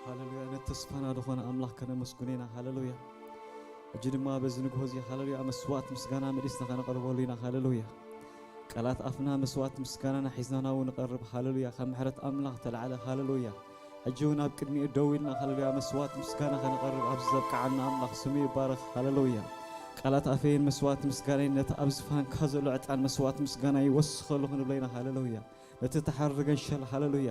ሃሌሉያ። ነቲ ተስፋና ዝኾነ ኣምላኽ ከነመስግኖ ኢና። ሃሌሉያ። ሕጂ ድማ በዚ ንግሆ እዚ ሃሌሉያ መስዋዕት ምስጋና መሊስና ከነቐርበሉ ኢና። ሃሌሉያ። ቃላት ኣፍና መስዋዕት ምስጋናና ሒዝና ናብኡ ንቐርብ። ሃሌሉያ። ካብ ምሕረት ኣምላኽ ተላዕለ። ሃሌሉያ። ሕጂ እውን ኣብ ቅድሚኡ ደው ኢልና ሃሌሉያ መስዋዕት ምስጋና ከነቐርብ ኣብዚ ዘብቅዓና ኣምላኽ ስሙ ይባረኽ። ሃሌሉያ። ቃላት ኣፈይን መስዋዕት ምስጋናይን ነቲ ኣብ ዝፋንካ ዘሎ ዕጣን መስዋዕት ምስጋና ይወስኸሉ ክንብሎ ኢና። ሃሌሉያ። ነቲ ተሓርገን ሸል ሃሌሉያ።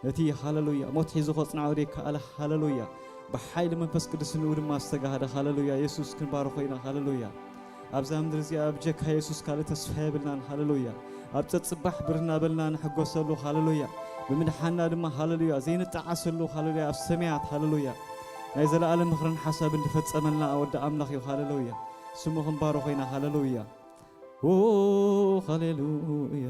ነቲ ሃሌሉያ ሞት ሒዙ ከጽንዖ ዘይከኣለ ሃሌሉያ። ብሓይሊ መንፈስ ቅዱስ ንኡ ድማ ዝተጋህደ ሃሌሉያ። የሱስ ክንባርኾ ኢና። ሃሌሉያ። ኣብዛ ምድሪ እዚኣ ብጀካ የሱስ ካልእ ተስፋ የብልናን። ሃሌሉያ። ኣብ ጸጽባሕ ብር እናበልና ንሕጎሰሉ። ሃሌሉያ። ብምድሓና ድማ ሃሌሉያ ዘይንጠዓሰሉ። ሃሌሉያ። ኣብ ሰማያት ሃሌሉያ። ናይ ዘለኣለም ምኽርን ሓሳብን ዝፈጸመልና ወዲ ኣምላኽ እዩ። ሃሌሉያ። ስሙ ክንባርኾ ኢና። ሃሌሉያ። ኦ ሃሌሉያ።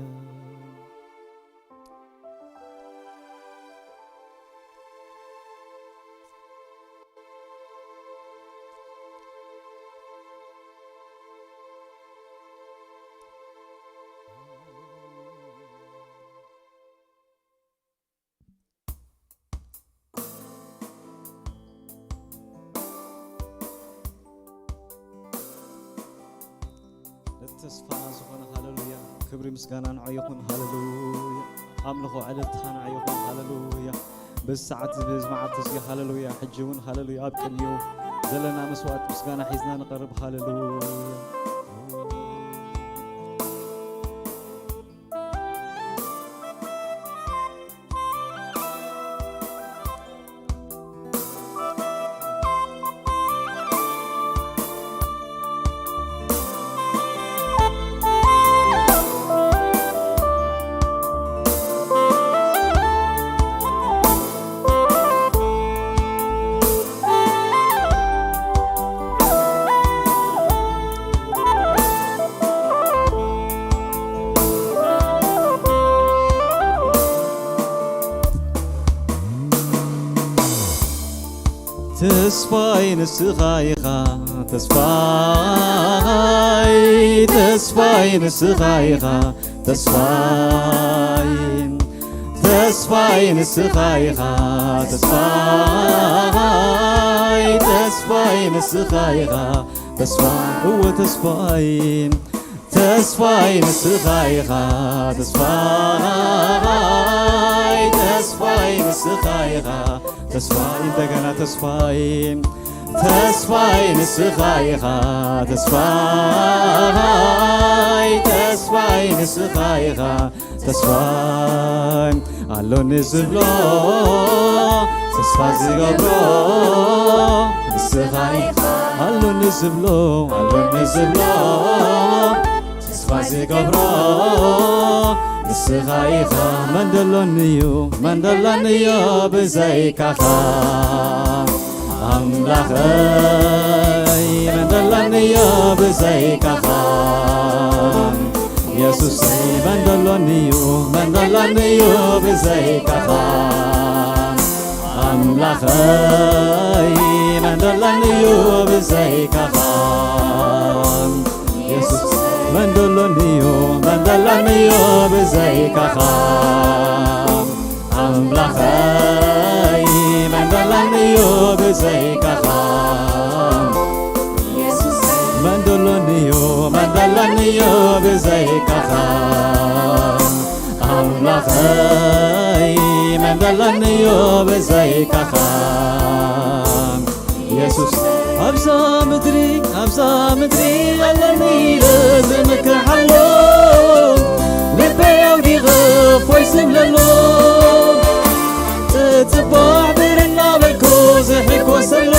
ነቲ ተስፋና ዝኾነ ሃሌሉያ፣ ክብሪ ምስጋና ንዓይ ይኹን። ሃሌሉያ። ኣምልኾ ዕልልታ ንዓይ ይኹን። ሃሌሉያ። በዚ ሰዓት እዚ፣ በዚ መዓልቲ እዚ፣ ሃሌሉያ፣ ሕጂ እውን፣ ሃሌሉያ፣ ኣብ ቅድሚኡ ዘለና መስዋዕት ምስጋና ሒዝና ንቐርብ። ሃሌሉያ። ተስፋይ ንስኻ ኢኻ፣ ተስፋይ፣ ተስፋይ ንስኻ ኢኻ፣ ተስፋይ፣ ተስፋይ ንስኻ ኢኻ፣ ተስፋይ፣ ተስፋይ ንስኻ ኢኻ፣ ተስፋ፣ እወ ተስፋይ፣ ተስፋይ ንስኻ ኢኻ፣ ተስፋይ፣ ተስፋይ ንስኻ ኢኻ፣ ተስፋይ፣ እንደገና ተስፋይ፣ ተስፋይ ንስኻ ኢኻ፣ ተስፋይ፣ ተስፋይ ንስኻ ኢኻ፣ ተስፋይ ኣሎኒ ዝብሎ፣ ተስፋ ዝገብሮ ንስኻ ኢኻ። ኣሎኒ ዝብሎ፣ ኣሎኒ ዝብሎ፣ ተስፋ ዝገብሮ ንስኻ ኢኻ። መን ደሎኒ እዩ፣ መን ደሎኒ እዩ ብዘይካኻ? ኣምላኸይ፣ መን ደሎኒ እዩ ብዘይካኻ? የሱሰይ፣ መን ደሎኒ እዩ፣ መን ደሎኒ እዩ ብዘይካኻ? ኣምላኸይ፣ መን ደሎኒ እዩ ብዘይካኻ? የሱስ፣ መን ደሎኒ እዩ፣ መን ደሎኒ እዩ ብዘይካኻ? ኣምላኸይ፣ መን ደሎኒ እዩ ብዘይካኻ? የሱስ፣ መን ደሎኒ እዩ፣ መን ደሎኒ እዩ ብዘይካኻ? ኣምላኸይ፣ መን ደሎኒ እዩ ብዘይካኻ? የሱስ፣ ኣብዛ ምድሪ፣ ኣብዛ ምድሪ ኣለኒ ኢለ ዝምክሓሎ፣ ልበይ ኣውዲቐ እፎይ ዝብለሎ፣ ጽጽባሕ ብር እናበልኩ ዝሕጎሰሉ፣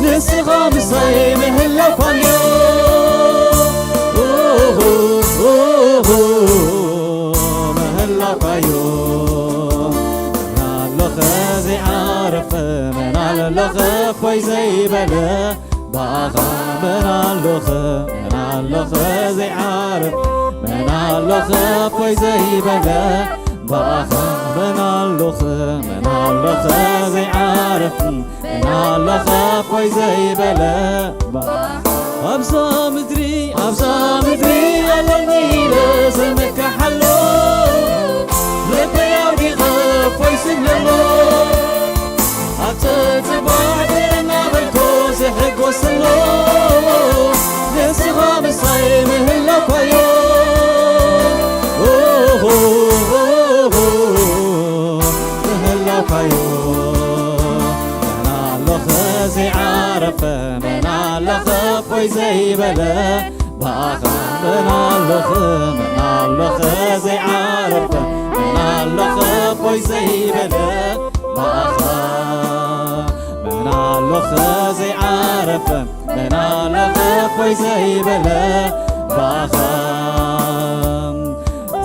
ንስኻ ምሳይ ምህላውካዮ፣ ምህላውካዮ። መን ኣሎ ኸ ዘይዓረፈ፣ መን ኣሎ ኸ እፎይ ዘይበለ፣ ብኣኻ መን ኣሎ ኸ፣ መን ኣሎ ኸ ዘይዓረፈ፣ መን ኣሎ ኸ እፎይ ዘይበለ፣ ብኣኻ። መን ኣለኸ፣ መን ኣለኸ ዘይዓርፍ፣ መን ኣለኸ እፎይ ዘይበለ። ኣብዛ ምድሪ፣ ኣብዛ ምድሪ ኣለኒ ኢለ ዘመካሓሎ፣ ልበይ ኣውዲቐ እፎይ ዝብለሎ። ኣብ ጸጥባዕ ደረ እናበልኮ ዝሕጎሰሎ፣ ንስኻ ምሳይ ምህላውካዮ። ኦሆ፣ ምህላውካዮ። መን ኣለኸ ዘይዓረፈ፣ መን ኣለኸ እፎይ ዘይበለ። ብኣኻ። መን ኣለኸ፣ መን ኣለኸ ዘይዓረፈ፣ መን ኣለኸ እፎይ ዘይበለ። ብኣኻ። መን ኣለኸ ዘይዓረፈ፣ መን ኣለኸ እፎይ ዘይበለ። ብኣኻ።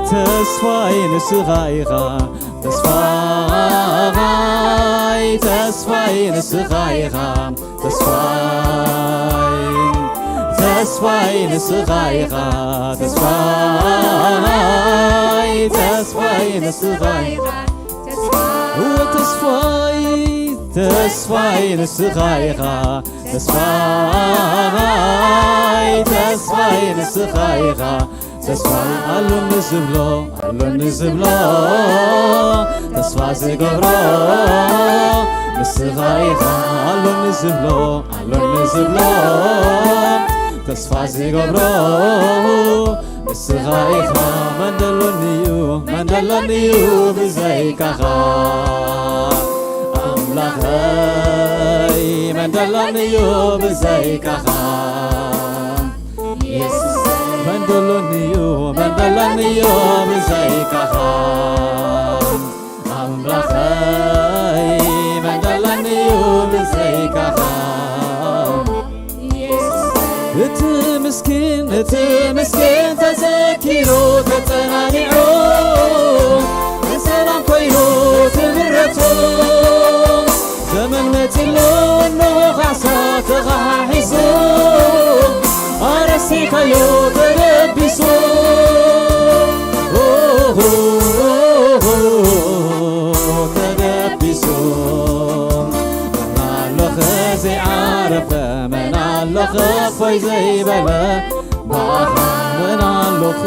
ተስፋይ ንስኻ ኢኻ፣ ተስፋይ፣ ተስፋይ ንስኻ ኢኻ። ተስፋይ፣ ተስፋይ ንስኻ ኢኻ። ተስፋይ፣ ተስፋይ ንስኻ ኢኻ። እወ ተስፋይ፣ ተስፋይ ንስኻ ኢኻ። ተስፋይ፣ ተስፋይ ንስኻ ኢኻ። ተስፋ ኣሎኒ ዝብሎ፣ ኣሎኒ ዝብሎ፣ ተስፋ ዝገብሮ ንስኻ ኢኻ። ኣሎኒ ዝብሎ፣ ኣሎኒ ዝብሎ፣ ተስፋ ዝገብሮ ንስኻ ኢኻ። መን ደሎኒ እዩ፣ መን ደሎኒ እዩ ብዘይካኻ? ኣምላኸይ፣ መን ደሎኒ እዩ ብዘይካኻ? የሱስ። መን ደሎኒ እዩ፣ መን ደሎኒ እዩ ብዘይካኻ? ኣምላኸይ፣ መን ደሎኒ እዩ ብዘይካኻ? የሱስ። እቲ ምስኪን፣ እቲ ምስኪን ተዘኪሩ ተጸናኒዑ፣ ብሰላም ኮይኑ ትምረቱ። ዘመን መጺሎ እነሆ ካሕሳ ተኸሓሒሱ፣ ኣረሲካዮ ተደቢሱ። ኦሆ፣ ኦሆ፣ ተደቢሱ። መን ኣለኸ ዘይዓረፈ፣ መን ኣለኸ እፎይ ዘይበለ። ብኣኻ። መን ኣለኸ፣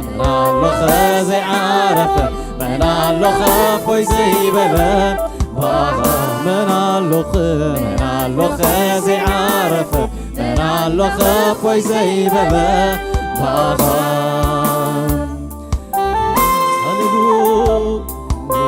መን ኣለኸ ዘይዓረፈ፣ መን ኣለኸ እፎይ ዘይበለ። ብኣኻ። መን ኣለኸ፣ መን ኣለኸ ዘይዓረፈ፣ መን ኣለኸ እፎይ ዘይበለ። ብኣኻ። ሃሌሉያ።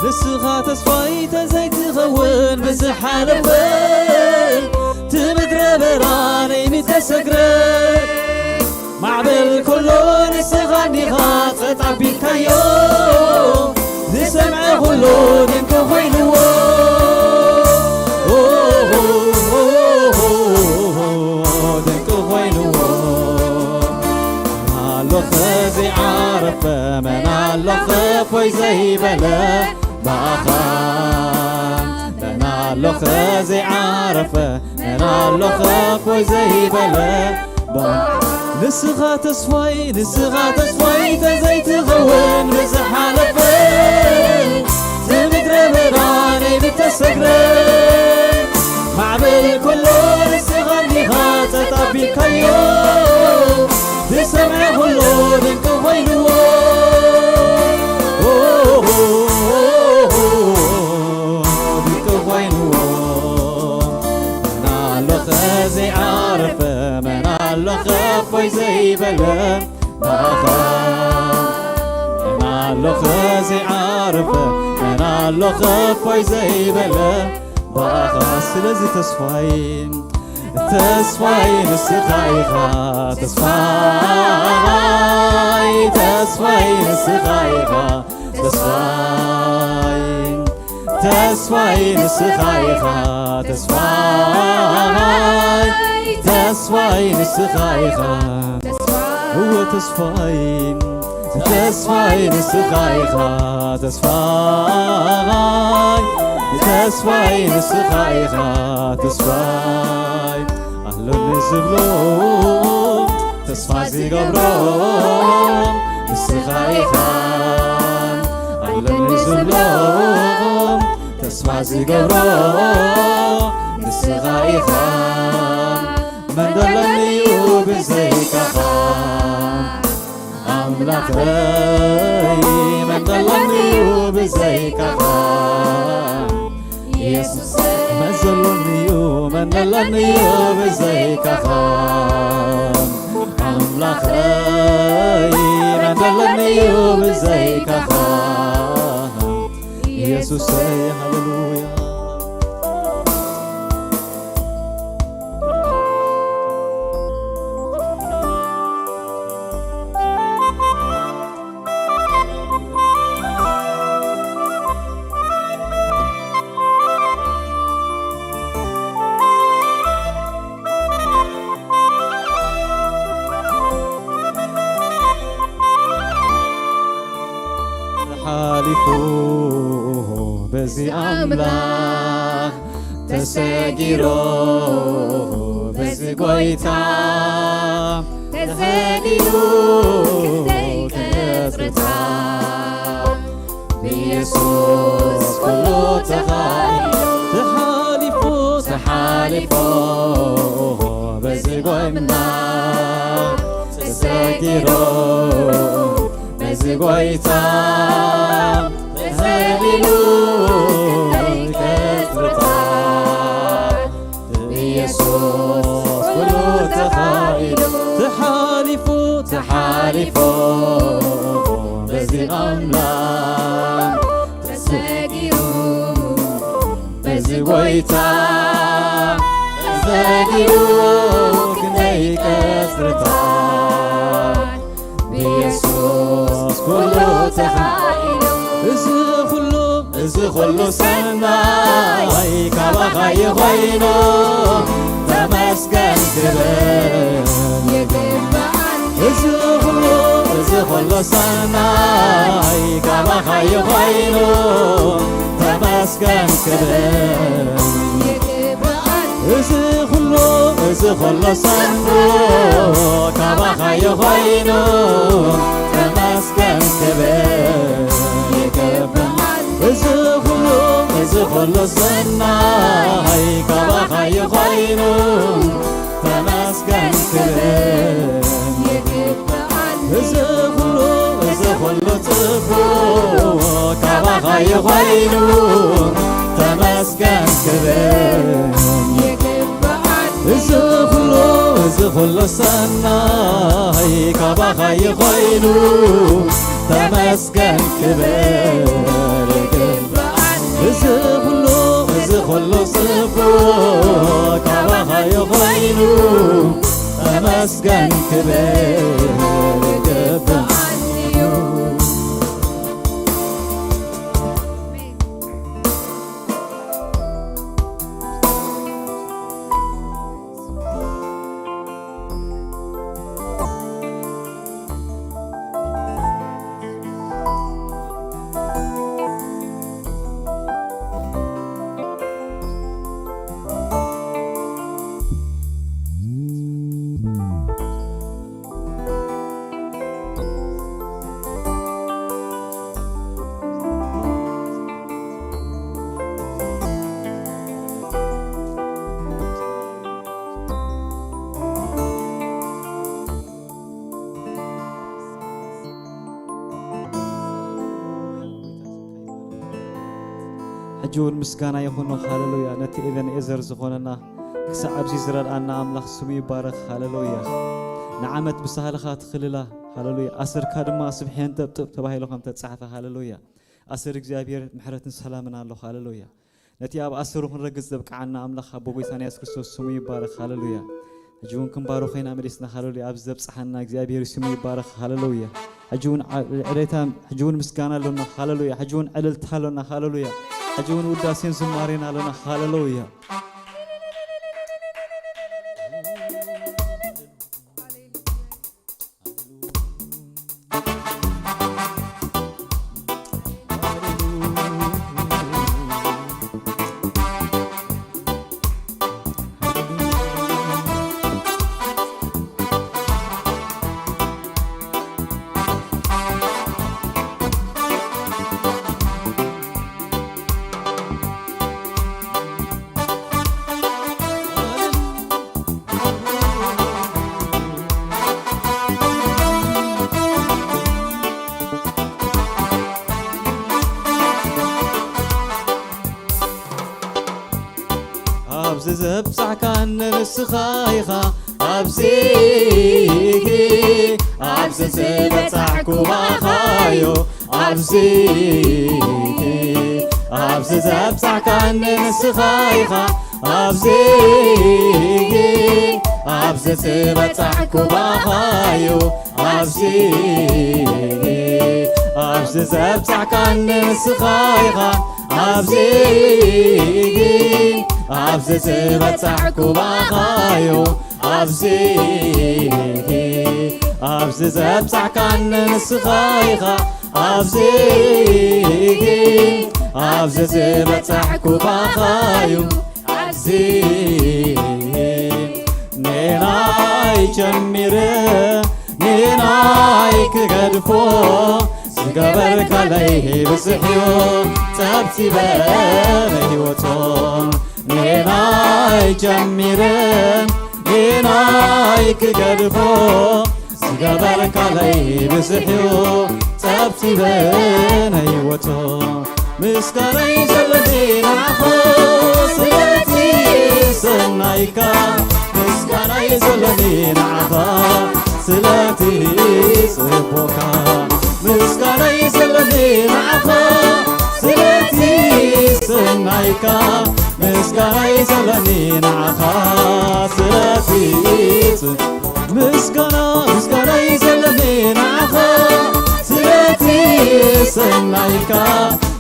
ንስኻ ተስፋይ ተዘይትኸውን ብዝሓለፈ፣ እቲ ምድረ በዳ ናይ ምተሰግረ። ማዕበል ኩሉ ንስኻ እንዲኻ ጸጥ ኣቢልካዮ፣ ዝሰምዐ ኩሉ ድንቂ ኮይንዎ። ኦሆ፣ ድንቂ ኮይንዎ። መን ኣለኸ ዘይዓረፈ፣ መን ኣለኸ እፎይ ዘይበለ። ብኣኻ። መን ኣለኸ ዘይዓረፈ፣ መን ኣለኸ እፎይ ዘይበለ። ብኣ-፣ ንስኻ ተስፋይ፣ ንስኻ ተስፋይ ተዘይትኸውን ብዝሓለፈ፣ እቲ ምድረ በዳ ናይ ምተሰግረ። ማዕበል ኩሉ ንስኻ እንዲኻ ጸጥ ኣቢልካዮ፣ ዝሰምዐ ኩሉ ድንቂ ኮይንዎ። ኦሆ፣ ድንቂ ኮይንዎ። መን ኣለኸ ዘይዓረፈ፣ መን ኣለኸ እፎይ ዘይበለ። ብኣኻ። መን ኣለኸ ዘይዓረፈ፣ መን ኣለኸ እፎይ ዘይበለ። ብኣኻ። ስለዚ ተስፋይ፣ ተስፋይ ንስኻ ኢኻ፣ ተስፋይ፣ ተስፋይ ንስኻ ኢኻ፣ ተስፋይ፣ ተስፋይ ንስኻ ኢኻ፣ ተስፋይ፣ ተስፋይ ንስኻ ኢኻ። እወ ተስፋይ፣ ተስፋይ ንስኻ ኢኻ ተስፋይ፣ ተስፋይ ንስኻ ኢኻ ተስፋይ። ኣሎኒ ዝብሎ ተስፋ ዝገብሮ ንስኻ ኢኻ። ኣሎኒ ዝብሎ ተስፋ ዝገብሮ ንስኻ ኢኻ። መን ደለኒ እዩ ብዘይካኻ? ኣምላኸይ መን ደለኒ እዩ ብዘይካኻ? ኢየሱስ መን ዘለኒ እዩ፣ መን ደለኒ እዩ ብዘይካኻ? ኣምላኸይ መን ደለኒ እዩ ብዘይካኻ? ኢየሱሰይ ሃሌሉያ። ሓሊፉ በዚ ኣምላኽ ተሰጊሩ በዚ ጎይታ ተዘሊሉ ክንደይ ቀጽርታት ብኢየሱስ ኩሉ ተኻኢሉ። ተሓሊፉ ተሓሊፉ በዚ ጎይታ ተሰጊሩ በዚ ጎይታ ተዘሊሉ ክንደይ ቀጽርታት ብኢየሱስ ኩሉ ተኻኢሉ። ተሓሊፉ ተሓሊፉ በዚ ኣምላኽ ተሰጊሩ በዚ ጎይታ ተዘሊሉ ክንደይ ቀጽርታት ብኢየሱስ ኩሉ ተኻኢሉ። እዚ ኩሉ እዚ ኩሉ ሰናይ ካባኻ እዩ ኮይኑ ተመስገን ክብል ይግባእ። እዚ ኩሉ እዚ ኩሉ ሰናይ ካባኻ እዩ ኮይኑ ተመስገን ክብል ይግባእ። እዚ ኩሉ እዚ ኩሉ ሰኑ ካባኻ እዩ ኮይኑ ተመስገን ክብል ይግባእ። እዚ ኩሉ እዚ ኩሉ ሰናይ ካባኻ እዩ ኮይኑ ተመስገን ክብል ይግባእ። እዚ ኩሉ እዚ ኩሉ ጽቡቕ ካባኻ እዩ ኮይኑ ተመስገን ክብል ይግባእ። እዚ ኩሉ እዚ ኩሉ ሰናይ ካባኻ እዩ ኮይኑ ተመስገን ክብል ይግባእ። እዚ ኩሉ እዚ ኩሉ ጽቡቕ ካባኻ እዩ ኮይኑ ተመስገን ክብል ይግባእ። ሕጂ እውን ምስጋና ይኹኖ። ሃሌሉያ። ነቲ ኤቤንኤዘር ዝኾነና ክሳዕ ኣብዚ ዝረድኣና ኣምላኽ ስሙ ይባረኽ። ሃሌሉያ። ንዓመት ብሳህልኻ ትኽልላ። ሃሌሉያ። ኣሰርካ ድማ ስብሒ የንጠብጥብ ተባሂሉ ከም ተጻሕፈ። ሃሌሉያ። ኣሰር እግዚኣብሔር ምሕረትን ሰላምን ኣሎ። ሃሌሉያ። ነቲ ኣብ ኣሰሩ ክንረግጽ ዘብቅዓና ኣምላኽ ኣቦ ጎይታና የሱስ ክርስቶስ ስሙ ይባረኽ። ሃሌሉያ። ሕጂ እውን ክንባሮ ኮይና መሊስና። ሃሌሉያ። ኣብዚ ዘብጽሓና እግዚኣብሔር ስሙ ይባረኽ። ሃሌሉያ። ሕጂ እውን ዓ-፣ ዕሬታ፣ ሕጂ እውን ምስጋና ኣሎና። ሃሌሉያ። ሕጂ እውን ዕልልታ ኣሎና። ሃሌሉያ። ሕጂ እውን ውዳሴን ዝማሬን ኣሎና። ሃሌሉያ። ካን ንስኻ ኢኻ ኣብዚ፣ ኣብዚ ዝበጻሕኩ ባኻዮ፣ ኣብዚ፣ ኣብዚ ዘብጻሕካኒ ንስኻ ኢኻ፣ ኣብዚ፣ ኣብዚ ዝበጻሕኩ ባኻዮ፣ ኣብዚ፣ ኣብዚ ዘብጻሕካኒ ንስኻ ኢኻ፣ ኣብዚ፣ ኣብዚ ዝበጻሕኩ ባኻዮ፣ ኣብዚ፣ ኣብዚ ዘብጻሕካኒ ንስኻ ኢኻ፣ ኣብዚ፣ ኣብዚ ዝበጻሕኩ ባኻዩ፣ ኣብዚ ኔናይ ጀሚረ ኔናይ ክገድፎ ዝገበርካለይ ብዙሕዮ ጸብጺበ ንህይወቶ ኔናይ ጀሚረ ኔናይ ክገድፎ ዝገበርካለይ ብዙሕዮ ጸብጺበ ንህይወቶ ምስጋናይ ዘለኒ ንዓኻ ስለቲ ሰናይካ ምስጋናይ ዘለኒ ንዓኻ ስለቲ ጽቡቕካ ምስጋናይ ዘለኒ ንዓኻ ስለቲ ሰናይካ ምስጋናይ ዘለኒ ንዓኻ ስለቲ ጽ- ምስጋና ምስጋናይ ዘለኒ ንዓኻ ስለቲ ሰናይካ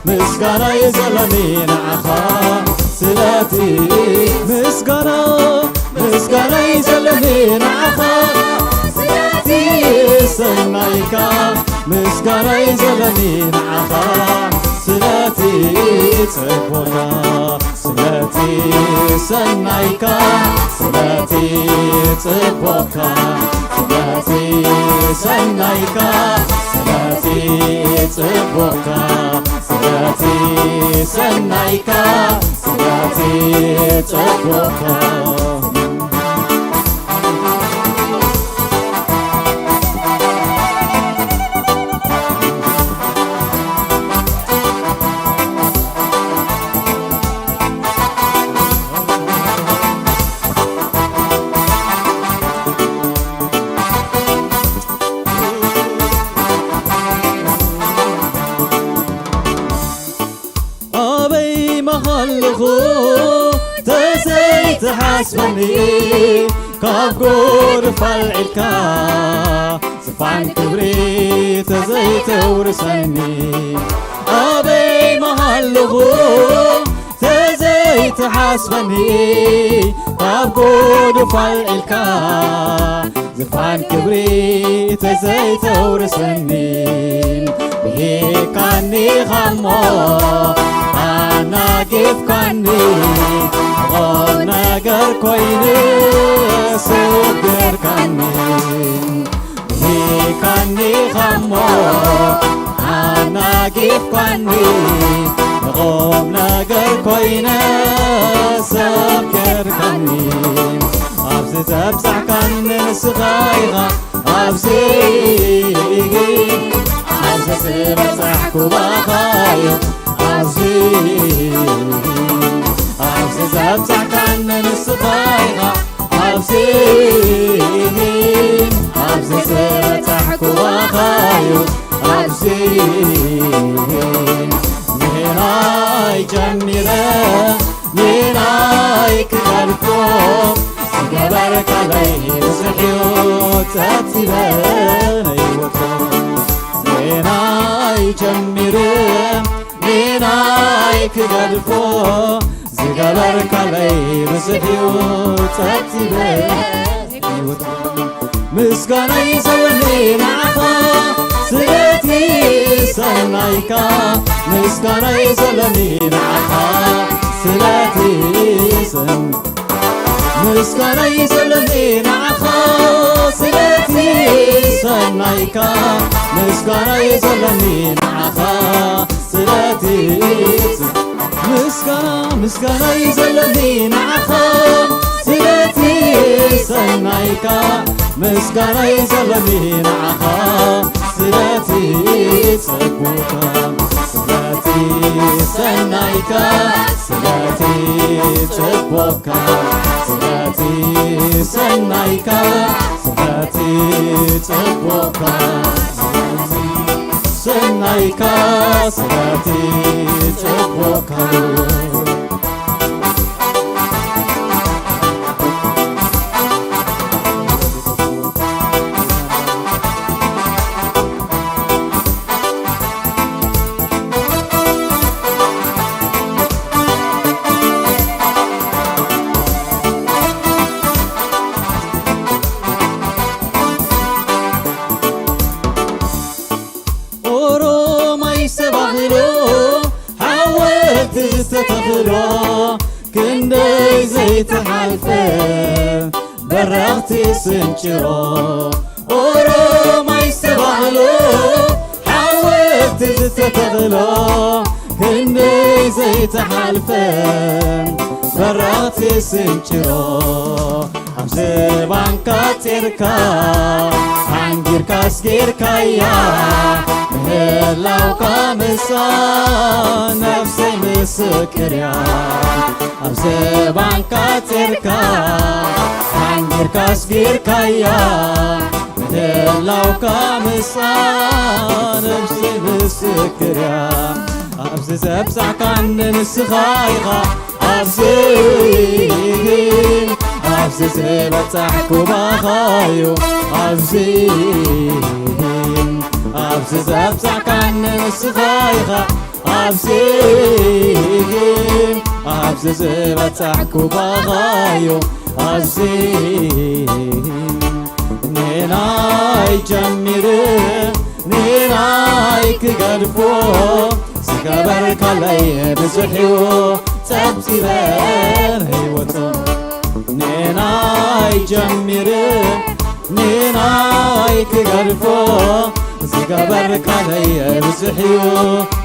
ምስጋናይ ዘለኒ ንዓኻ ስለቲ ምስጋና ምስጋናይ ዘለኒ ንዓኻ ስለቲ ሰናይካ ምስጋናይ ዘለኒ ንዓኻ ስለቲ ጽቡቕካ ስለቲ ሰናይካ ስለቲ ጽቡቕካ ስለቲ ሰናይካ ስለቲ ጽቡቕካ ስለቲ ሰናይካ ስለቲ ጽቡቕካ ኣበይ መሃልኹ ተዘይትሓስበኒ ካብ ጎድፍ ኣልዒልካ ዝፋን ክብሪ ተዘይተውርሰኒ ኣበይ መሃልኹ ተዘይትሓስበኒ ካብ ጎድፍ ኣልዒልካ ዝፋን ክብሪ ተዘይተውርሰኒ ብሂካኒ ኻሞ ኣናጊፍካኒ ቁም ነገር ኮይኑ ሰገርካኒ ብሂካኒ ኻሞ ኣናጊፍካኒ ቁም ነገር ኮይነ ሰገርካኒ ኣብዚ ዘብጻሕካኒ ንስኻ ኢኻ ኣብዚ ኣብዚ ዝበጻሕኩ ባኻዮ ኣብዚ ኣብዚ ዘብጻሕካኒ ንስኻ ኢኻ ኣብዚ ኣብዚ ዝበጻሕኩ ባኻዮ ኣብዚ ሜናይ ጀሚረ ሜናይ ክገድፎ ዝገበርካለይ ብዙሕ እዩ ጸብጺበ ነይወቶ ሜናይ ጀሚረ ሜናይ ክገድፎ ዝገበርካለይ ብዙሕ እዩ ጸብጺበ ነይወቶ ምስጋናይ ዘለኒ ንዓኻ ስለቲ ሰናይካ ምስጋናይ ዘለኒ ንዓኻ ስለቲ ሰን ምስጋናይ ዘለኒ ንዓኻ ስለቲ ሰናይካ ምስጋናይ ዘለኒ ንዓኻ ስለቲ ምስጋና ምስጋናይ ዘለኒ ንዓኻ ስለቲ ሰናይካ ምስጋናይ ዘለኒ ንዓኻ ስለቲ ጽቡቕካ ስለቲ ሰናይካ ስለቲ ጽቡቕካ፣ ስለቲ ሰናይካ፣ ስለቲ ጽቡቕካ፣ ስለቲ ሰናይካ፣ ስለቲ ጽቡቕካ። ኦሮማይ ሰብ ኣኽሎ ሓወልቲ ዝተተኽሎ ክንደይ ዘይተሓልፈ በረኽቲ ስንጭሮ ኦሮማይ ሰብ ኣኽሎ ሓወልቲ ዝተተኽሎ ክንደይ ዘይተሓልፈ በረኽቲ ስንጭሮ ኣብ ዝባንካ ጼርካ ሓንጊርካ ኣስጊርካያ ምህላውካ ምስኣ ነፍሰይ ምስክር እያ። ኣብ ዝባንካ ጼርካ ሓንጊርካ ኣስጊርካያ ምህላውካ ምስኣ ነፍሰይ ምስክር እያ። ኣብዚ ዘብጻሕካኒ ንስኻ ኢኻ ኣብዚ ኣብዚ ዝበጻሕኩ ባኻዩ ኣብዚ ኣብዚ ዘብጻሕካኒ ንስኻ ኢኻ ኣብዚ ኣብዚ ዝበጻሕኩ ባኻዩ ኣብዚ ንናይ ጀሚረ ንናይ ክገድፎ ዝገበርካለይ ብዙሕ እዩ ጸብጺበ ንህይወቱ ንናይ ጀሚረ ንናይ ክገድፎ ዝገበርካለይ ብዙሕ እዩ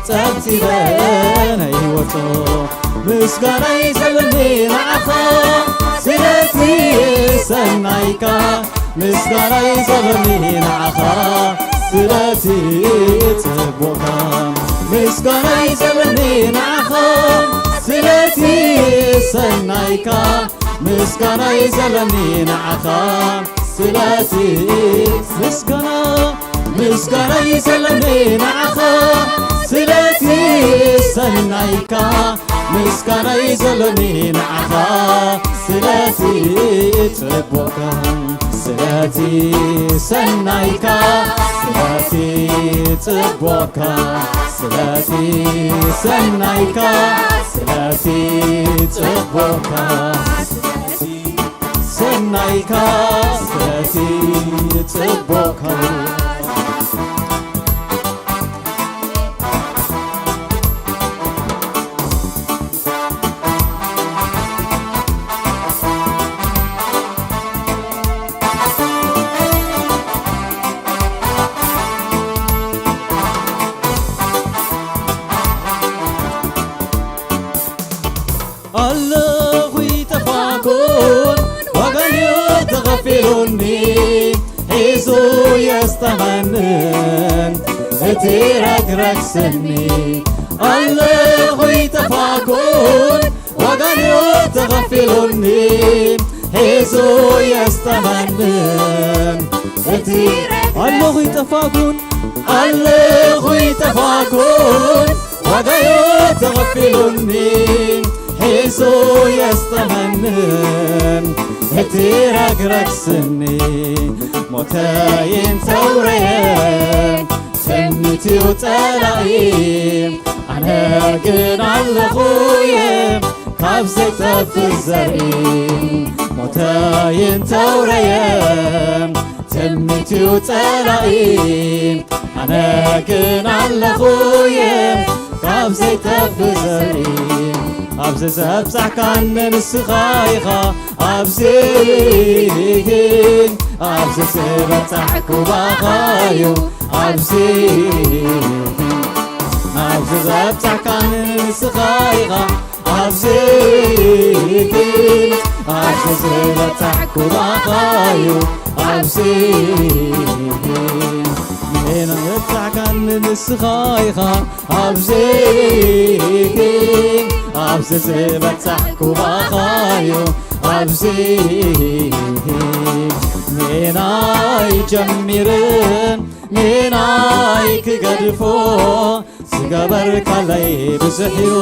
ጸብጺበ ንህይወቱ ምስጋናይ ዘለኒ ንዓኻ ስለቲ ሰናይካ ምስጋናይ ዘለኒ ንዓኻ ስለቲ ጽቡቕካ ምስጋናይ ዘለኒ ንዓኻ ስለቲ ሰናይካ ምስጋናይ ዘለኒ ንዓኻ ስለቲ ምስጋና ምስጋናይ ዘለኒ ንዓኻ ስለቲ ሰናይካ ምስጋናይ ዘለኒ ንዓኻ ስለቲ ጽቡቕካ ስለቲ ሰናይካ ስለቲ ጽቡቕካ ስለቲ ሰናይካ ስለቲ ጽቡቕካ ስለቲ ሰናይካ ስለቲ ጽቡቕካ ኣለኹ ይጠፋኩን ዋጋዮ ተኸፊሉኒ ሒዙ የስጠመንን እቲ ረግረግ ስኒ ኣለኹ ይጠፋኩን ዋጋዮ ተኸፊሉኒ ሒዙ የስጠመንን እቲ ኣለኹ ይጠፋኩን ኣለኹ ይጠፋኩን ዋጋዮ ተኸፊሉኒ ሒዙ የስጠመንን እቲ ረግረግ ስኒ ሞተይ እንተውረየ ትምኒትዩ ጸላኢ ኣነ ግን ኣለኹየ ካብ ዘይጠፍእ ዘርኢ ሞተይ እንተውረየ ትምኒትዩ ጸላኢ ኣነ ግን ኣለኹየ ካብ ዘይጠፍእ ዘርኢ ኣብዚ ዘብጻሕካኒ ንስኻ ኢኻ ኣብዚ ኣብዚ ዝበጻሕኩ ባኻዩ ኣብዚ ኣብዚ ዘብጻሕካኒ ንስኻ ኢኻ ኣብዚ ኣብዚ ዝበጻሕኩ ባኻዩ ኣብዚ ንበጻሕካኒ ንስኻ ኢኻ ኣብዚ፣ ኣብዚ ዝበጻሕኩ ባኻዮ ኣብዚ ኔናይ ጀሚርን ኔናይ ክገድፎ ዝገበርካለይ ብዙሕ እዩ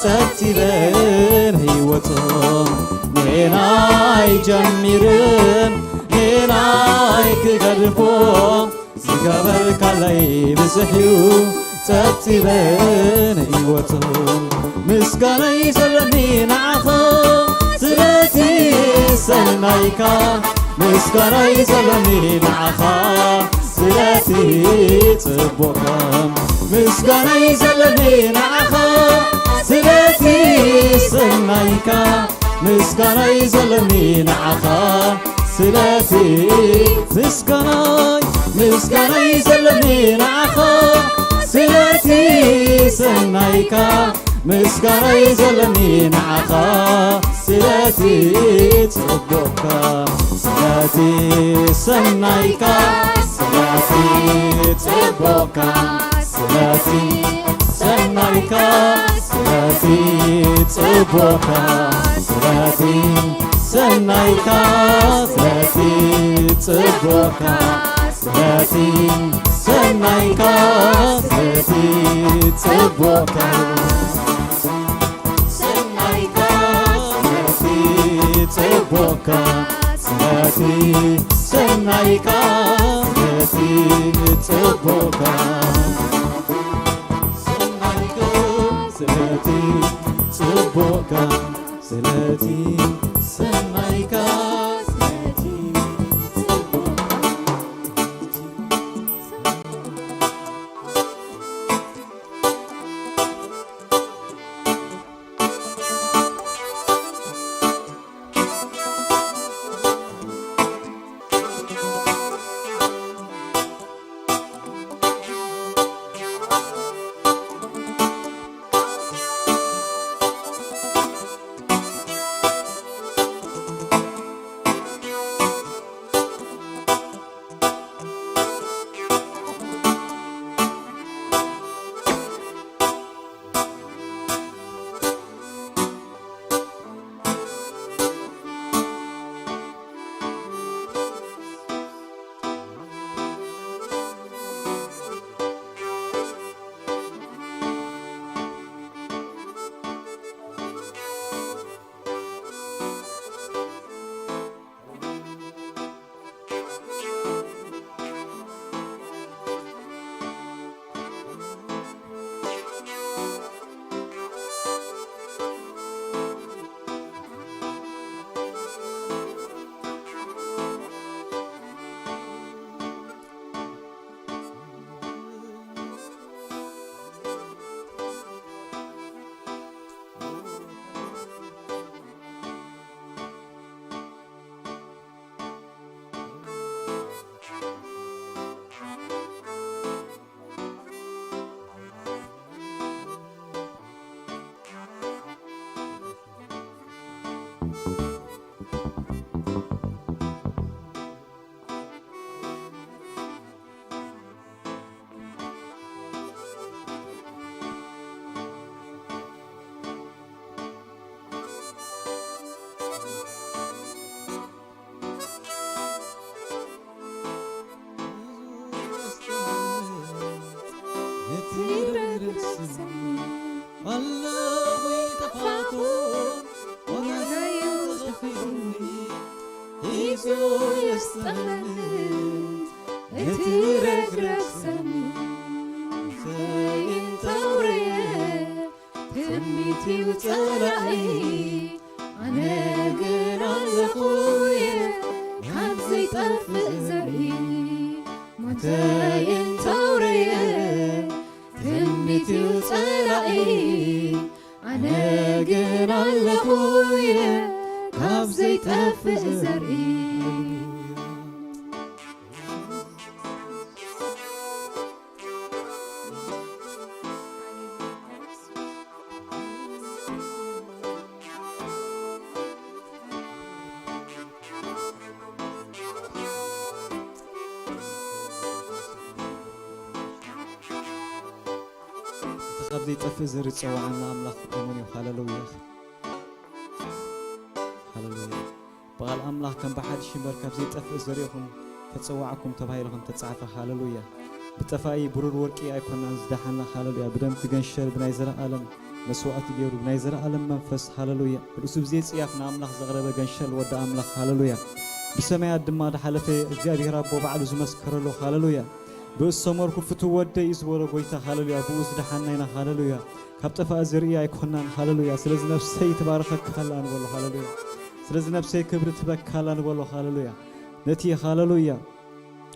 ጸብጺበን ህይወቶም ኔናይ ጀሚርን ኔናይ ክገድፎ ዝገበርካለይ ብዙሕ እዩ ጸብጺበን ህይወቶም ምስጋናይ ዘለኒ ንዓኻ ስለቲ ሰናይካ ምስጋናይ ዘለኒ ንዓኻ ስለቲ ጽቡቕካ ምስጋናይ ዘለኒ ንዓኻ ስለቲ ሰናይካ ምስጋናይ ዘለኒ ንዓኻ ስለቲ ምስጋናይ ምስጋናይ ዘለኒ ንዓኻ ስለቲ ሰናይካ ምስጋናይ ዘለኒ ንዓኻ ስለቲ ጽቡቕካ ስለቲ ሰናይካ ስለቲ ጽቡቕካ ስለቲ ሰናይካ ስለቲ ጽቡቕካ ስለቲ ሰናይካ ስለቲ ጽቡቕካ ስለቲ ሰናይካ ስለቲ ጽቡቕካ ሰናይካ ስለቲ ጽቡቕካ ስለቲ ሰናይካ ስለቲ ጽቡቕካ ሰናይካ ስለቲ ጽቡቕካ ስለቲ ሰናይካ ስለቲ ጽቡቕካ ካብ ዘይጠፍእ ዘርኢ ዝጸውዓና ኣምላኽ እሙን እዩ። ሃሌሉያ። ሃሌሉያ። ብቓል ኣምላኽ ከም ብሓድሽ እምበር ካብ ዘይጠፍእ ዘሪእኹም ተጸዋዕኩም ተባሂሉ ከም ተጻሕፈ። ሃሌሉያ። ብጠፋኢ ብሩር ወርቂ ኣይኮናን ዝደሓና። ሃሌሉያ። ብደም እቲ ገንሸል ብናይ ዘለኣለም መስዋእቲ ገይሩ ብናይ ዘለኣለም መንፈስ። ሃሌሉያ። ርእሱ ብዘይ ጽያፍ ንኣምላኽ ዘቕረበ ገንሸል ወዲ ኣምላኽ። ሃሌሉያ። ብሰማያት ድማ ዝሓለፈ እግዚኣብሔር ኣቦ ባዕሉ ዝመስከረሉ። ሃሌሉያ። ብእሰመርኩ ፍትው ወደይ እዩ ዝበሎ ጎይታ። ሃሌሉያ። ብኡ ዝደሓና ኢና። ሃሌሉያ። ካብ ጠፋኢ ዘርኢ ኣይኮናን። ሃሌሉያ። ስለዚ ነፍሰይ ትባርኸካ ኣላ ንበሎ። ሃሌሉያ። ስለዚ ነፍሰይ ክብሪ ትበካ ኣላ ንበሎ። ሃሌሉያ። ነቲ ሃሌሉያ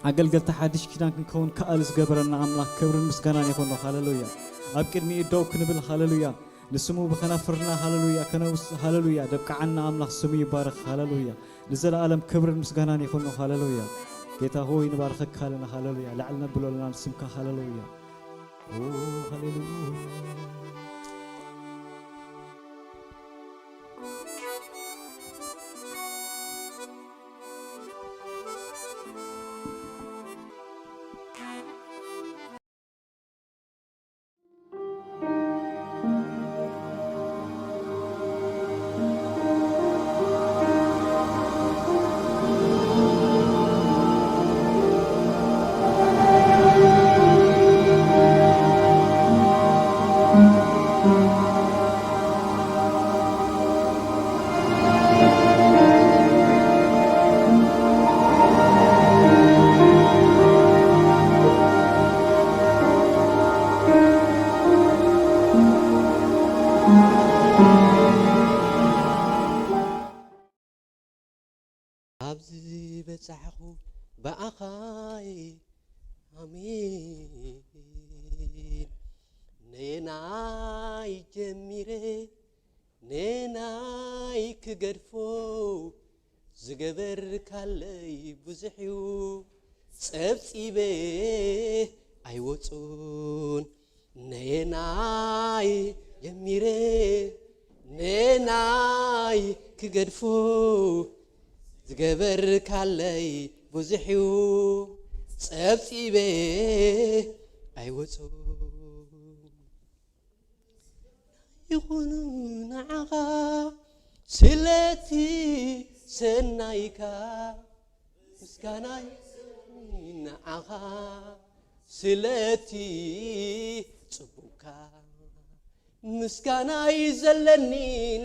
ኣገልገልቲ ሓድሽ ኪዳን ክንከውን ከኣል ዝገበረና ኣምላኽ ክብርን ምስጋናን ይኹኖ። ሃሌሉያ። ኣብ ቅድሚኡ ደው ክንብል። ሃሌሉያ። ንስሙ ብኸናፍርና። ሃሌሉያ። ከነውስ። ሃሌሉያ። ደብቅዓና ኣምላኽ ስሙ ይባረኽ። ሃሌሉያ። ንዘለኣለም ክብርን ምስጋናን ይኹኖ። ሃሌሉያ። ጌታ ሆይ ንባርኸካ ኣለና። ሃሌሉያ። ላዕል ነብሎ ኣለና ንስምካ። ሃሌሉያ። ኦ፣ ሃሌሉያ። ኣብዚ በጻሕኹ ብኣኻይ። ኣሜን። ነየናይ ጀሚረ ነየናይ ክገድፎ ዝገበርካለይ ብዙሕ እዩ። ጸብጺበ ኣይወጹን ነየናይ ጀሚረ ነየናይ ክገድፎ ዝገበርካለይ ብዙሕ እዩ። ጸብጺበ ኣይወጹን ይኹኑ ንዓኻ ስለቲ ሰናይካ ምስጋናይ ንዓኻ ስለቲ ጽቡቕካ ምስጋናይ ዘለኒ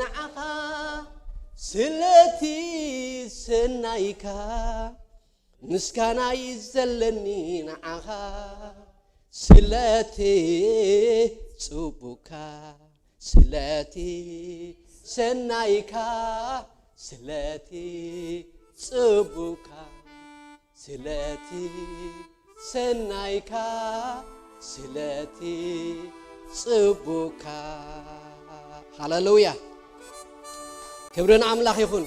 ንዓኻ ስለቲ ሰናይካ ምስጋናይ ዘለኒ ንዓኻ ስለቲ ጽቡቕካ ስለቲ ሰናይካ ስለቲ ጽቡቕካ ስለቲ ሰናይካ ስለቲ ጽቡቕካ። ሃሌሉያ። ክብሪ ንኣምላኽ ይኹን።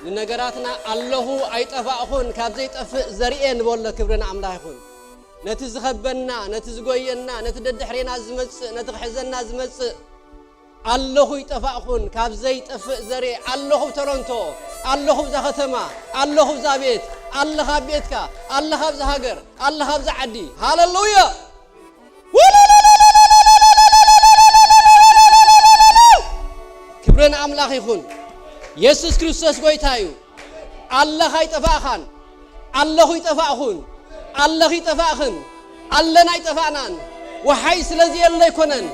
ንነገራትና ኣለኹ ኣይጠፋእኹን ካብ ዘይጠፍእ ዘርኤ ንበሎ። ክብሪ ንኣምላኽ ይኹን። ነቲ ዝኸበና ነቲ ዝጎየና ነቲ ደድሕሬና ዝመጽእ ነቲ ክሕዘና ዝመጽእ ኣለኹ ይጠፋእኹን ካብ ዘይጠፍእ ዘርኤ ኣለኹ ቶሮንቶ ኣለኹ እዛ ከተማ ኣለኹ እዛ ቤት ኣለኻ ኣብ ቤትካ ኣለኻ ኣብዚ ሃገር ኣለኻ ኣብዚ ዓዲ ሃለሉያ። ክብሪ ንኣምላኽ ይኹን። የሱስ ክርስቶስ ጎይታ እዩ። ኣለኻ ኣይጠፋእኻን። ኣለኹ ይጠፋእኹን። ኣለኺ ይጠፋእኽን። ኣለና ኣይጠፋእናን። ወሓይ ስለዚ የለ ኣይኮነን።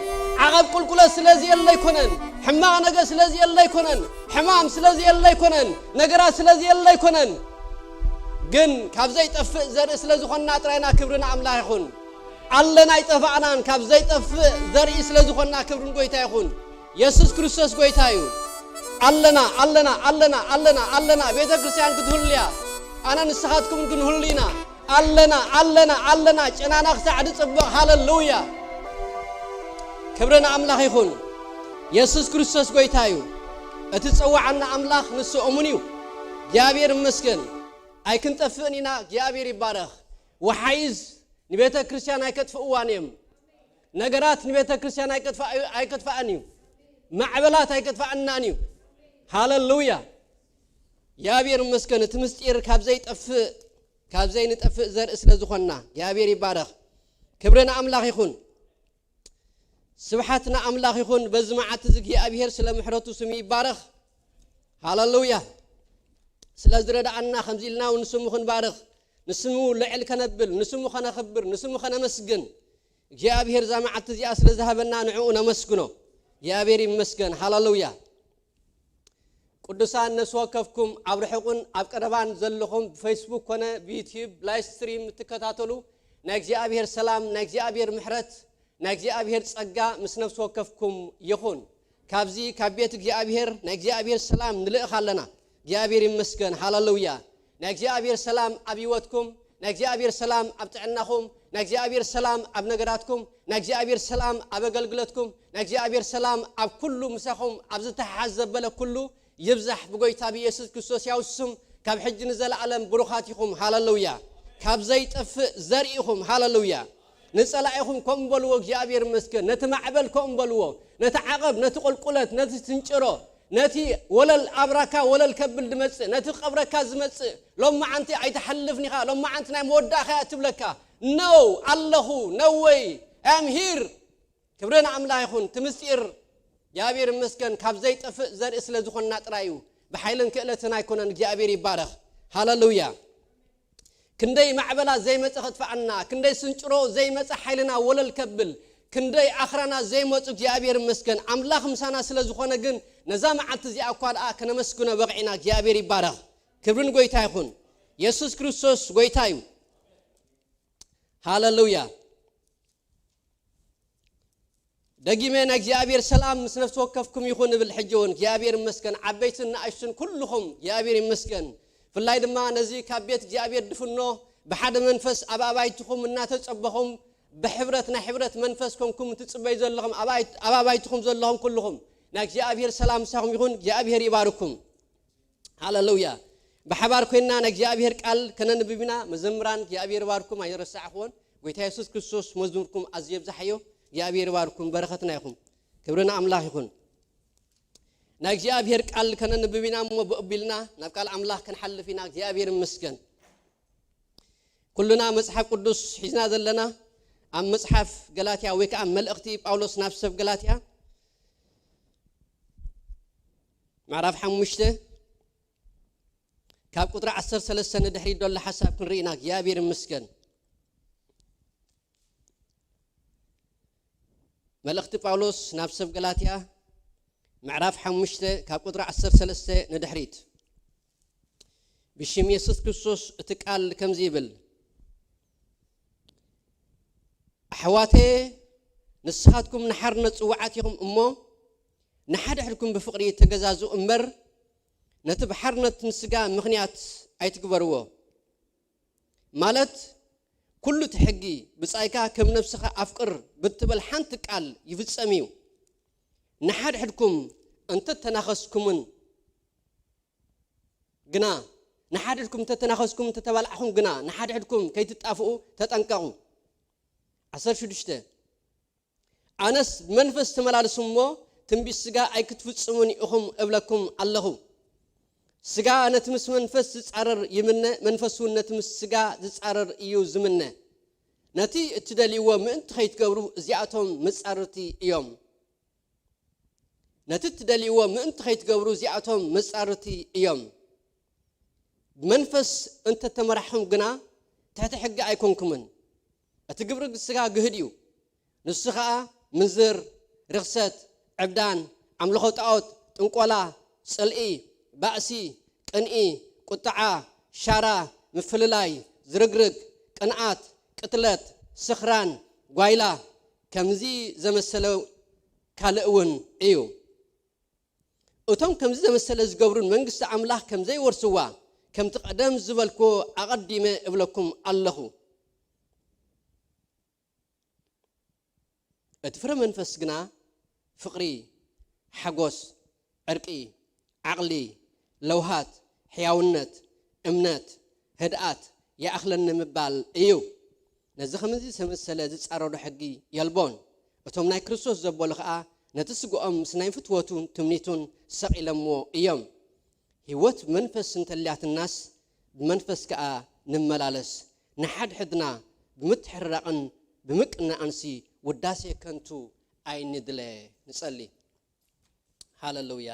ዓቐብ ቁልቁለት ስለዚ የለ ኣይኮነን። ሕማቕ ነገር ስለዚ የለ ኣይኮነን። ሕማም ስለዚ የለ ኣይኮነን። ነገራት ስለዚ የለ ኣይኮነን። ግን ካብ ዘይጠፍእ ዘርኢ ስለ ዝኾንና ጥራይና ክብሪ ንኣምላኽ ይኹን። ኣለና ኣይጠፋእናን ካብ ዘይጠፍእ ዘርኢ ስለ ዝኾንና ክብሪ ንጎይታ ይኹን። የሱስ ክርስቶስ ጎይታ እዩ። ኣለና ኣለና ኣለና ኣለና ኣለና ቤተ ክርስቲያን ክትህሉ እያ። ኣነ ንስኻትኩም ክንህሉ ኢና። ኣለና ኣለና ኣለና ጨናና ክሳዕ ድጽብቕ ሃለሉያ። ክብሪ ንኣምላኽ ይኹን። የሱስ ክርስቶስ ጎይታ እዩ። እቲ ዝጸዋዓና ኣምላኽ ንሱ እሙን እዩ። እግዚኣብሔር ይመስገን። ኣይክንጠፍእን ኢና። እግዚኣብሔር ይባረኽ። ወሓይዝ ንቤተ ክርስቲያን ኣይከጥፍእዋን እዮም። ነገራት ንቤተ ክርስቲያን ኣይከጥፋ- ኣይከጥፋእን እዩ። ማዕበላት ኣይከጥፋእናን እዩ። ሃለሉያ። እግዚኣብሔር ይመስገን። እቲ ምስጢር ካብ ዘይጠፍእ ካብ ዘይንጠፍእ ዘርኢ ስለ ዝኾንና እግዚኣብሔር ይባረኽ። ክብሪ ንኣምላኽ ይኹን። ስብሓት ንኣምላኽ ይኹን። በዚ መዓልቲ እዚ እግዚኣብሔር ስለ ምሕረቱ ስሙ ይባረኽ። ሃለሉያ። ስለ ዝረድኣና ከምዚ ኢልና እውን ንስሙ ክንባርኽ፣ ንስሙ ልዕል ከነብል፣ ንስሙ ከነኽብር፣ ንስሙ ከነመስግን እግዚኣብሔር እዛ መዓልቲ እዚኣ ስለ ዝሃበና ንዕኡ ነመስግኖ። እግዚኣብሔር ይመስገን። ሃለሉያ። ቅዱሳን ነፍሲ ወከፍኩም ኣብ ርሑቕን ኣብ ቀረባን ዘለኹም ብፌስቡክ ኮነ ብዩትዩብ ላይቭ ስትሪም እትከታተሉ ናይ እግዚኣብሔር ሰላም ናይ እግዚኣብሔር ምሕረት ናይ እግዚኣብሔር ጸጋ ምስ ነፍሲ ወከፍኩም ይኹን። ካብዚ ካብ ቤት እግዚኣብሔር ናይ እግዚኣብሔር ሰላም ንልእኽ ኣለና። እግዚኣብሔር ይመስገን። ሃለሉያ። ናይ እግዚኣብሔር ሰላም ኣብ ህይወትኩም፣ ናይ እግዚኣብሔር ሰላም ኣብ ጥዕናኹም፣ ናይ እግዚኣብሔር ሰላም ኣብ ነገራትኩም፣ ናይ እግዚኣብሔር ሰላም ኣብ ኣገልግሎትኩም፣ ናይ እግዚኣብሔር ሰላም ኣብ ኩሉ ምሳኹም ኣብ ዝተሓሓዝ ዘበለ ኩሉ ይብዛሕ ብጎይታ ብኢየሱስ ክርስቶስ ያው ስም። ካብ ሕጂ ንዘለኣለም ብሩኻት ኢኹም። ሃለሉያ። ካብ ዘይጠፍእ ዘርኢኹም። ሃለሉያ። ንጸላኢኹም ከምኡ በልዎ፣ እግዚኣብሔር ይመስገን። ነቲ ማዕበል ከምኡ በልዎ፣ ነቲ ዓቐብ፣ ነቲ ቁልቁለት፣ ነቲ ትንጭሮ፣ ነቲ ወለል ኣብራካ ወለል ከብል ዝመጽእ፣ ነቲ ቀብረካ ዝመጽእ፣ ሎማዓንቲ ኣይትሓልፍን ኢኻ፣ ሎማዓንቲ ናይ መወዳእኻ እያ ትብለካ። No፣ ኣለኹ፣ no way፣ I am here። ክብሪ ንኣምላኽ ይኹን። እቲ ምስጢር እግዚኣብሔር ይመስገን ካብ ዘይጠፍእ ዘርኢ ስለ ዝኾንና ጥራይ እዩ። ብሓይልን ክእለትን ኣይኮነን። እግዚኣብሔር ይባረኽ። ሃለሉያ። ክንደይ ማዕበላት ዘይመጸ ከጥፍኣና፣ ክንደይ ስንጭሮ ዘይመጸ ሓይልና ወለል ከብል፣ ክንደይ ኣኽራና ዘይመጹ እግዚኣብሔር ይመስገን። ኣምላኽ ምሳና ስለ ዝኾነ ግን ነዛ መዓልቲ እዚኣ እኳ ደኣ ከነመስግኖ በቕዕና። እግዚኣብሔር ይባረኽ። ክብሪ ንጎይታ ይኹን። የሱስ ክርስቶስ ጎይታ እዩ። ሃለሉያ። ደጊመ ናይ እግዚኣብሔር ሰላም ምስ ነፍሲ ወከፍኩም ይኹን እብል። ሕጂ እውን እግዚኣብሔር ይመስገን። ዓበይትን ንኣሽቱን ኩልኹም እግዚኣብሔር ይመስገን። ብፍላይ ድማ ነዚ ካብ ቤት እግዚኣብሔር ድፍኖ ብሓደ መንፈስ ኣብ ኣባይትኹም እናተጸበኹም ብሕብረት ናይ ሕብረት መንፈስ ኮንኩም ትጽበዩ ዘለኹም ኣባይ-፣ ኣብ ኣባይትኹም ዘለኹም ኩልኹም ናይ እግዚኣብሔር ሰላም ምሳኹም ይኹን። እግዚኣብሔር ይባርኩም። ሃለሉያ። ብሓባር ኮይንና ናይ እግዚኣብሔር ቃል ከነንብብ ኢና። መዘምራን እግዚኣብሔር ይባርኩም፣ ኣይረሳዕኹዎን። ጎይታ የሱስ ክርስቶስ መዝሙርኩም ኣዝዩ የብዛሕዮ። እግዚኣብሔር ይባርኩም፣ በረኸትና ኢኹም። ክብሪ ንኣምላኽ ይኹን። ናይ እግዚኣብሔር ቃል ከነንብብ ኢና እሞ ብእቢልና ናብ ቃል ኣምላኽ ክንሓልፍ ኢና። እግዚኣብሔር ይመስገን። ኩልና መጽሓፍ ቅዱስ ሒዝና ዘለና ኣብ መጽሓፍ ገላትያ ወይ ከዓ መልእኽቲ ጳውሎስ ናብ ሰብ ገላትያ ምዕራፍ ሓሙሽተ ካብ ቁጥሪ ዓሰርተ ሰለስተ ንድሕሪት ዘሎ ሓሳብ ክንርኢ ኢና። እግዚኣብሔር ይመስገን። መልእኽቲ ጳውሎስ ናብ ሰብ ገላትያ ምዕራፍ ሓሙሽተ ካብ ቁጥሪ ዓሰርተ ሰለስተ ንድሕሪት። ብሽም የሱስ ክርስቶስ እቲ ቃል ከምዚ ይብል፣ ኣሕዋተየ፣ ንስኻትኩም ንሓርነት ጽውዓት ኢኹም እሞ፣ ንሓድሕድኩም ብፍቕሪ ተገዛዝኡ እምበር፣ ነቲ ብሓርነት ንስጋ ምኽንያት ኣይትግበርዎ። ማለት፣ ኩሉ እቲ ሕጊ፣ ብጻይካ ከም ነብስኻ ኣፍቅር ብትብል ሓንቲ ቃል ይፍጸም እዩ። ንሓድሕድኩም እንተተናኸስኩምን ግና፣ ንሓድሕድኩም እንተተናኸስኩም እንተተባላዕኹም ግና፣ ንሓድሕድኩም ከይትጣፍኡ ተጠንቀቑ። ዓሰርተ ሽዱሽተ፣ ኣነስ ብመንፈስ ተመላለሱ እሞ ትንቢት ስጋ ኣይክትፍጽሙን ኢኹም እብለኩም ኣለኹ። ስጋ ነቲ ምስ መንፈስ ዝጻረር ይምነ፣ መንፈስ እውን ነቲ ምስ ስጋ ዝጻረር እዩ ዝምነ። ነቲ እትደልይዎ ምእንቲ ከይትገብሩ እዚኣቶም መጻርርቲ እዮም። ነቲ እትደልይዎ ምእንቲ ከይትገብሩ እዚኣቶም መጻርርቲ እዮም። ብመንፈስ እንተተመራሕኹም ግና ትሕቲ ሕጊ ኣይኮንኩምን። እቲ ግብሪ ስጋ ግህድ እዩ። ንሱ ኸኣ ምንዝር፣ ርኽሰት፣ ዕብዳን፣ ኣምልኾ ጣዖት፣ ጥንቆላ፣ ጽልኢ፣ ባእሲ፣ ቅንኢ፣ ቁጥዓ፣ ሻራ፣ ምፍልላይ፣ ዝርግርግ፣ ቅንኣት፣ ቅትለት፣ ስኽራን፣ ጓይላ፣ ከምዚ ዘመሰለ ካልእ እውን እዩ። እቶም ከምዚ ዘመሰለ ዝገብሩን መንግስቲ ኣምላኽ ከም ዘይወርስዋ፣ ከምቲ ቀደም ዝበልኩዎ ኣቐዲመ እብለኩም ኣለኹ። እቲ ፍረ መንፈስ ግና ፍቕሪ፣ ሓጎስ፣ ዕርቂ፣ ዓቕሊ፣ ለውሃት፣ ሕያውነት፣ እምነት፣ ህድኣት፣ ይኣኽለኒ ምባል እዩ። ነዚ ከምዚ ዝመሰለ ዝጻረሮ ሕጊ የልቦን። እቶም ናይ ክርስቶስ ዘበሉ ኸኣ ነቲ ስግኦም ምስ ናይ ፍትወቱን ትምኒቱን ሰቒሎምዎ እዮም። ህይወት ብመንፈስ እንተልያትናስ ብመንፈስ ከኣ ንመላለስ። ንሓድሕድና ብምትሕርራቕን ብምቅንናቕንሲ ውዳሴ ከንቱ ኣይንድለ። ንጸሊ። ሃለሉያ።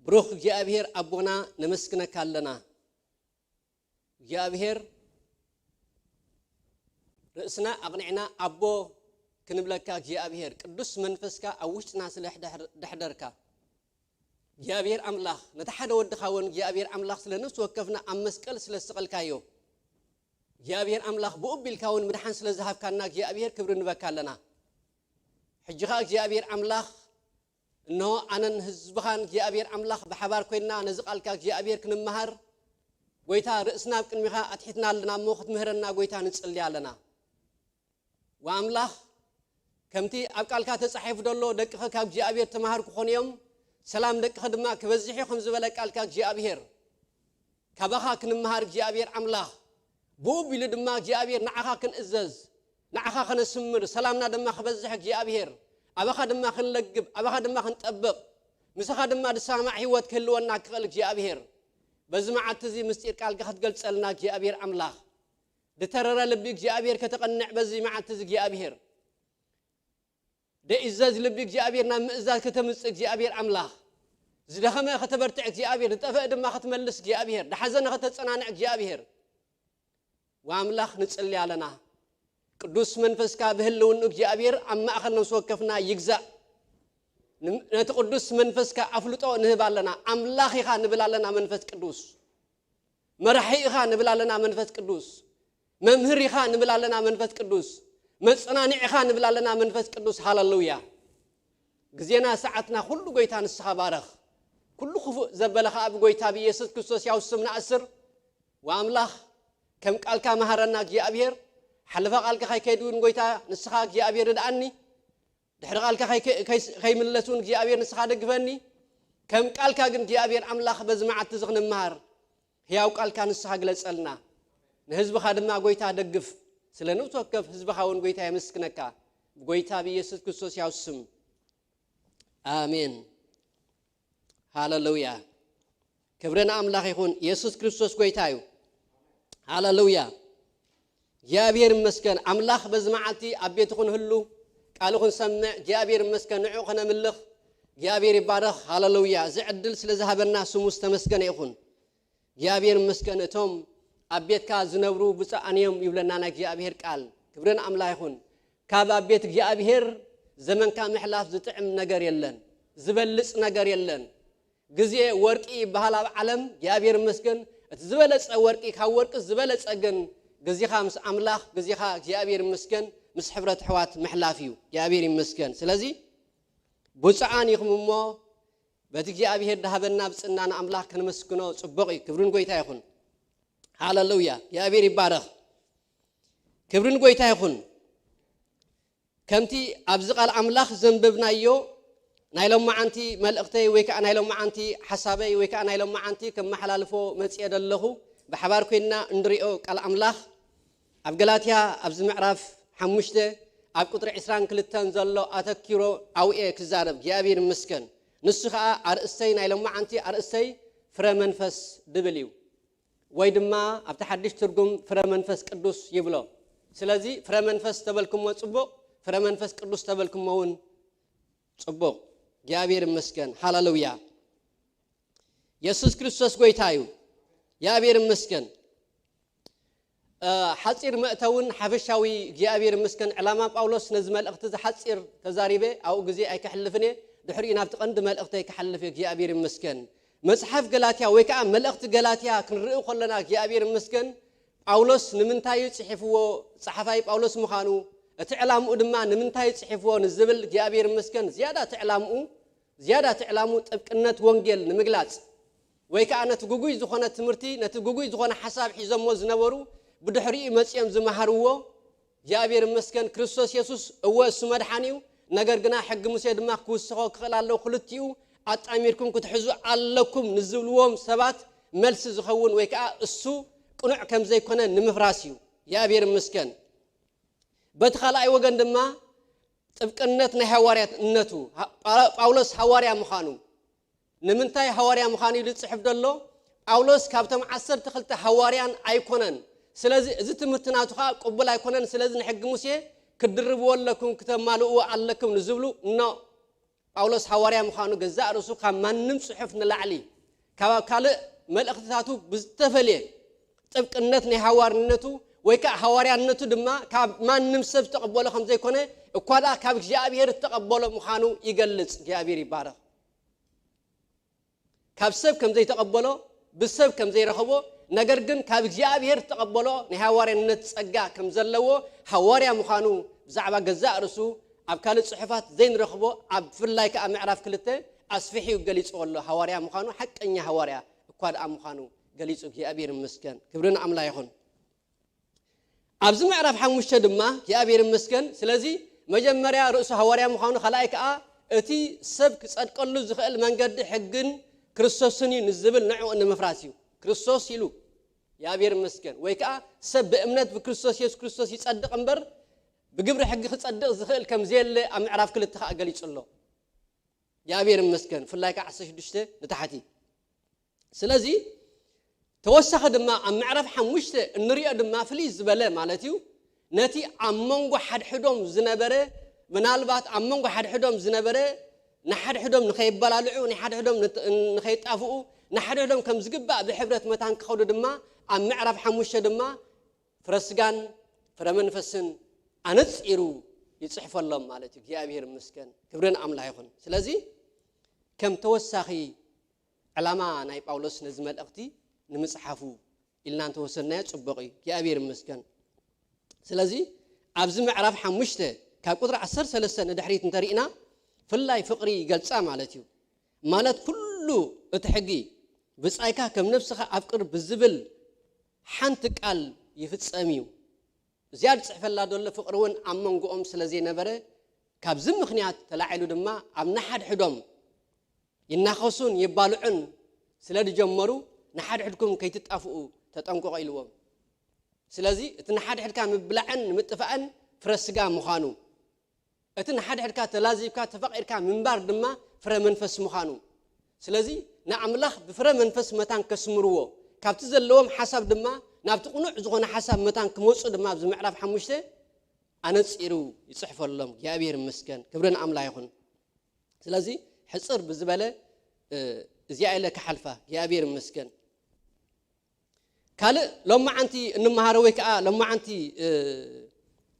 ብሩኽ እግዚኣብሔር ኣቦና፣ ነመስግነካ ኣለና። እግዚኣብሔር፣ ርእስና ኣቕኒዕና ኣቦ ክንብለካ እግዚኣብሔር፣ ቅዱስ መንፈስካ ኣብ ውሽጥና ስለ ሕደሕር-፣ ደሕደርካ እግዚኣብሔር ኣምላኽ፣ ነቲ ሓደ ወድኻ እውን እግዚኣብሔር ኣምላኽ ስለ ነፍሲ ወከፍና ኣብ መስቀል ስለ ዝሰቐልካዮ፣ እግዚኣብሔር ኣምላኽ፣ ብኡ ኣቢልካ እውን ምድሓን ስለ ዝሃብካና እግዚኣብሔር ክብሪ ንበካ ኣለና። ሕጂ ኸኣ እግዚኣብሔር ኣምላኽ፣ እንሆ ኣነን ህዝብኻን እግዚኣብሔር ኣምላኽ ብሓባር ኮይንና ነዚ ቃልካ እግዚኣብሔር ክንመሃር፣ ጎይታ፣ ርእስና ኣብ ቅድሚኻ ኣትሒትና ኣለና እሞ ክትምህረና ጎይታ ንጽሊ ኣለና። ወኣምላኽ፣ ከምቲ ኣብ ቃልካ ተጻሒፉ ዘሎ፣ ደቅኸ ካብ እግዚኣብሔር ተማሃር ክኾኑ እዮም፣ ሰላም ደቅኸ ድማ ክበዝሕ እዩ ከም ዝበለ ቃልካ እግዚኣብሔር፣ ካባኻ ክንመሃር እግዚኣብሔር ኣምላኽ፣ ብኡ ኣቢሉ ድማ እግዚኣብሔር ንዓኻ ክንእዘዝ፣ ንዓኻ ከነስምር፣ ሰላምና ድማ ክበዝሕ እግዚኣብሔር፣ ኣባኻ ድማ ክንለግብ፣ ኣባኻ ድማ ክንጠብቕ፣ ምሳኻ ድማ ዝሰማማዕ ህይወት ክህልወና ክኽእል እግዚኣብሔር፣ በዚ መዓልቲ እዚ ምስጢር ቃልካ ክትገልጸልና እግዚኣብሔር ኣምላኽ፣ ዝተረረ ልቢ እግዚኣብሔር ከተቐንዕ በዚ መዓልቲ እዚ እግዚኣብሔር፣ ደይእዘዝ ልቢ እግዚኣብሔር ናብ ምእዛዝ ከተምጽእ እግዚኣብሔር ኣምላኽ፣ ዝደኸመ ከተበርትዕ እግዚኣብሔር፣ ዝጠፍአ ድማ ክትመልስ እግዚኣብሔር፣ ዝሓዘነ ከተጸናንዕ እግዚኣብሔር፣ ወኣምላኽ ንጽሊ ኣለና። ቅዱስ መንፈስካ ብህልውኑ እግዚኣብሔር ኣብ ማእከል ነፍሲ ወከፍና ይግዛእ። ን-፣ ነቲ ቅዱስ መንፈስካ ኣፍልጦ ንህብ ኣለና። ኣምላኽ ኢኻ ንብል ኣለና መንፈስ ቅዱስ። መራሒ ኢኻ ንብል ኣለና መንፈስ ቅዱስ። መምህር ኢኻ ንብል ኣለና መንፈስ ቅዱስ። መጸናንዒ ኢኻ ንብል ኣለና መንፈስ ቅዱስ። ሃለሉያ። ግዜና ሰዓትና ኩሉ ጎይታ ንስኻ ባረኽ። ኩሉ ክፉእ ዘበለ ኸኣ ብጎይታ ብኢየሱስ ክርስቶስ ያው ስም ንኣስር። ወኣምላኽ ከም ቃልካ መሃረና እግዚኣብሔር። ሓለፋ ቃልካ ከይከይድ እውን ጎይታ ንስኻ እግዚኣብሔር ርድኣኒ። ድሕሪ ቃልካ ከይ-፣ ከይ-፣ ከይስ-፣ ከይምለስ እውን እግዚኣብሔር ንስኻ ደግፈኒ። ከም ቃልካ ግን እግዚኣብሔር ኣምላኽ በዚ መዓልቲ እዚ ክንመሃር ህያው ቃልካ ንስኻ ግለጸልና። ንህዝብኻ ድማ ጎይታ ደግፍ። ስለ ነፍሲ ወከፍ ህዝብኻ እውን ጎይታ የመስግነካ። ብጎይታ ብኢየሱስ ክርስቶስ ያው ስም። ኣሜን። ሃለሉያ። ክብሪ ንኣምላኽ ይኹን። ኢየሱስ ክርስቶስ ጎይታ እዩ። ሃለሉያ። እግዚኣብሔር ይመስገን። ኣምላኽ በዚ መዓልቲ ኣብ ቤቱ ክንህሉ፣ ቃሉ ክንሰምዕ፣ እግዚኣብሔር ይመስገን። ንዕኡ ከነምልኽ፣ እግዚኣብሔር ይባረኽ። ሃለሉያ። እዚ ዕድል ስለ ዝሃበና ስሙ ዝተመስገነ ይኹን። እግዚኣብሔር ይመስገን። እቶም ኣብ ቤትካ ዝነብሩ ብፁዓን እዮም ይብለና ናይ እግዚኣብሔር ቃል። ክብሪ ንኣምላኽ ይኹን። ካብ ኣብ ቤት እግዚኣብሔር ዘመንካ ምሕላፍ ዝጥዕም ነገር የለን፣ ዝበልጽ ነገር የለን። ግዜ ወርቂ ይበሃል ኣብ ዓለም። እግዚኣብሔር ይመስገን። እቲ ዝበለጸ ወርቂ፣ ካብ ወርቂ ዝበለጸ ግን ግዜኻ ምስ ኣምላኽ፣ ግዜኻ እግዚኣብሔር ይመስገን ምስ ሕብረት ኣሕዋት ምሕላፍ እዩ። እግዚኣብሔር ይመስገን። ስለዚ ብፁዓን ኢኹም እሞ በቲ እግዚኣብሔር ዝሃበና ብጽና ንኣምላኽ ከነመስግኖ ጽቡቕ እዩ። ክብርን ጎይታ ይኹን። ሃለሉያ። እግዚኣብሔር ይባረኽ። ክብርን ጎይታ ይኹን። ከምቲ ኣብዚ ቃል ኣምላኽ ዘንበብናዮ ናይ ሎማዓንቲ መልእኽተይ ወይ ከዓ ናይ ሎማዓንቲ ሓሳበይ ወይ ከዓ ናይ ሎማዓንቲ ከመሓላልፎ መጽየ ዘለኹ ብሓባር ኮይንና እንሪኦ ቃል ኣምላኽ ኣብ ገላትያ ኣብዚ ምዕራፍ ሓሙሽተ ኣብ ቁጥሪ ዕስራን ክልተን ዘሎ ኣተኪሮ ኣውኤ ክዛረብ እግዚኣብሔር ይመስገን። ንሱ ከዓ ኣርእስተይ ናይ ሎማዓንቲ ኣርእስተይ ፍረ መንፈስ ድብል እዩ። ወይ ድማ ኣብቲ ሓድሽ ትርጉም ፍረ መንፈስ ቅዱስ ይብሎ። ስለዚ ፍረ መንፈስ ተበልኩሞ ጽቡቕ፣ ፍረ መንፈስ ቅዱስ ተበልኩሞ እውን ጽቡቕ። እግዚኣብሔር ይመስገን። ሃለሉያ። የሱስ ክርስቶስ ጎይታ እዩ። እግዚኣብሔር ይመስገን። እ፣ ሓጺር መእተውን ሓፈሻዊ እግዚኣብሔር ይመስገን። ዕላማ ጳውሎስ ነዚ መልእኽቲ እዚ ሓጺር ተዛሪበ ኣብኡ ግዜ ኣይከሕልፍን እየ። ድሕሪኡ ናብቲ ቀንዲ መልእኽተይ ክሓልፍ እየ። እግዚኣብሔር ይመስገን። መጽሓፍ ገላትያ ወይ ከዓ መልእኽቲ ገላትያ ክንርኢ ከለና እግዚኣብሔር ይመስገን። ጳውሎስ ንምንታይ እዩ ጽሒፍዎ? ጸሓፋይ ጳውሎስ ምዃኑ፣ እቲ ዕላምኡ ድማ ንምንታይ እዩ ጽሒፍዎ ንዝብል እግዚኣብሔር ይመስገን። ዝያዳ እቲ ዕላምኡ፣ ዝያዳ እቲ ዕላምኡ ጥብቅነት ወንጌል ንምግላጽ ወይ ከዓ ነቲ ግጉይ ዝኾነ ትምህርቲ፣ ነቲ ግጉይ ዝኾነ ሓሳብ ሒዞሞ ዝነበሩ ብድሕሪኡ መጺኦም ዝመሃርዎ እግዚኣብሔር ይመስገን። ክርስቶስ የሱስ እወ እሱ መድሓን እዩ። ነገር ግና ሕጊ ሙሴ ድማ ክውስኾ ክኽእል ኣለዎ። ክልቲኡ ኣጣሚርኩም ክትሕዙ ኣለኩም ንዝብልዎም ሰባት መልሲ ዝኸውን ወይ ከዓ እሱ ቅኑዕ ከም ዘይኮነ ንምፍራስ እዩ። እግዚኣብሔር ይመስገን። በቲ ካልኣይ ወገን ድማ ጥብቅነት ናይ ሃዋርያትነቱ፣ ሃ-፣ ጳ-፣ ጳውሎስ ሃዋርያ ምዃኑ፣ ንምንታይ ሃዋርያ ምዃኑ ኢሉ ዝጽሕፍ ዘሎ? ጳውሎስ ካብቶም ዓሰርተ ክልተ ሃዋርያን ኣይኮነን። ስለዚ እዚ ትምህርቲ ናቱ ከዓ ቅቡል ኣይኮነን። ስለዚ ንሕጊ ሙሴ ክትድርብዎ ኣለኩም፣ ክተማልእዎ ኣለኩም ንዝብሉ፣ ኖ፣ ጳውሎስ ሃዋርያ ምዃኑ ገዛእ ርእሱ ካብ ማንም ጽሑፍ ንላዕሊ፣ ካብ ኣብ ካልእ መልእኽትታቱ ብዝተፈልየ ጥብቅነት ናይ ሃዋርነቱ ወይ ከዓ ሃዋርያነቱ ድማ ካብ ማንም ሰብ ዝተቐበሎ ከም ዘይኮነ፣ እኳ ደኣ ካብ እግዚኣብሔር ዝተቐበሎ ምዃኑ ይገልጽ። እግዚኣብሔር ይባረኽ። ካብ ሰብ ከም ዘይተቐበሎ፣ ብሰብ ከም ዘይረኸቦ፣ ነገር ግን ካብ እግዚኣብሔር ዝተቐበሎ ናይ ሃዋርያነት ጸጋ ከም ዘለዎ፣ ሃዋርያ ምዃኑ ብዛዕባ ገዛእ ርእሱ ኣብ ካልእ ጽሑፋት ዘይንረኽቦ፣ ኣብ ብፍላይ ከኣ ምዕራፍ ክልተ ኣስፊሑ ገሊጽዎ ኣሎ። ሃዋርያ ምዃኑ፣ ሓቀኛ ሃዋርያ እኳ ደኣ ምዃኑ ገሊጹ፣ እግዚኣብሔር ይመስገን። ክብሪ ንኣምላኽ ይኹን። ኣብዚ ምዕራፍ ሓሙሽተ ድማ እግዚኣብሔር ይመስገን። ስለዚ መጀመርያ ርእሱ ሃዋርያ ምዃኑ፣ ካልኣይ ከኣ እቲ ሰብ ክጸድቀሉ ዝኽእል መንገዲ ሕግን ክርስቶስን እዩ ንዝብል ንዕኡ ንምፍራስ እዩ። ክርስቶስ ኢሉ፣ እግዚኣብሔር ይመስገን። ወይ ከኣ ሰብ ብእምነት ብክርስቶስ የሱስ ክርስቶስ ይጸድቕ እምበር ብግብሪ ሕጊ ክጸድቕ ዝኽእል ከም ዘየለ ኣብ ምዕራፍ ክልተ ከኣ ገሊጹ ኣሎ። እግዚኣብሔር ይመስገን። ብፍላይ ከኣ ዓሰርተ ሽዱሽተ ንታሕቲ። ስለዚ ተወሳኺ ድማ ኣብ ምዕራፍ ሓሙሽተ እንሪኦ ድማ ፍልይ ዝበለ ማለት እዩ። ነቲ ኣብ መንጎ ሓድሕዶም ዝነበረ፣ ምናልባት ኣብ መንጎ ሓድሕዶም ዝነበረ ንሓድሕዶም ንኸይበላልዑ፣ ንሓድሕዶም ንት-፣ ንኸይጣፍኡ፣ ንሓድሕዶም ከም ዝግባእ ብሕብረት መታን ክኸዱ ድማ ኣብ ምዕራፍ ሓሙሽተ ድማ ፍረ ስጋን ፍረ መንፈስን ኣነጺሩ ይጽሕፈሎም ማለት እዩ። እግዚኣብሔር ይመስገን። ክብሪ ንኣምላኽ ይኹን። ስለዚ ከም ተወሳኺ ዕላማ ናይ ጳውሎስ ነዚ መልእኽቲ ንምጽሓፉ ኢልና እንተወሰድናዮ ጽቡቕ እዩ። እግዚኣብሔር ይመስገን። ስለዚ ኣብዚ ምዕራፍ ሓሙሽተ ካብ ቁጽሪ ዓሰርተ ሰለስተ ንድሕሪት እንተሪእና፣ ፍላይ ፍቕሪ ይገልጻ ማለት እዩ። ማለት ኩሉ እቲ ሕጊ፣ "ብጻይካ ከም ነብስኻ ኣፍቅር" ብዝብል ሓንቲ ቃል ይፍጸም እዩ። እዚኣ ዝጽሕፈላ ዘሎ ፍቕሪ እውን ኣብ መንጎኦም ስለ ዘይነበረ፣ ካብዚ ምኽንያት ተላዒሉ ድማ ኣብ ንሓድሕዶም ይናኸሱን ይባልዑን ስለ ዝጀመሩ፣ "ንሓድሕድኩም ከይትጣፍኡ ተጠንቀቑ" ኢልዎም። ስለዚ እቲ ንሓድሕድካ ምብላዕን ምጥፋእን ፍረ ስጋ ምዃኑ፣ እቲ ንሓድሕድካ ተላዚብካ ተፋቒርካ ምንባር ድማ ፍረ መንፈስ ምዃኑ፣ ስለዚ ንኣምላኽ ብፍረ መንፈስ መታን ከስምርዎ፣ ካብቲ ዘለዎም ሓሳብ ድማ ናብቲ ቅኑዕ ዝኾነ ሓሳብ መታን ክመጹ ድማ ኣብዚ ምዕራፍ ሓሙሽተ ኣነጺሩ ይጽሕፈሎም። እግዚኣብሔር ይመስገን። ክብሪ ንኣምላኽ ይኹን። ስለዚ ሕጽር ብዝበለ፣ እ፣ እዚኣ ኢለ ክሓልፋ። እግዚኣብሔር ይመስገን። ካልእ ሎማዓንቲ እንመሃሮ ወይ ከዓ ሎማዓንቲ፣ እ፣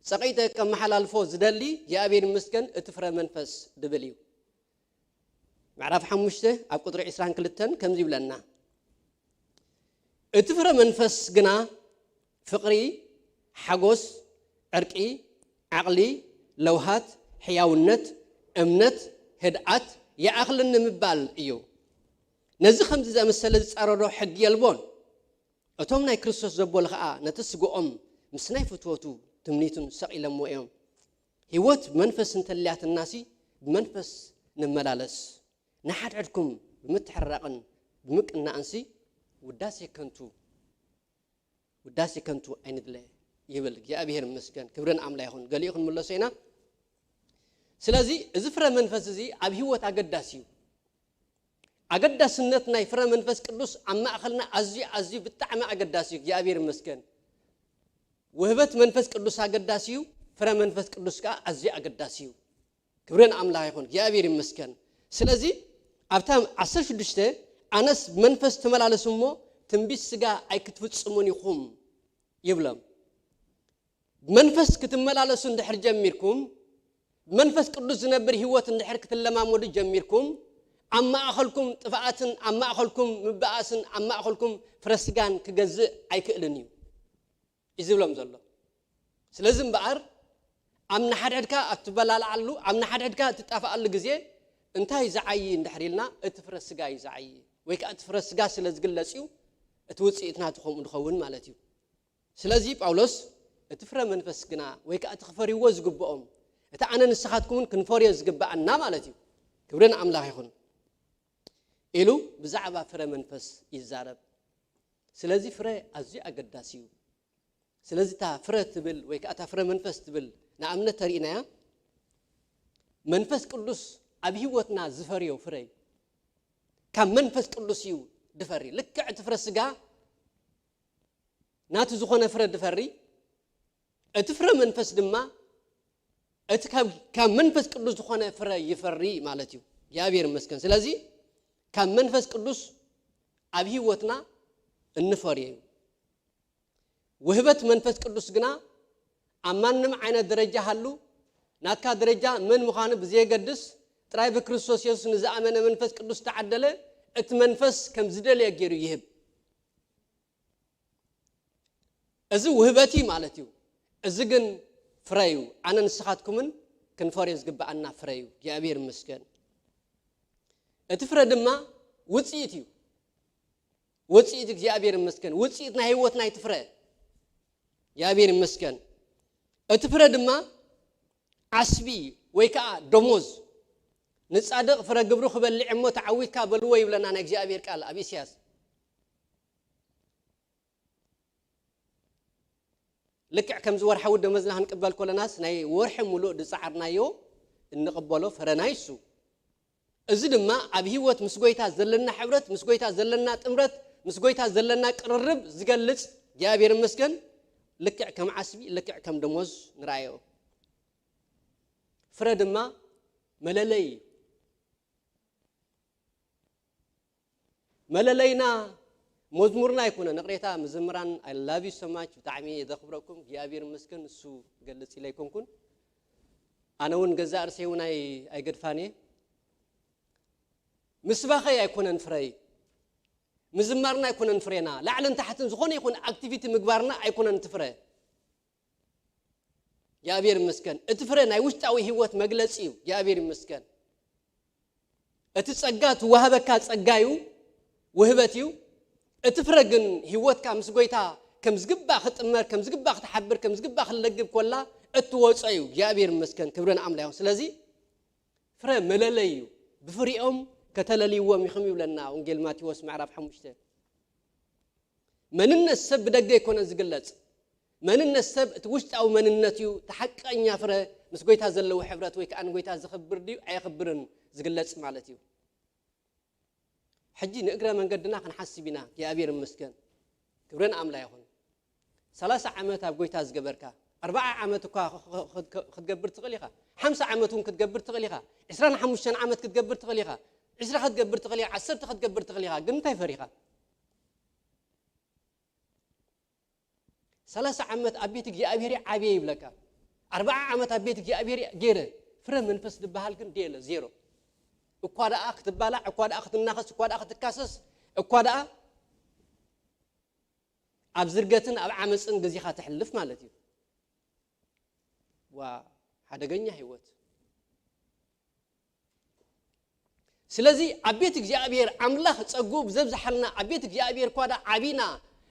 ጸቒጠ ከመሓላልፎ ዝደሊ እግዚኣብሔር ይመስገን እቲ ፍረ መንፈስ ድብል እዩ። ምዕራፍ ሓሙሽተ ኣብ ቁጽሪ ዕስራን ክልተን ከምዚ ይብለና፣ "እቲ ፍረ መንፈስ ግና ፍቕሪ፣ ሓጎስ፣ ዕርቂ፣ ዓቕሊ፣ ለውሃት፣ ሕያውነት፣ እምነት፣ ህድኣት፣ ይኣኽለኒ ምባል እዩ። ነዚ ከምዚ ዘመሰለ ዝጻረሮ ሕጊ የልቦን። እቶም ናይ ክርስቶስ ዘበሉ ኸኣ ነቲ ስግኦም ምስ ናይ ፍትወቱ ትምኒቱን ሰቒሎምዎ እዮም። ህይወት መንፈስ እንተልያትናሲ ብመንፈስ ንመላለስ። ንሓድሕድኩም ብምትሕርራቕን ብምቅናእንሲ ውዳሴ ከንቱ፣ ውዳሴ ከንቱ ኣይንድለ" ይብል። እግዚኣብሔር ይመስገን። ክብሪ ንኣምላኽ ይኹን። ገሊኡ ክንምለሶ ኢና። ስለዚ እዚ ፍረ መንፈስ እዚ ኣብ ህይወት ኣገዳሲ እዩ። ኣገዳስነት ናይ ፍረ መንፈስ ቅዱስ ኣብ ማእኸልና ኣዝዩ፣ ኣዝዩ ብጣዕሚ ኣገዳሲ እዩ። እግዚኣብሔር ይመስገን። ውህበት መንፈስ ቅዱስ ኣገዳሲ እዩ። ፍረ መንፈስ ቅዱስ ከኣ ኣዝዩ ኣገዳሲ እዩ። ክብሪ ንኣምላኽ ይኹን። እግዚኣብሔር ይመስገን። ስለዚ ኣብታ ዓሰርተ ሽዱሽተ፣ "ኣነስ ብመንፈስ ተመላለሱ እሞ ትንቢት ስጋ ኣይክትፍጽሙን ኢኹም" ይብሎም። መንፈስ ክትመላለሱ እንድሕር ጀሚርኩም፣ መንፈስ ቅዱስ ዝነብር ህይወት እንድሕር ክትለማመዱ ጀሚርኩም፣ ኣብ ማእኸልኩም ጥፍኣትን ኣብ ማእኸልኩም ምብኣስን ኣብ ማእኸልኩም ፍረ ስጋን ክገዝእ ኣይክእልን እዩ፣ እዩ ዝብሎም ዘሎ። ስለዚ እምበኣር ኣብ ንሓድሕድካ ኣብ ትበላልዓሉ፣ ኣብ ንሓድሕድካ እትጣፍኣሉ ግዜ እንታይ ዝዓዪ እንድሕር ኢልና፣ እቲ ፍረ ስጋ እዩ ዝዓዪ። ወይ ከኣ እቲ ፍረ ስጋ ስለ ዝግለጽ እዩ፣ እቲ ውጽኢት ናቱ ከምኡ ዝኸውን ማለት እዩ። ስለዚ ጳውሎስ፣ "እቲ ፍረ መንፈስ ግና፣ ወይ ከኣ እቲ ክፈርይዎ ዝግብኦም፣ እቲ ኣነ ንስኻትኩምን ክንፈርዮ ዝግብኣና ማለት እዩ፣ ክብሪ ንኣምላኽ ይኹን" ኢሉ ብዛዕባ ፍረ መንፈስ ይዛረብ። ስለዚ ፍረ ኣዝዩ ኣገዳሲ እዩ። ስለዚ እታ ፍረ ትብል ወይ ከኣ እታ ፍረ መንፈስ ትብል ንኣብነት ተሪእናያ፣ መንፈስ ቅዱስ ኣብ ህይወትና ዝፈርዮ ፍረ እዩ። ካብ መንፈስ ቅዱስ እዩ ድፈሪ። ልክዕ እቲ ፍረ ስጋ ናቱ ዝኾነ ፍረ ድፈሪ፣ እቲ ፍረ መንፈስ ድማ እቲ ካብ፣ ካብ መንፈስ ቅዱስ ዝኾነ ፍረ ይፈሪ ማለት እዩ። እግዚኣብሔር ይመስገን። ስለዚ ካብ መንፈስ ቅዱስ ኣብ ህይወትና እንፈርዮ እዩ። ውህበት መንፈስ ቅዱስ ግና ኣብ ማንም ዓይነት ደረጃ ሃሉ፣ ናትካ ደረጃ መን ምዃኑ ብዘየገድስ፣ ጥራይ ብክርስቶስ የሱስ ንዝኣመነ መንፈስ ቅዱስ ተዓደለ፣ እቲ መንፈስ ከም ዝደለየ ገይሩ ይህብ። እዚ ውህበት እዩ ማለት እዩ። እዚ ግን ፍረ እዩ። ኣነ ንስኻትኩምን ክንፈርዮ ዝግብኣና ፍረ እዩ። እግዚኣብሔር ይመስገን። እቲ ፍረ ድማ ውፅኢት እዩ። ውፅኢት እግዚኣብሔር ይመስገን። ውፅኢት ናይ ህይወት ናይቲ ፍረ። እግዚኣብሔር ይመስገን። እቲ ፍረ ድማ ዓስቢ ወይ ከዓ ደሞዝ። ንጻድቕ ፍረ ግብሩ ክበልዕ እሞ ተዓዊትካ በልዎ ይብለና ናይ እግዚኣብሔር ቃል ኣብ ኢሳያስ። ልክዕ ከምዚ ወርሓዊ ደመዝና ክንቅበል ከለናስ ናይ ወርሒ ሙሉእ ዝጸዓርናዮ እንቕበሎ ፍረ ናይ እሱ። እዚ ድማ ኣብ ህይወት ምስ ጎይታ ዘለና ሕብረት፣ ምስ ጎይታ ዘለና ጥምረት፣ ምስ ጎይታ ዘለና ቅርርብ ዝገልጽ እግዚኣብሔር ይመስገን። ልክዕ ከም ዓስቢ፣ ልክዕ ከም ደሞዝ ንረኣዮ። ፍረ ድማ መለለይ እዩ። መለለይና መዝሙርና ኣይኮነን። ይቕሬታ ምዝምራን፣ I love you so much፣ ብጣዕሚ እየ ዘኽብረኩም። እግዚኣብሔር ይመስገን፣ ንሱ ክገልጽ ኢለ ኣይኮንኩን። ኣነ እውን ገዛእ ርእሰይ እውን ኣይ-፣ ኣይገድፋን እየ። ምስባኸይ ኣይኮነን ፍረይ። ምዝማርና ኣይኮነን ፍሬና። ላዕልን ታሕትን ዝኾነ ይኹን ኣክቲቪቲ ምግባርና ኣይኮነን እቲ ፍረ። እግዚኣብሔር ይመስገን። እቲ ፍረ ናይ ውሽጣዊ ህይወት መግለጺ እዩ። እግዚኣብሔር ይመስገን። እቲ ጸጋ ትዋህበካ ጸጋ እዩ፣ ውህበት እዩ። እቲ ፍረ ግን ህይወትካ ምስ ጎይታ ከም ዝግባእ ክጥመር፣ ከም ዝግባእ ክትሓብር፣ ከም ዝግባእ ክለግብ ኮላ እትወጾ እዩ። እግዚኣብሔር ይመስገን። ክብሪ ንኣምላኽ ይኹን። ስለዚ ፍረ መለለይ እዩ። ብፍሪኦም ከተለልይዎም ኢኹም ይብለና ወንጌል ማቴዎስ ምዕራፍ ሓሙሽተ። መንነት ሰብ ብደገ ኣይኮነን ዝግለጽ። መንነት ሰብ እቲ ውሽጣዊ መንነት እዩ። እቲ ሓቀኛ ፍረ ምስ ጎይታ ዘለዎ ሕብረት ወይ ከዓ ንጎይታ ዘኽብር ድዩ ኣየኽብርን ዝግለጽ ማለት እዩ። ሕጂ ንእግረ መንገድና ክንሓስብ ኢና። እግዚኣብሔር ይመስገን። ክብሪ ንኣምላኽ ይኹን። ሰላሳ ዓመት ኣብ ጎይታ ዝገበርካ፣ ኣርብዓ ዓመት እኳ ኽ-፣ ኽ-፣ ኽ-፣ ክትገብር ትኽእል ኢኻ። ሓምሳ ዓመት እውን ክትገብር ትኽእል ኢኻ። ዕስራን ሓሙሽተን ዓመት ክትገብር ትኽእል ኢኻ። ዕስራ ክትገብር ትኽእል ኢኻ። ዓሰርተ ክትገብር ትኽእል ኢኻ። ግን እንታይ ፈሪኻ? ሰላሳ ዓመት ኣብ ቤት እግዚኣብሔር ዓብየ ይብለካ። ኣርብዓ ዓመት ኣብ ቤት እግዚኣብሔር ገይረ፣ ፍረ መንፈስ ዝበሃል ግን ደየለ፣ ዜሮ። እኳ ደኣ ክትባላዕ፣ እኳ ደኣ ክትናኸስ፣ እኳ ደኣ ክትካሰስ፣ እኳ ደኣ ኣብ ዝርገትን ኣብ ዓመፅን ገዜኻ ተሕልፍ ማለት እዩ። ዋ፣ ሓደገኛ ህይወት። ስለዚ ኣብ ቤት እግዚኣብሔር ኣምላኽ ጸግኡ ብዘብዝሓልና፣ ኣብ ቤት እግዚኣብሔር ኳዳ ዓቢና፣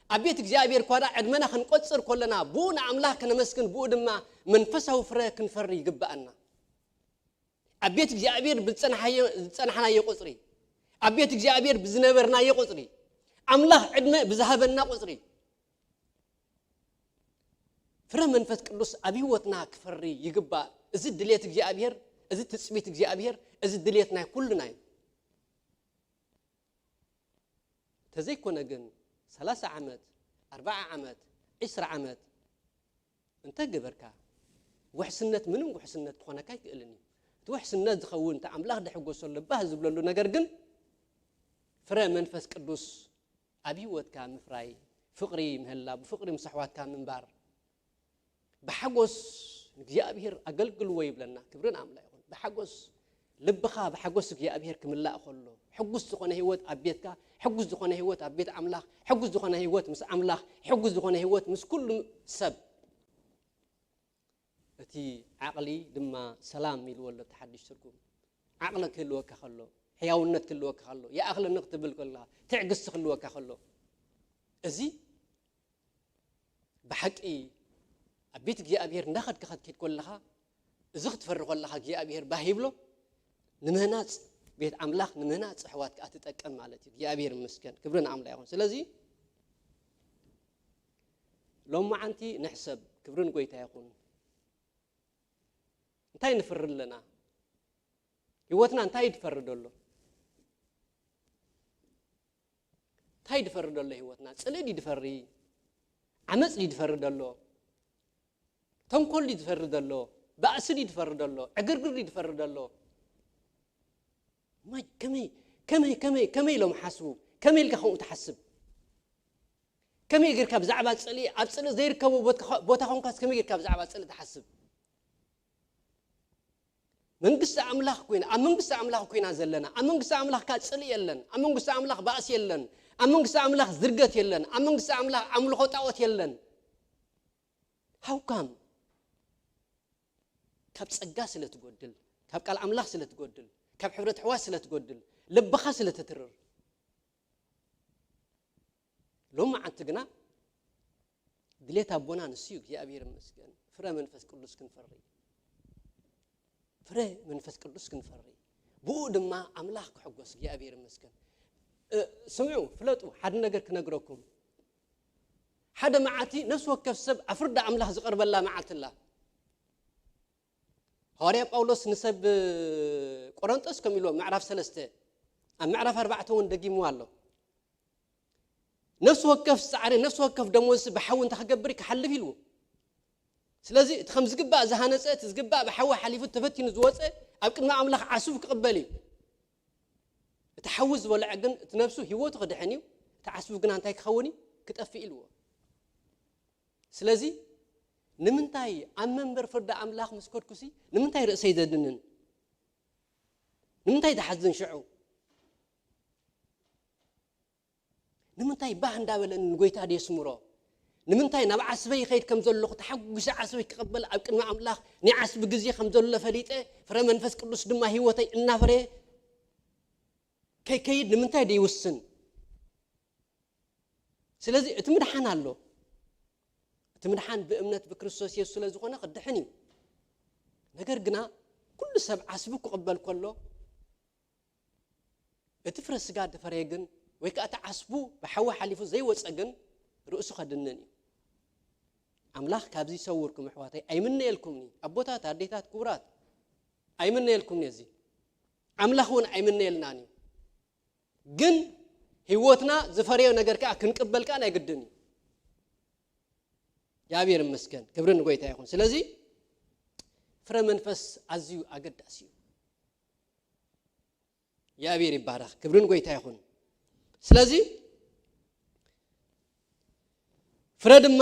ኣብ ቤት እግዚኣብሔር ኳዳ ዕድመና ክንቆጽር ከለና፣ ብኡ ንኣምላኽ ከነመስግን፣ ብኡ ድማ መንፈሳዊ ፍረ ክንፈሪ ይግብኣና። ኣብ ቤት እግዚኣብሔር ብዝጸናሓዮ-፣ ዝጸናሕናዮ ቁጽሪ፣ ኣብ ቤት እግዚኣብሔር ብዝነበርናዮ ቁጽሪ፣ ኣምላኽ ዕድመ ብዝሃበና ቁጽሪ፣ ፍረ መንፈስ ቅዱስ ኣብ ህይወትና ክፈሪ ይግባእ። እዚ ድሌት እግዚኣብሔር፣ እዚ ትጽቢት እግዚኣብሔር፣ እዚ ድሌት ናይ ኩልና እዩ። ተዘይኮነ ግን ሰላሳ ዓመት፣ ኣርብዓ ዓመት፣ ዕስራ ዓመት እንተ ገበርካ፣ ውሕስነት፣ ምንም ውሕስነት ክኾነካ ኣይክእልን እዩ። እቲ ውሕስነት ዝኸውን፣ እቲ ኣምላኽ ዝሕጎሰሉ፣ ባህ ዝብለሉ ነገር ግን ፍረ መንፈስ ቅዱስ ኣብ ህይወትካ ምፍራይ፣ ፍቕሪ ምህላው፣ ብፍቕሪ ምስ ኣሕዋትካ ምንባር፣ ብሓጎስ ንእግዚኣብሔር ኣገልግልዎ ይብለና። ክብሪ ንኣምላኽ ይኹን። ብሓጎስ፣ ልብኻ ብሓጎስ እግዚኣብሔር ክምላእ ከሎ፣ ሕጉስ ዝኾነ ህይወት ኣብ ቤትካ፣ ሕጉስ ዝኾነ ህይወት ኣብ ቤት ኣምላኽ፣ ሕጉስ ዝኾነ ህይወት ምስ ኣምላኽ፣ ሕጉስ ዝኾነ ህይወት ምስ ኩሉ ሰብ። እቲ ዓቕሊ ድማ ሰላም ኢልዎ ኣሎ እቲ ሓድሽ ትርጉም። ዓቕሊ ክህልወካ ከሎ፣ ሕያውነት ክህልወካ ከሎ፣ ይኣኽለኒ ክትብል ከለኻ፣ ትዕግስቲ ክህልወካ ከሎ፣ እዚ ብሓቂ ኣብ ቤት እግዚኣብሔር እንዳኸድካ ክትከይድ ከለኻ፣ እዚ ክትፈሪ ከለኻ እግዚኣብሔር ባህ ይብሎ። ንምህናጽ ቤት ኣምላኽ፣ ንምህናጽ ኣሕዋት ከኣ ትጠቅም ማለት እዩ። እግዚኣብሔር ይመስገን። ክብሪ ንኣምላኽ ይኹን። ስለዚ ሎማዓንቲ ንሕሰብ። ክብሪ ንጎይታ ይኹን። እንታይ ንፍሪ ኣለና? ህይወትና እንታይ እዩ ትፈርዶ ኣሎ? እንታይ ድፈሪ ደሎ ህይወትና? ጽልኢ ድዩ ድፈሪ? ዓመጽ ድዩ ድፈሪ ደሎ? ተንኮል ድዩ ድፈሪ ደሎ? ባእሲ ድዩ ድፈሪ ደሎ? ዕግርግር ድዩ ድፈሪ ደሎ? ማይ፣ ከመይ ከመይ ከመይ ከመይ ኢሎም ሓስቡ? ከመይ ኢልካ ከምኡ ትሓስብ? ከመይ ጌርካ ብዛዕባ ጽልኢ፣ ኣብ ጽልኢ ዘይርከቦ ቦታ ቦታ ኮንካስ ከመይ ጌርካ ብዛዕባ ጽልኢ ትሓስብ? መንግስቲ ኣምላኽ ኮይና፣ ኣብ መንግስቲ ኣምላኽ ኮይና ዘለና፣ ኣብ መንግስቲ ኣምላኽ ካ ጽልኢ የለን፣ ኣብ መንግስቲ ኣምላኽ ባእሲ የለን፣ ኣብ መንግስቲ ኣምላኽ ዝርገት የለን፣ ኣብ መንግስቲ ኣምላኽ ኣምልኾ ጣዖት የለን። ሃውካም ካብ ጸጋ ስለ ትጎድል፣ ካብ ቃል ኣምላኽ ስለ ትጎድል፣ ካብ ሕብረት ሕዋስ ስለ ትጎድል፣ ልብኻ ስለ ትትርር። ሎም መዓንቲ ግና ድሌት ኣቦና ንሱ እዩ። እግዚኣብሔር ይመስገን። ፍረ መንፈስ ቅዱስ ክንፈሪ፣ ፍረ መንፈስ ቅዱስ ክንፈሪ፣ ብኡ ድማ ኣምላኽ ክሕጎስ። እግዚኣብሔር ይመስገን። እ፣ ስምዑ፣ ፍለጡ፣ ሓደ ነገር ክነግረኩም። ሓደ መዓልቲ ነፍሲ ወከፍ ሰብ ኣብ ፍርዲ ኣምላኽ ዝቐርበላ መዓልቲ ኣላ። ሃዋርያ ጳውሎስ ንሰብ ቆረንጦስ ከም ኢልዎ፣ ምዕራፍ ሰለስተ፣ ኣብ ምዕራፍ ኣርባዕተ እውን ደጊምዎ ኣሎ። ነፍሲ ወከፍ ጻዕሪ፣ ነፍሲ ወከፍ ደሞዝ ብሓዊ እንተ ክገብር ክሓልፍ ኢልዎ። ስለዚ እቲ ከም ዝግባእ ዝሃነጸ፣ እቲ ዝግባእ ብሓዊ ሓሊፉ ተፈቲኑ ዝወጸ፣ ኣብ ቅድሚ ኣምላኽ ዓስቡ ክቕበል እዩ። እቲ ሓዊ ዝበልዐ ግን እቲ ነፍሱ ህይወቱ ክድሕን እዩ፣ እቲ ዓስቡ ግና እንታይ ክኸውን እዩ? ክጠፍእ ኢልዎ። ስለዚ ንምንታይ ኣብ መንበር ፍርዲ ኣምላኽ ምስ ከድኩሲ ንምንታይ ርእሰይ ዘድንን? ንምንታይ ዝሓዝን ሽዑ? ንምንታይ ባህ እንዳበለኒ ንጎይታ ደየስምሮ? ንምንታይ ናብ ዓስበይ ይኸይድ ከም ዘለኹ ተሓጒሰ ዓስበይ ክቕበል ኣብ ቅድሚ ኣምላኽ ናይ ዓስቢ ግዜ ከም ዘሎ ፈሊጠ፣ ፍረ መንፈስ ቅዱስ ድማ ህይወተይ እናፈረየ ከይከይድ ንምንታይ ደይውስን? ስለዚ እቲ ምድሓን ኣሎ። እቲ ምድሓን ብእምነት ብክርስቶስ የሱስ ስለ ዝኾነ ክድሕን እዩ። ነገር ግና ኩሉ ሰብ ዓስቡ ክቕበል ከሎ፣ እቲ ፍረ ስጋ ድፈረየ ግን፣ ወይ ከኣ እቲ ዓስቡ ብሓዊ ሓሊፉ ዘይወጸ ግን፣ ርእሱ ከድንን እዩ። ኣምላኽ ካብዚ ይሰውርኩም ኣሕዋተይ፣ ኣይምነየልኩምኒ። ኣቦታት፣ ኣዴታት፣ ክቡራት፣ ኣይምነየልኩምኒ እዚ። ኣምላኽ እውን ኣይምነየልናን እዩ። ግን ህይወትና ዝፈረዮ ነገር ከኣ ክንቅበል ከኣ ናይ ግድን እዩ። እግዚኣብሔር ይመስገን፣ ክብሪ ንጎይታ ይኹን። ስለዚ ፍረ መንፈስ ኣዝዩ ኣገዳሲ እዩ። እግዚኣብሔር ይባረኽ፣ ክብሪ ንጎይታ ይኹን። ስለዚ ፍረ ድማ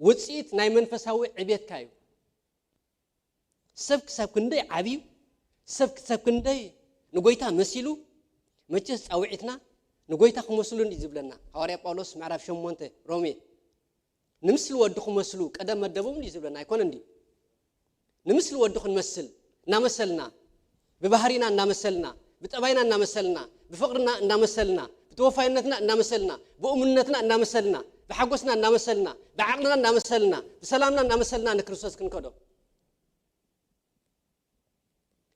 ውጽኢት ናይ መንፈሳዊ ዕቤትካ እዩ። ሰብ ክሳብ ክንደይ ዓብዩ፣ ሰብ ክሳብ ክንደይ ንጎይታ መሲሉ፣ መቸስ ጻውዒትና ንጎይታ ክመስሉ እንዲ ዝብለና። ሃዋርያ ጳውሎስ ምዕራፍ ሸሞንተ ሮሜ፣ ንምስሊ ወዲ ክመስሉ ቀደም መደቦም እንዲ ዝብለና ኣይኮነ እንዲ? ንምስሊ ወዲ ክንመስል እናመሰልና፣ ብባህሪና እናመሰልና፣ ብጠባይና እናመሰልና፣ ብፍቕርና እናመሰልና፣ ብተወፋይነትና እናመሰልና፣ ብእሙንነትና እናመሰልና፣ ብሓጎስና እናመሰልና፣ ብዓቕልና እናመሰልና፣ ብሰላምና እናመሰልና ንክርስቶስ ክንከዶ።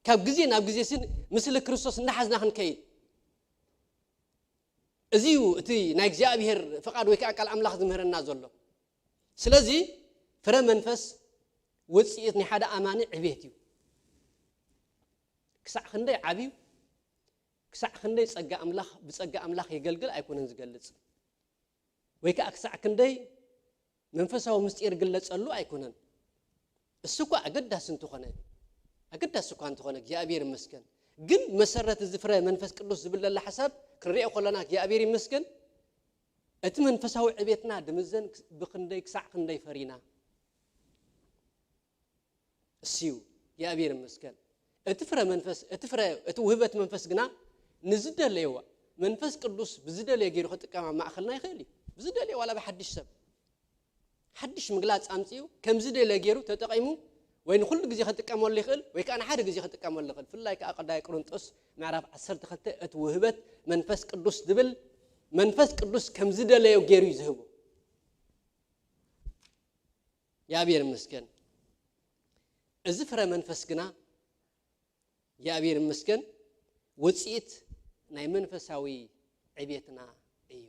ካብ ግዜ ናብ ግዜ ስን ምስሊ ክርስቶስ እናሓዝና ክንከይድ። እዚ እዩ እቲ ናይ እግዚኣብሔር ፍቓድ ወይ ከዓ ቃል ኣምላኽ ዝምህረና ዘሎ። ስለዚ ፍረ መንፈስ ውፅኢት ናይ ሓደ ኣማኒ ዕቤት እዩ። ክሳዕ ክንደይ ዓብዩ፣ ክሳዕ ክንደይ ጸጋ ኣምላኽ፣ ብጸጋ ኣምላኽ የገልግል ኣይኮነን ዝገልጽ። ወይ ከዓ ክሳዕ ክንደይ መንፈሳዊ ምስጢር ግለጸሉ ኣይኮነን። እሱ እኳ ኣገዳሲ እንተኾነ፣ ኣገዳሲ እኳ እንተኾነ እግዚኣብሔር ይመስገን። ግን መሰረት እዚ ፍረ መንፈስ ቅዱስ ዝብል ዘላ ሓሳብ ክንሪኦ ከለና እግዚኣብሔር ይመስገን። እቲ መንፈሳዊ ዕቤትና ድምዘን ብክንደይ ክሳዕ ክንደይ ፈሪና። እስዩ እግዚኣብሔር ይመስገን። እቲ ፍረ መንፈስ፣ እቲ ፍረ፣ እቲ ውህበት መንፈስ ግና ንዝደለየዋ መንፈስ ቅዱስ ብዝደለየ ገይሩ ክጥቀም ኣብ ማእኸልና ይኽእል እዩ። ብዝደለየ ዋላ ብሓድሽ ሰብ ሓድሽ ምግላጽ ኣምጺኡ ከም ዝደለየ ገይሩ ተጠቒሙ ወይ ንኹሉ ግዜ ክጥቀመሉ ይኽእል ወይ ከዓ ንሓደ ግዜ ክጥቀመሉ ይኽእል። ብፍላይ ከዓ ቀዳማይ ቆሮንጦስ ምዕራፍ ዓሰርተ ክልተ እቲ ውህበት መንፈስ ቅዱስ ዝብል መንፈስ ቅዱስ ከም ዝደለዮ ገይሩ እዩ ዝህቦ። እግዚኣብሔር ይመስገን። እዚ ፍረ መንፈስ ግና እግዚኣብሔር ይመስገን ውፅኢት ናይ መንፈሳዊ ዕቤትና እዩ።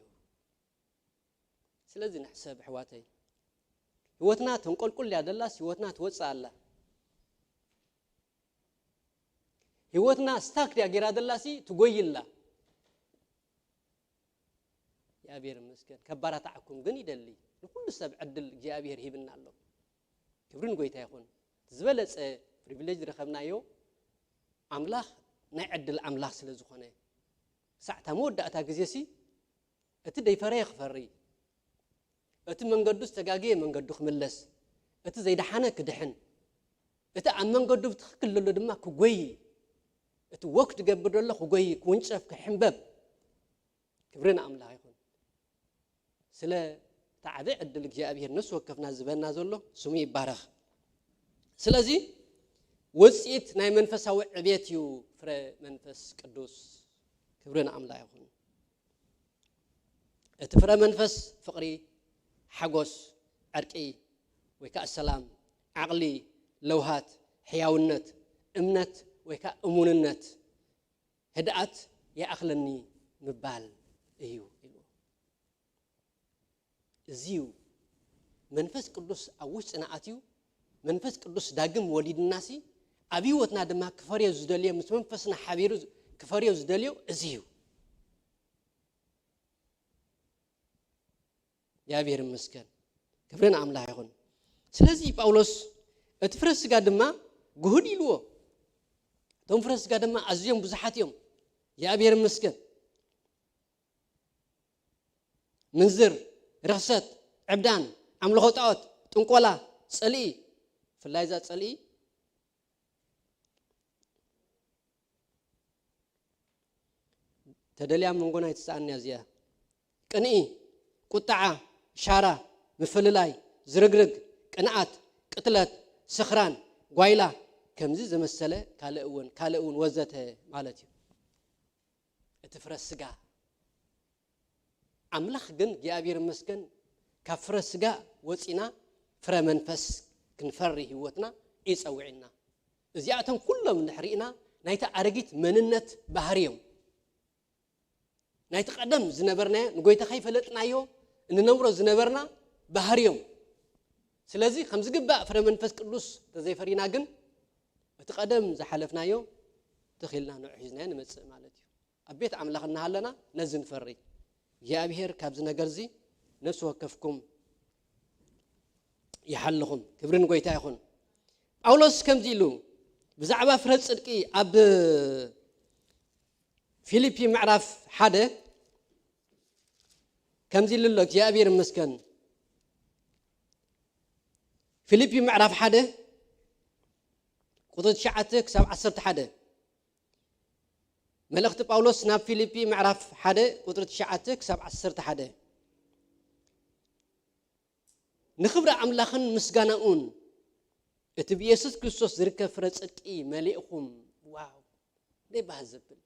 ስለዚ ንሕሰብ ኣሕዋተይ፣ ህይወትና ተንቆልቁል እያ ደላስ ህይወትና ትወፅእ ኣላ? ህይወትና ስታክ ድያ ገይራ ደላሲ ትጎይላ? እግዚኣብሔር ይመስገን። ከባራታዕኩም ግን ይደሊ። ንኩሉ ሰብ ዕድል እግዚኣብሔር ሂብና ኣሎ። ክብርን ጎይታ ይኹን። ዝበለጸ ፕሪቪሌጅ ዝረኸብናዮ ኣምላኽ ናይ ዕድል ኣምላኽ ስለ ዝኾነ፣ ሳዕታ መወዳእታ ግዜ ሲ እቲ ደይፈረየ ክፈሪ፣ እቲ መንገዱ ዝተጋገየ መንገዱ ክምለስ፣ እቲ ዘይደሓነ ክድሕን፣ እቲ ኣብ መንገዱ ብትኽክል ዘሎ ድማ ክጎይ፣ እቲ ወክ ዝገብር ዘሎ ክጎይ፣ ክውንጨፍ፣ ክሕንበብ። ክብሪ ንኣምላኽ ይኹን። ስለ እቲ ዓቢ ዕድል እግዚኣብሔር ነፍሲ ወከፍና ዝበና ዘሎ ስሙ ይባረኽ። ስለዚ ውፅኢት ናይ መንፈሳዊ ዕቤት እዩ ፍረ መንፈስ ቅዱስ። ክብሪ ንኣምላኽ ይኹን። እቲ ፍረ መንፈስ ፍቕሪ፣ ሓጎስ፣ ዕርቂ ወይ ከዓ ሰላም፣ ዓቕሊ፣ ለውሃት፣ ሕያውነት፣ እምነት ወይ ከዓ እሙንነት፣ ህድኣት ይኣኽለኒ ምባል እዩ ኢሉ። እዚ እዩ መንፈስ ቅዱስ ኣብ ውሽጥና ኣትዩ፣ መንፈስ ቅዱስ ዳግም ወሊድናሲ ኣብ ህይወትና ድማ ክፈርዮ ዝደልዮ፣ ምስ መንፈስና ሓቢሩ ክፈርዮ ዝደልዮ እዚ እዩ። እግዚኣብሔር ይመስገን። ክብሪ ንኣምላኽ ይኹን። ስለዚ ጳውሎስ እቲ ፍረ ስጋ ድማ ግሁድ ኢልዎ። እቶም ፍረ ስጋ ድማ ኣዝዮም ብዙሓት እዮም። እግዚኣብሔር ይመስገን። ምንዝር፣ ርኽሰት፣ ዕብዳን፣ ኣምልኾ ጣዖት፣ ጥንቆላ፣ ጽልኢ፣ ብፍላይ እዛ ጽልኢ ተደልያ መንጎና ኣይትስኣንያ እዚኣ። ቅንኢ፣ ቁጥዓ፣ ሻራ፣ ምፍልላይ፣ ዝርግርግ፣ ቅንኣት፣ ቅትለት፣ ስኽራን፣ ጓይላ፣ ከምዚ ዘመሰለ ካልእ እውን ካልእ እውን ወዘተ ማለት እዩ። እቲ ፍረ ስጋ ኣምላኽ ግን እግዚኣብሔር ይመስገን ካብ ፍረ ስጋ ወፂና ፍረ መንፈስ ክንፈሪ ህይወትና ይፀውዕና። እዚኣቶም ኩሎም እንድሕር ርኢና ናይቲ ኣረጊት መንነት ባህሪ እዮም። ናይቲ ቀደም ዝነበርናዮ ንጎይታ ከይፈለጥናዮ እንነብሮ ዝነበርና ባህሪ እዮም። ስለዚ ከም ዝግባእ ፍረ መንፈስ ቅዱስ ተዘይፈሪና ግን እቲ ቀደም ዝሓለፍናዮ ተኺልና ንዑ ሒዝናዮ ንመፅእ ማለት እዩ። ኣብ ቤት ኣምላኽ እናሃለና ነዚ ንፈሪ። እግዚኣብሔር ካብዚ ነገር እዚ ነፍሲ ወከፍኩም ይሓልኹም። ክብሪ ንጎይታ ይኹን። ጳውሎስ ከምዚ ኢሉ ብዛዕባ ፍረ ጽድቂ ኣብ ፊልፒ ምዕራፍ ሓደ ከምዚ ኢሉ ኣሎ። እግዚኣብሔር ይመስገን። ፊልፒ ምዕራፍ ሓደ ቁጥሪ ትሽዓተ ክሳብ ዓሰርተ ሓደ። መልእኽቲ ጳውሎስ ናብ ፊልፒ ምዕራፍ ሓደ ቁጥሪ ትሽዓተ ክሳብ ዓሰርተ ሓደ። ንኽብሪ ኣምላኽን ምስጋናኡን እቲ ብየሱስ ክርስቶስ ዝርከብ ፍረ ጽድቂ መሊእኹም። ዋው፣ ደይ ባህ ዘብል።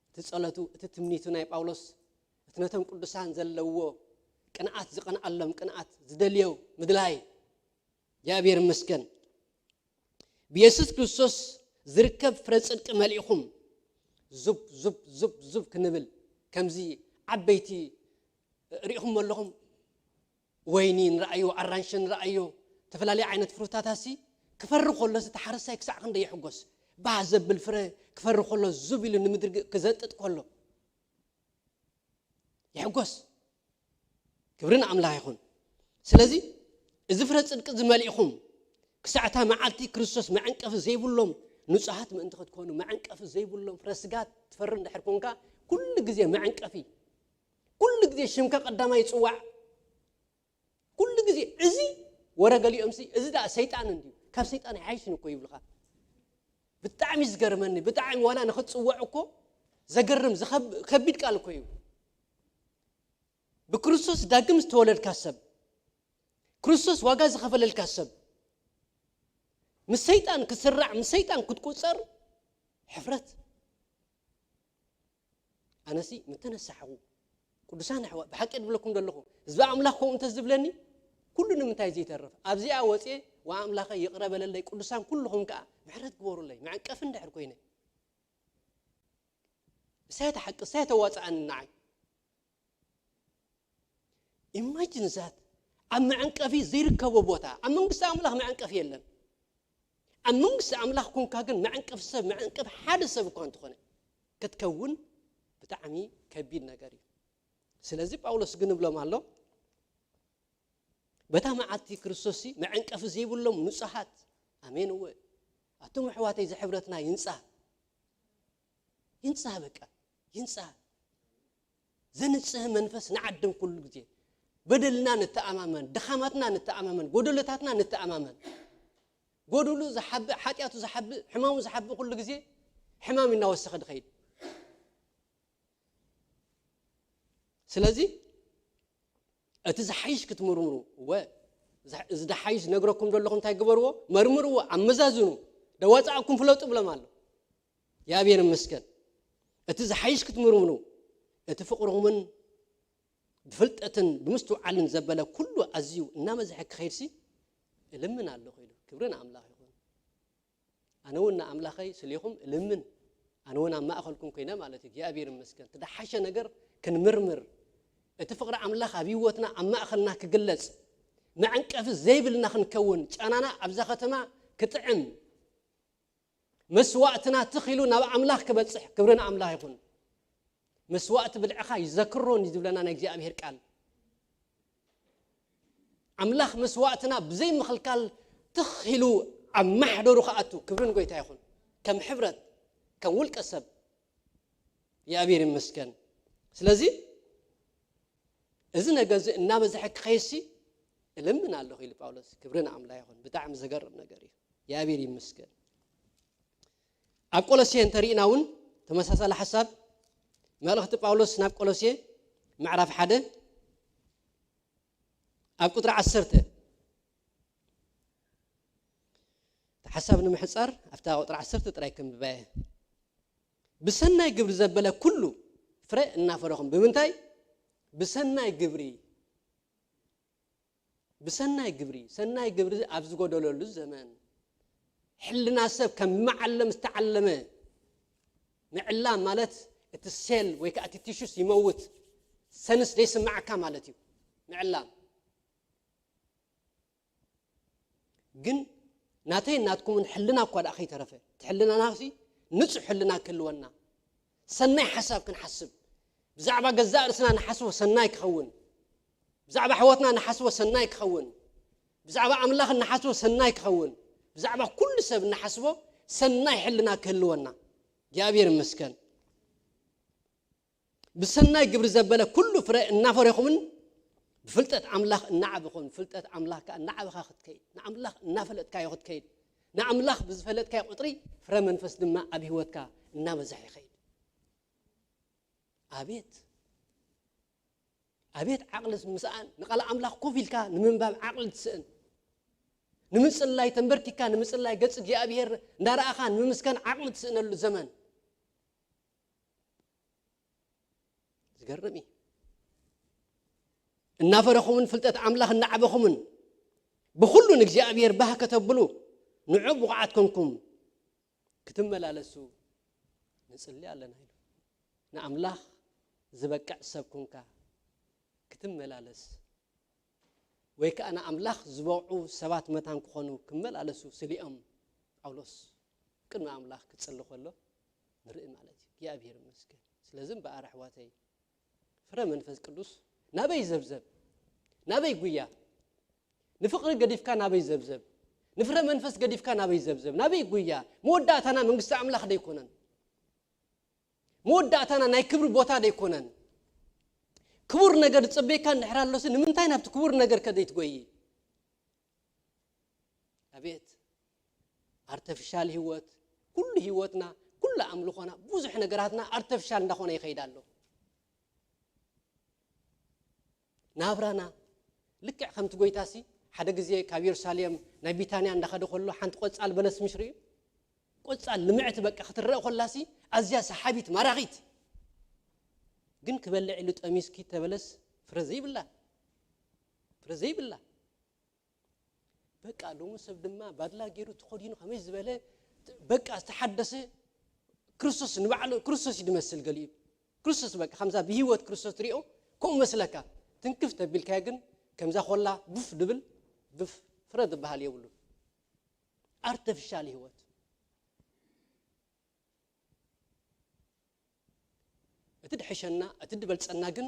እቲ ጸሎቱ፣ እቲ ትምኒቱ ናይ ጳውሎስ፣ እቲ ነቶም ቅዱሳን ዘለዎ ቅንኣት፣ ዝቐንኣሎም ቅንኣት፣ ዝደልዮ ምድላይ፣ እግዚኣብሔር ይመስገን። ብየሱስ ክርስቶስ ዝርከብ ፍረ ጽድቂ መሊእኹም ዙብ ዙብ ዙብ ዙብ ክንብል፣ ከምዚ ዓበይቲ ርኢኹም ኣለኹም። ወይኒ ንረኣዮ፣ ኣራንሺ ንረኣዮ፣ ዝተፈላለዩ ዓይነት ፍሩታታሲ ክፈሪ ከሎስ እቲ ሓረስታይ ክሳዕ ክንደይ ይሕጎስ። ባህ ዘብል ፍረ ክፈሪ ከሎ ዙብ ኢሉ ንምድሪ ክዘጥጥ ከሎ ይሕጎስ። ክብሪ ንኣምላኽ ይኹን። ስለዚ እዚ ፍረ ጽድቂ እዚ መሊእኹም ክሳዕ እታ መዓልቲ ክርስቶስ መዐንቀፊ ዘይብሎም ንጹሃት ምእንቲ ክትኮኑ፣ መዐንቀፊ ዘይብሎም ፍረ ስጋ ትፈሪ እንድሕር ኮንካ፣ ኩሉ ግዜ መዐንቀፊ፣ ኩሉ ግዜ ሽምካ ቀዳማይ ይጽዋዕ። ኩሉ ግዜ እዚ ወረ ገሊኦምሲ፣ እዚ ደኣ ሰይጣን እንድዩ፣ ካብ ሰይጣን ኣይሓይሽን እኮ ይብልኻ። ብጣዕሚ ዝገርመኒ፣ ብጣዕሚ ዋላ ንኽትጽውዕ እኮ ዘገርም፣ ዝኸብ-፣ ከቢድ ቃል እኮ እዩ። ብክርስቶስ ዳግም ዝተወለድካ ሰብ፣ ክርስቶስ ዋጋ ዝኸፈለልካ ሰብ፣ ምስ ሰይጣን ክትስራዕ፣ ምስ ሰይጣን ክትቁጸር፣ ሕፍረት። ኣነሲ ምተነሳሕኹ፣ ቅዱሳን ኣሕዋት፣ ብሓቂ ድብለኩም ዘለኹ፣ ህዝቢ ኣምላኽ ከምኡ እንተ ዝብለኒ፣ ኩሉ ንምንታይ ዘይተርፍ? ኣብዚኣ ወፅየ፣ "ወኣምላኸ ይቕረ በለለይ፣ ቅዱሳን ኩልኹም ከኣ ምሕረት ግበሩለይ፣ መዐንቀፊ እንድሕር ኮይነ." እሳይ ተሓቂ፣ እሳይ ተዋፅኣኒ ንዓይ። ኢማጂን ዛት፣ ኣብ መዐንቀፊ ዘይርከቦ ቦታ። ኣብ መንግስቲ ኣምላኽ መዐንቀፊ የለን። ኣብ መንግስቲ ኣምላኽ ኮንካ ግን መዐንቀፊ ሰብ፣ መዐንቀፊ ሓደ ሰብ እኳ እንተኾነ ክትከውን ብጣዕሚ ከቢድ ነገር እዩ። ስለዚ ጳውሎስ ግን እብሎም ኣሎ፣ በታ መዓልቲ ክርስቶስ መዐንቀፊ ዘይብሎም ንጹሃት። ኣሜን። እወ፣ ኣቱም ኣሕዋተይ፣ እዚ ሕብረትና ይንጻ፣ ይንጻ፣ በቃ ይንጻ። ዘንጽህ መንፈስ ንዓድም ኩሉ ግዜ። በደልና ንተኣማመን፣ ድኻማትና ንተኣማመን፣ ጎደሎታትና ንተኣማመን። ጎደሉ ዝሓብእ፣ ሓጢኣቱ ዝሓብእ፣ ሕማሙ ዝሓብእ ኩሉ ግዜ ሕማም እናወሰኸ ድኸይድ። ስለዚ እቲ ዝሓይሽ ክትምርምሩ፣ እወ፣ እዚ ዝሓይሽ ነግረኩም ዘለኹም እንታይ ግበርዎ? መርምርዎ፣ ኣመዛዝኑ፣ ደዋፃእኩም ፍለጡ ብሎም ኣሎ። እግዚኣብሔር ይመስገን። እቲ ዝሓይሽ ክትምርምሩ፣ እቲ ፍቕርኹምን ብፍልጠትን ብምስትውዓልን ዘበለ ኩሉ ኣዝዩ እናበዝሐ ክኸይድሲ እልምን ኣለኹ ኢሉ። ክብሪ ንኣምላኽ ይኹን። ኣነ እውን ንኣምላኸይ ስሌኹም እልምን፣ ኣነ እውን ኣብ ማእኸልኩም ኮይነ ማለት እዩ። እግዚኣብሔር ይመስገን። እቲ ደሓሸ ነገር ክንምርምር፣ እቲ ፍቕሪ ኣምላኽ ኣብ ህይወትና ኣብ ማእኸልና ክግለጽ፣ መዐንቀፊ ዘይብልና ክንከውን፣ ጨናና ኣብዛ ከተማ ክጥዕም፣ መስዋእትና ትኽ ኢሉ ናብ ኣምላኽ ክበጽሕ። ክብሪ ንኣምላኽ ይኹን። መስዋእቲ ብልዕኻ ይዘክሮን እዩ ዝብለና ናይ እግዚኣብሔር ቃል። ኣምላኽ መስዋእትና ብዘይ ምኽልካል ትኽ ኢሉ ኣብ ማሕደሩ ክኣቱ። ክብሪ ንጎይታ ይኹን። ከም ሕብረት፣ ከም ውልቀ ሰብ። እግዚኣብሔር ይመስገን። ስለዚ እዚ ነገር እዚ እናበዝሐ ክኸይሲ እልምን ኣለኹ ኢሉ ጳውሎስ። ክብሪ ንኣምላኽ ይኹን። ብጣዕሚ ዘገርም ነገር እዩ። እግዚኣብሔር ይመስገን። ኣብ ቆሎሴ እንተሪእና እውን ተመሳሳሊ ሓሳብ፣ መልእኽቲ ጳውሎስ ናብ ቆሎሴ ምዕራፍ ሓደ ኣብ ቁጥሪ ዓሰርተ፣ እቲ ሓሳብ ንምሕጻር ኣብታ ቁጥሪ ዓሰርተ ጥራይ ከንብባየ። ብሰናይ ግብሪ ዘበለ ኩሉ ፍረ እናፈረኹም። ብምንታይ? ብሰናይ ግብሪ። ብሰናይ ግብሪ። ሰናይ ግብሪ ኣብ ዝጎደለሉ ዘመን፣ ሕልና ሰብ ከም መዓለም ዝተዓለመ፣ ምዕላም ማለት እቲ ሴል ወይ ከዓ እቲ ቲሹስ ይመውት፣ ሰንስ ዘይስማዓካ ማለት እዩ። ምዕላም ግን ናተይ ናትኩምን ሕልና እኳ ደኣ ከይተረፈ፣ እቲ ሕልናና ሲ ንጹሕ ሕልና ክህልወና፣ ሰናይ ሓሳብ ክንሓስብ፣ ብዛዕባ ገዛእ ርእስና ንሓስቦ ሰናይ ክኸውን፣ ብዛዕባ ኣሕዋትና ንሓስቦ ሰናይ ክኸውን፣ ብዛዕባ ኣምላኽ ንሓስቦ ሰናይ ክኸውን፣ ብዛዕባ ኩሉ ሰብ ንሓስቦ ሰናይ ሕልና ክህልወና። እግዚኣብሔር ይመስገን። ብሰናይ ግብሪ ዘበለ ኩሉ ፍረ እናፈረኹምን ብፍልጠት ኣምላኽ እናዓበኹም፣ ፍልጠት ኣምላኽ ከኣ እናዓበኻ ክትከይድ፣ ንኣምላኽ እናፈለጥካዮ ክትከይድ፣ ንኣምላኽ ብዝፈለጥካዮ ቁጽሪ ፍረ መንፈስ ድማ ኣብ ህይወትካ እናበዝሐ ይኸይድ። ኣቤት፣ ኣቤት ዓቕሊ ምስኣን! ንቓል ኣምላኽ ኮፍ ኢልካ ንምንባብ ዓቕሊ ትስእን። ንምጽላይ ተንበርኪካ ንምጽላይ ገጽ እግዚኣብሔር እንዳረኣኻ ንምምስጋን ዓቕሊ ትስእነሉ ዘመን። ዝገርም እዩ። እናፈረኹምን ፍልጠት ኣምላኽ እናዓበኹምን ብኹሉ ንእግዚኣብሔር ባህ ከተብሉ ንዑ ብቑዓት ኮንኩም ክትመላለሱ ንጽሊ ኣለና ኢሉ። ንኣምላኽ ዝበቅዕ ሰብ ኮንካ ክትመላለስ፣ ወይ ከኣ ንኣምላኽ ዝበቕዑ ሰባት መታን ክኾኑ ክመላለሱ ስሊኦም ጳውሎስ ቅድሚ ኣምላኽ ክጽሊ ከሎ ንርኢ ማለት እዩ። እግዚኣብሔር ይመስገን። ስለዚ እምበኣር ኣሕዋተይ፣ ፍረ መንፈስ ቅዱስ ናበይ ዘብዘብ? ናበይ ጉያ? ንፍቕሪ ገዲፍካ ናበይ ዘብዘብ? ንፍረ መንፈስ ገዲፍካ ናበይ ዘብዘብ? ናበይ ጉያ? መወዳእታና መንግስቲ ኣምላኽ ደይኮነን? መወዳእታና ናይ ክብሪ ቦታ ደይኮነን? ክቡር ነገር ዝጸበየካ እንድሕር ኣሎሲ፣ ንምንታይ ናብቲ ክቡር ነገር ከ ዘይትጎይ? ኣቤት ኣርተፊሻል ህይወት! ኩሉ ህይወትና፣ ኩሉ ኣምልኾና፣ ብዙሕ ነገራትና ኣርተፊሻል እንዳኾነ ይኸይድ ኣሎ። ናብራና ልክዕ ከምቲ ጎይታሲ ሓደ ግዜ ካብ የሩሳሌም ናይ ቢታንያ እንዳኸደ ከሎ ሓንቲ ቆጻል በለስ ምሽ ርእዩ። ቆጻል ልምዕቲ በቃ ክትረአ ከላሲ ኣዝያ ሰሓቢት ማራኺት። ግን ክበልዕ ኢሉ ጠሚስኪ ተበለስ ፍረ ዘይብላ፣ ፍረ ዘይብላ። በቃ ሎሚ ሰብ ድማ ባድላ ገይሩ ተኸዲኑ ከመይ ዝበለ በቃ ዝተሓደሰ ክርስቶስ ንባዕሉ ክርስቶስ እዩ ዝመስል ገሊኡ። ክርስቶስ በቃ ከምዛ ብህይወት ክርስቶስ ትሪኦ ከምኡ መስለካ። ትንክፍ ተቢልካዮ ግን ከምዛ ኮላ ብፍ ድብል ብፍ ፍረ ዝበሃል የብሉን። ኣርተፊሻል ህይወት። እቲ ድሕሸና፣ እቲ ድበልጸና ግን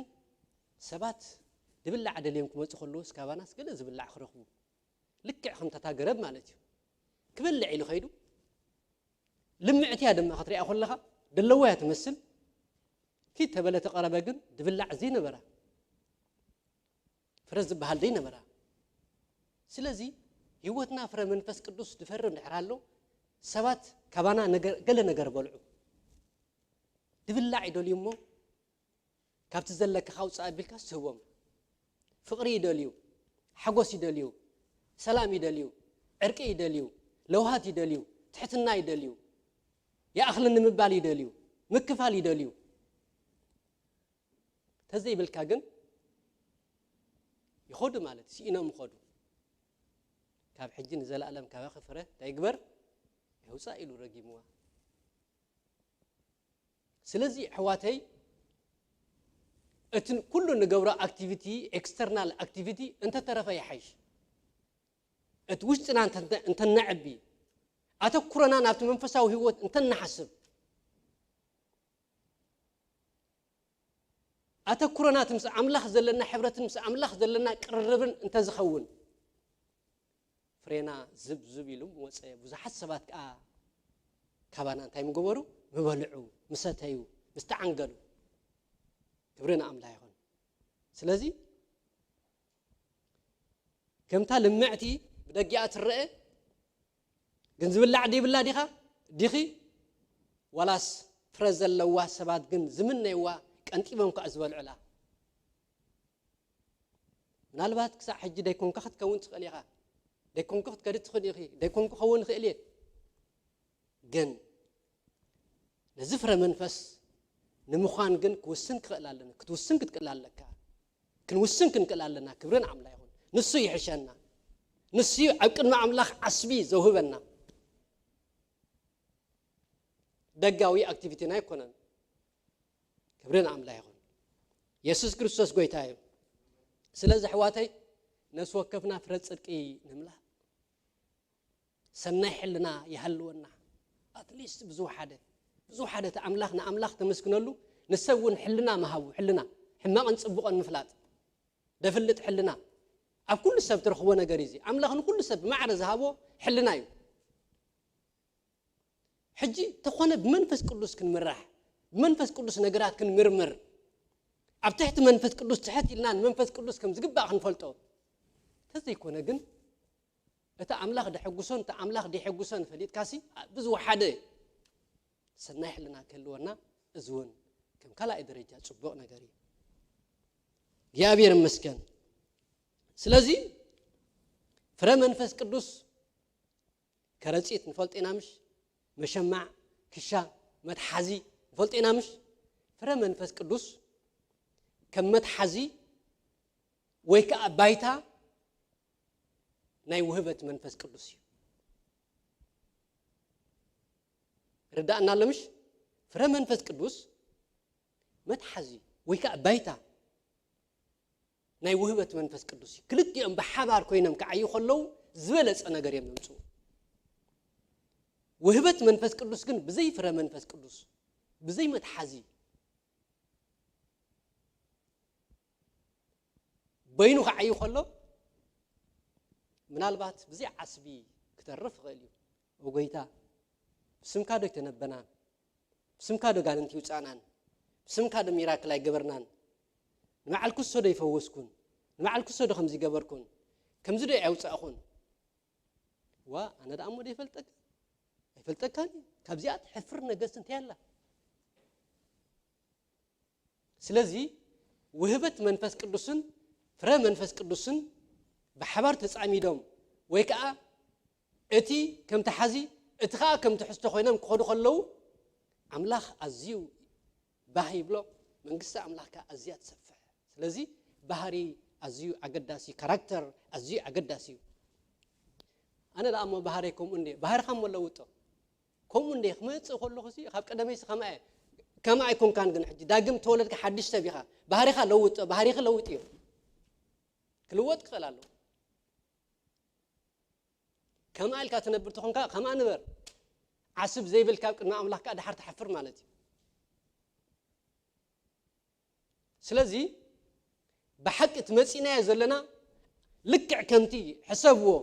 ሰባት ድብላዕ ደልዮም ክመፁ ከለዉ ስካባናስ ገለ ዝብላዕ ክረኽቡ፣ ልክዕ ከምታታ ገረብ ማለት እዩ። ክበልዕ ኢሉ ኸይዱ፣ ልምዕትያ ድማ ክትሪኣ ከለኻ ደለዋ እያ ትመስል። ኪድ ተበለ ተቐረበ ግን ድብላዕ ዘይነበራ፣ ፍረ ዝበሃል ዘይነበራ። ስለዚ ህይወትና ፍረ መንፈስ ቅዱስ ዝፈሪ እንድሕር ኣሎ፣ ሰባት ካባና ነገር፣ ገለ ነገር በልዑ። ድብላዕ ይደልዩ እሞ ካብቲ ዘለካ ካውፃእ ኣቢልካ ስህቦም። ፍቕሪ ይደልዩ፣ ሓጎስ ይደልዩ፣ ሰላም ይደልዩ፣ ዕርቂ ይደልዩ፣ ለውሃት ይደልዩ፣ ትሕትና ይደልዩ፣ ይኣኽለኒ ምባል ይደልዩ፣ ምክፋል ይደልዩ። ተዘይብልካ ግን ይኸዱ ማለት፣ ስኢኖም ይኸዱ። ካብ ሕጂ ንዘለኣለም ካባኺ ፍረ እንታይ ይግበር? የውፃእ ኢሉ ረጊምዋ። ስለዚ ኣሕዋተይ፣ እቲ ኩሉ ንገብሮ ኣክቲቪቲ፣ ኤክስተርናል ኣክቲቪቲ እንተተረፈ ይሓይሽ። እቲ ውሽጥና እንተ-፣ እንተነዕቢ፣ ኣተኩሮና ናብቲ መንፈሳዊ ህይወት እንተንሓስብ፣ ኣተኩሮና እቲ ምስ ኣምላኽ ዘለና ሕብረትን ምስ ኣምላኽ ዘለና ቅርርብን እንተዝኸውን፣ ፍሬና ዝብ ዝብ ኢሉ ምወፀ። ብዙሓት ሰባት ከዓ ካባና እንታይ ምገበሩ? ምበልዑ፣ ምሰተዩ፣ ምስተዓንገሉ። ክብሪ ንኣምላኽ ይኹን። ስለዚ ከምታ ልምዕቲ ብደጊኣ ትረአ፣ ግን ዝብላዕ ደይብላ ዲኻ? ዲኺ? ዋላስ ፍረ ዘለዋ ሰባት ግን ዝምነይዋ ቀንጢቦም ከዓ ዝበልዑላ? ምናልባት ክሳዕ ሕጂ ደይኮንካ ክትከውን ትኽእል ኢኻ። ደይኮንኩ ክትከዲ ትኽእል ኢኺ። ደይኮንኩ ክኸውን ይኽእል እየ። ግን ነዚ ፍረ መንፈስ ንምዃን ግን ክውስን ክኽእል ኣለና። ክትውስን ክትክእል ኣለካ። ክንውስን ክንክእል ኣለና። ክብሪ ንኣምላኽ ይኹን። ንሱ ይሕሸና። ንሱ እዩ ኣብ ቅድሚ ኣምላኽ ዓስቢ ዘውህበና። ደጋዊ ኣክቲቪቲና ኣይኮነን። ክብሪ ንኣምላኽ ይኹን። የሱስ ክርስቶስ ጎይታ እዩ። ስለዚ ኣሕዋተይ፣ ነፍሲ ወከፍና ፍረ ጽድቂ ንምላእ። ሰናይ ሕልና ይሃልወና። ኣትሊስት ብዝወሓደ፣ ብዝወሓደ እቲ ኣምላኽ፣ ንኣምላኽ ተመስግነሉ፣ ንሰብ እውን ሕልና ምሃቡ፣ ሕልና፣ ሕማቕን ጽቡቕን ምፍላጥ፣ ደፍልጥ ሕልና። ኣብ ኩሉ ሰብ ትረኽቦ ነገር እዩ እዚ። ኣምላኽ ንኩሉ ሰብ ብማዕረ ዝሃቦ ሕልና እዩ። ሕጂ ተኾነ ብመንፈስ ቅዱስ ክንምራሕ፣ ብመንፈስ ቅዱስ ነገራት ክንምርምር፣ ኣብ ትሕቲ መንፈስ ቅዱስ ትሕት ኢልና ንመንፈስ ቅዱስ ከም ዝግባእ ክንፈልጦ። ተዘይኮነ ግን እቲ ኣምላኽ ደሐጉሶን እቲ ኣምላኽ ደይሐጉሶን ፈሊጥካሲ ብዝወሓደ ሰናይ ሕልና ክህልወና፣ እዚ እውን ከም ካልኣይ ደረጃ ጽቡቕ ነገር እዩ። እግዚኣብሔር ይመስገን። ስለዚ ፍረ መንፈስ ቅዱስ ከረጺት ንፈልጦ ኢና ምሽ? መሸማዕ፣ ክሻ፣ መትሓዚ ንፈልጦ ኢና ምሽ? ፍረ መንፈስ ቅዱስ ከም መትሓዚ ወይ ከዓ ባይታ ናይ ውህበት መንፈስ ቅዱስ እዩ። ርዳእና ኣሎ ምሽ? ፍረ መንፈስ ቅዱስ መትሓዚ ወይ ከዓ ባይታ ናይ ውህበት መንፈስ ቅዱስ እዩ። ክልቲኦም ብሓባር ኮይኖም ክዓዩ ከለዉ ዝበለጸ ነገር እዮም ዘምጽኡ። ውህበት መንፈስ ቅዱስ ግን ብዘይ ፍረ መንፈስ ቅዱስ፣ ብዘይ መትሓዚ፣ በይኑ ክዓዩ ከሎ፣ ምናልባት ብዘይ ዓስቢ ክተርፍ ይኽእል እዩ። ኦ ጎይታ፣ ብስምካ ዶ ኣይተነበናን? ብስምካ ዶ ጋንንቲ ይውጻእናን? ብስምካ ዶ ሚራክል ኣይገበርናን? ንባዕልኩሶ ዶ ይፈወስኩን? ንባዕልኩሶ ዶ ከምዚ ገበርኩን? ከምዚ ዶ የውጻእኹን? ዋ፣ ኣነ ደኣ እሞ ዶ ይፈልጠካ? ኣይፈልጠካን እዩ። ካብዚኣ ትሕፍር ነገስ እንታይ ኣላ? ስለዚ ውህበት መንፈስ ቅዱስን ፍረ መንፈስ ቅዱስን ብሓባር ተጻሚዶም ወይ ከዓ እቲ ከም ተሓዚ እቲ ከዓ ከም ትሕዝቶ ኮይኖም ክኸዱ ከለዉ ኣምላኽ ኣዝዩ ባህ ይብሎ፣ መንግስቲ ኣምላኽ ከዓ ኣዝያ ትሰፍሕ። ስለዚ ባህሪ ኣዝዩ ኣገዳሲ፣ ካራክተር ኣዝዩ ኣገዳሲ እዩ። ኣነ ደኣ እሞ ባህረይ ከምኡ እንድየ፣ ባህርኻ እሞ ለውጦ። ከምኡ እንደ ክመጽእ ከለኹ ሲ ካብ ቀደመይ ሲ ከማይ ከማይ ኣይኮንካን። ግን ሕጂ ዳግም ተወለድካ ሓድሽ ሰብ ኢኻ። ባህሪኻ ለውጥ፣ ባህሪኺ ለውጥ እዩ። ክልወጥ ክኽእል ኣለዎ። ከምኣ ኢልካ ትነብር ተኾንካ ከምኣ ንበር። ዓስብ ዘይብልካ ኣብ ቅድሚ ኣምላኽ ከኣ ድሓር ትሓፍር ማለት እዩ። ስለዚ ብሓቂ እቲ መጺእናዮ ዘለና ልክዕ ከምቲ፣ ሕሰብዎ፣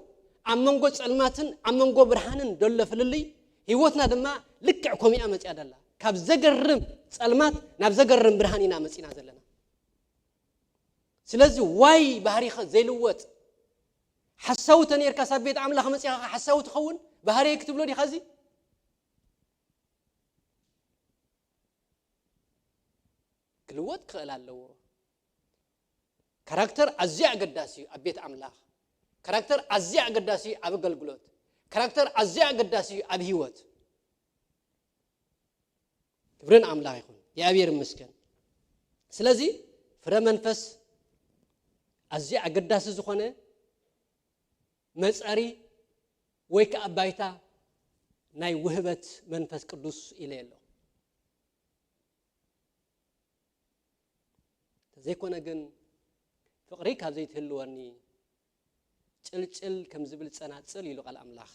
ኣብ መንጎ ጸልማትን ኣብ መንጎ ብርሃንን ደሎ ፍልልይ፣ ህይወትና ድማ ልክዕ ከምኡ እያ መጺኣ ደላ። ካብ ዘገርም ጸልማት ናብ ዘገርም ብርሃን ኢና መጺና ዘለና። ስለዚ ዋይ ባህሪኻ ዘይልወጥ፣ ሓሳዊ ተነይርካስ ኣብ ቤት ኣምላኽ መጺኻ ሓሳዊ ትኸውን? ባህርየይ ክትብሎ ዲኻ እዚ? ክልወጥ ክኽእል ኣለዎ። ካራክተር ኣዝዩ ኣገዳሲ እዩ ኣብ ቤት ኣምላኽ። ካራክተር ኣዝዩ ኣገዳሲ እዩ ኣብ ኣገልግሎት። ካራክተር ኣዝዩ ኣገዳሲ እዩ ኣብ ህይወት። ክብርን ኣምላኽ ይኹን። እግዚኣብሔር ይመስገን። ስለዚ ፍረ መንፈስ ኣዝዩ ኣገዳሲ ዝኾነ መጸሪ ወይ ከኣ ባይታ ናይ ውህበት መንፈስ ቅዱስ ኢለ ኣሎ። ተዘይኮነ ግን ፍቕሪ ካብ ዘይትህልወኒ ጭልጭል ከም ዝብል ጸናጽል ኢሉ ቃል ኣምላኽ።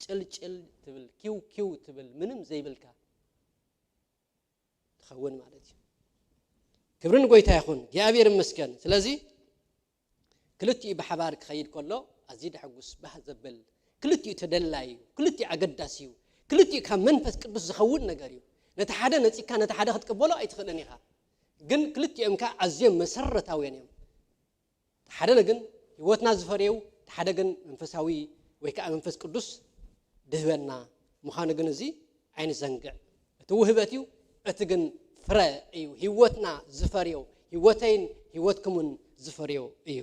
ጭልጭል ትብል፣ ኪው ኪው ትብል፣ ምንም ዘይብልካ ትኸውን ማለት እዩ። ክብሪ ንጎይታ ይኹን፣ እግዚኣብሔር ይመስገን። ስለዚ ክልቲኡ ብሓባር ክኸይድ ከሎ ኣዝዩ ደሐጉስ ባህ ዘብል፣ ክልቲኡ ተደላይ እዩ፣ ክልቲኡ ኣገዳሲ እዩ፣ ክልቲኡ ካብ መንፈስ ቅዱስ ዝኸውን ነገር እዩ። ነቲ ሓደ ነጺካ ነቲ ሓደ ክትቅበሎ ኣይትኽእልን ኢኻ። ግን ክልቲኦም ከኣ ኣዝዮም መሰረታውያን እዮም። ሓደ ግን ህይወትና ዝፈርየው፣ ሓደ ግን መንፈሳዊ ወይ ከኣ መንፈስ ቅዱስ ድህበና ምዃኑ ግን እዚ ኣይንዘንግዕ። እቲ ውህበት እዩ፣ እቲ ግን ፍረ እዩ። ህይወትና ዝፈርየው፣ ህይወተይን ህይወትኩምን ዝፈርየው እዩ።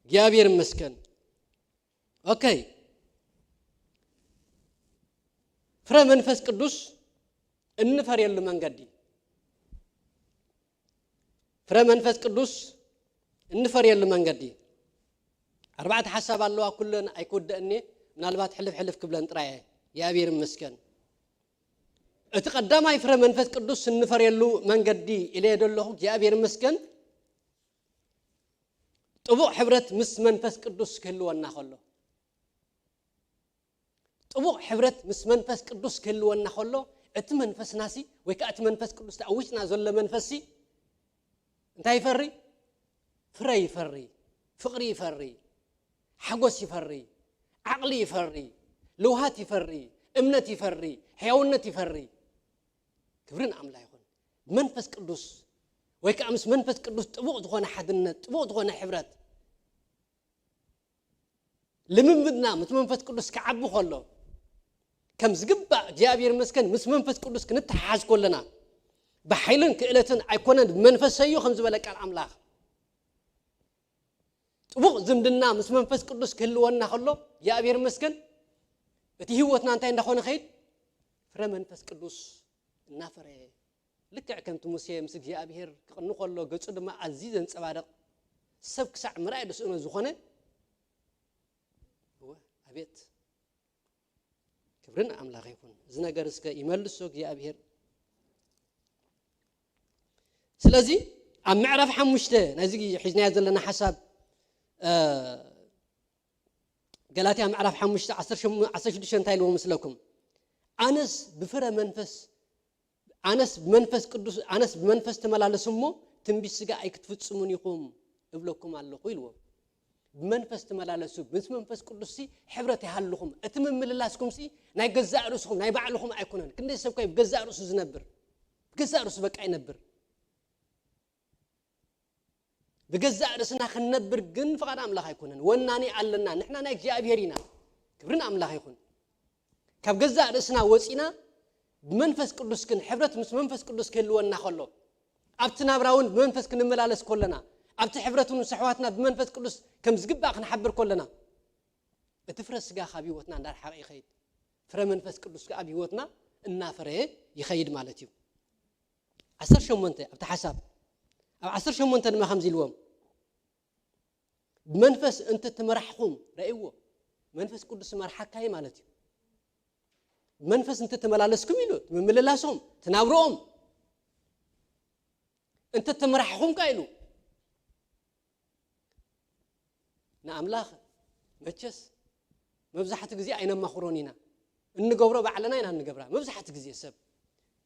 እግዚኣብሔር ይመስገን። ኦኬ። ፍረ መንፈስ ቅዱስ እንፈርየሉ መንገዲ። ፍረ መንፈስ ቅዱስ እንፈርየሉ መንገዲ። ኣርባዕተ ሓሳብ ኣለዋ፣ ኩለን ኣይክውደእን እየ። ምናልባት ሕልፍ ሕልፍ ክብለን ጥራይ እየ። እግዚኣብሔር ይመስገን። እቲ ቀዳማይ ፍረ መንፈስ ቅዱስ እንፈርየሉ መንገዲ ኢለ ዘለኹ፣ እግዚኣብሔር ይመስገን፣ ጥቡቕ ሕብረት ምስ መንፈስ ቅዱስ ክህልወና ከሎ። ጥቡቕ ሕብረት ምስ መንፈስ ቅዱስ ክህልወና ከሎ፣ እቲ መንፈስናሲ ወይ ከኣ እቲ መንፈስ ቅዱስ ተኣዊጅና ዘሎ መንፈስሲ እንታይ ይፈሪ? ፍረ ይፈሪ፣ ፍቕሪ ይፈሪ፣ ሓጎስ ይፈሪ፣ ዓቕሊ ይፈሪ፣ ልውሃት ይፈሪ፣ እምነት ይፈሪ፣ ሕያውነት ይፈሪ። ክብሪ ንኣምላኽ ይኹን። መንፈስ ቅዱስ ወይ ከኣ ምስ መንፈስ ቅዱስ ጥቡቕ ዝኾነ ሓድነት፣ ጥቡቕ ዝኾነ ሕብረት፣ ልምምድና ምስ መንፈስ ቅዱስ ክዓቢ ከሎ፣ ከም ዝግባእ እግዚኣብሔር ይመስገን ምስ መንፈስ ቅዱስ ክንተሓሓዝ ከለና፣ ብሓይልን ክእለትን ኣይኮነን ብመንፈሰ እዩ ከም ዝበለ ቃል ኣምላኽ። ጥቡቕ ዝምድና ምስ መንፈስ ቅዱስ ክህልወና ከሎ እግዚኣብሔር ይመስገን እቲ ህይወትና እንታይ እንዳኾነ ኸይድ? ፍረ መንፈስ ቅዱስ እናፈረየ፣ ልክዕ ከምቲ ሙሴ ምስ እግዚኣብሔር ክቕኒ ከሎ ገጹ ድማ ኣዝዩ ዘንጸባርቕ፣ ሰብ ክሳዕ ምርኣይ ድስእኖ ዝኾነ። እወ፣ ኣቤት ክብሪ ንኣምላኽ ይኹን። እዚ ነገር እስከ ይመልሶ እግዚኣብሔር። ስለዚ ኣብ ምዕራፍ ሓሙሽተ ናይዚ ሒዝናዮ ዘለና ሓሳብ፣ እ፣ ገላትያ ምዕራፍ ሓሙሽተ ዓሰርተ ሽዱሽተ እንታይ ኢልዎ መስለኩም? ኣነስ ብፍረ መንፈስ፣ ኣነስ ብመንፈስ ቅዱስ፣ ኣነስ ብመንፈስ ተመላለሱ እሞ ትንቢት ስጋ ኣይክትፍጽሙን ኢኹም እብለኩም ኣለኹ ኢልዎም። ብመንፈስ ተመላለሱ፣ ምስ መንፈስ ቅዱስሲ ሕብረት ይሃልኹም። እቲ ምምልላስኩምሲ ናይ ገዛእ ርእስኹም፣ ናይ ባዕልኹም ኣይኮነን። ክንደይ ሰብ ኮይ ብገዛእ ርእሱ ዝነብር? ብገዛእ ርእሱ በቃ ይነብር። ብገዛእ ርእስና ክንነብር ግን ፍቓድ ኣምላኽ ኣይኮነን። ወናኒ ኣለና። ንሕና ናይ እግዚኣብሔር ኢና። ክብሪ ንኣምላኽ ይኹን። ካብ ገዛእ ርእስና ወጺና ብመንፈስ ቅዱስ ግን ሕብረት ምስ መንፈስ ቅዱስ ክህልወና ከሎ፣ ኣብቲ ናብራ እውን ብመንፈስ ክንመላለስ ከለና፣ ኣብቲ ሕብረት እውን ምስ ኣሕዋትና ብመንፈስ ቅዱስ ከም ዝግባእ ክንሓብር ከለና፣ እቲ ፍረ ስጋ ካብ ህይወትና እንዳርሓቐ ይኸይድ። ፍረ መንፈስ ቅዱስ ከኣ ኣብ ህይወትና እናፈረየ ይኸይድ ማለት እዩ። ዓሰርተ ሸሞንተ ኣብቲ ሓሳብ፣ ኣብ ዓሰርተ ሸሞንተ ድማ ከምዚ ኢልዎም፣ ብመንፈስ እንተተመራሕኹም፣ ረእይዎ፣ መንፈስ ቅዱስ መርሓካይ ማለት እዩ። ብመንፈስ እንተተመላለስኩም ኢሉ፣ ምምልላሶም፣ ትናብሮኦም፣ እንተተመራሕኹም ከ ኢሉ፣ ንኣምላኽ መቸስ መብዛሕትኡ ግዜ ኣይነማኽሮን ኢና። እንገብሮ ባዕልና ኢና እንገብራ። መብዛሕትኡ ግዜ ሰብ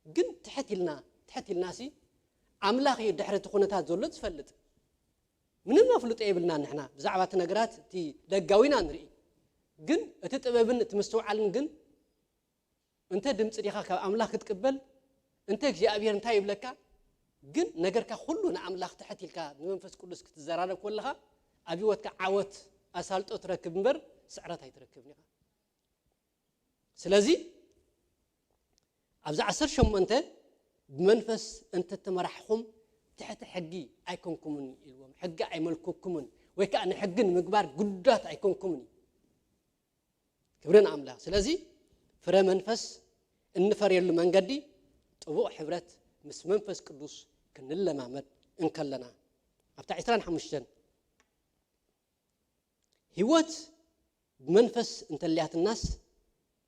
ግን ትሕት ኢልና፣ ትሕት ኢልናሲ ኣምላኽ እዩ ድሕሪ እቲ ኩነታት ዘሎ ዝፈልጥ። ምንም ኣፍልጦ የብልና ንሕና ብዛዕባ እቲ ነገራት፣ እቲ ደጋዊና ንርኢ። ግን እቲ ጥበብን እቲ ምስትውዓልን ግን እንተ ድምፂ ዲኻ ካብ ኣምላኽ ክትቅበል፣ እንተ እግዚኣብሔር እንታይ ይብለካ፣ ግን ነገርካ ኩሉ ንኣምላኽ ትሕት ኢልካ ንመንፈስ ቅዱስ ክትዘራረብ ከለኻ፣ ኣብ ህይወትካ ዓወት ኣሳልጦ ትረክብ እምበር ስዕረት ኣይትረክብን ኢኻ። ስለዚ ኣብዚ ዓሰርተ ሸሞንተ ብመንፈስ እንተተመራሕኹም ትሕቲ ሕጊ ኣይኮንኩምን ኢልዎም። ሕጊ ኣይመልከኩምን ወይ ከዓ ንሕጊ ንምግባር ግዱዳት ኣይኮንኩምን እዩ። ክብሪ ንኣምላኽ። ስለዚ ፍረ መንፈስ እንፈርየሉ መንገዲ ጥቡቕ ሕብረት ምስ መንፈስ ቅዱስ ክንለማመድ እንከለና ኣብታ ዕስራን ሓሙሽተን ህይወት ብመንፈስ እንተልያትናስ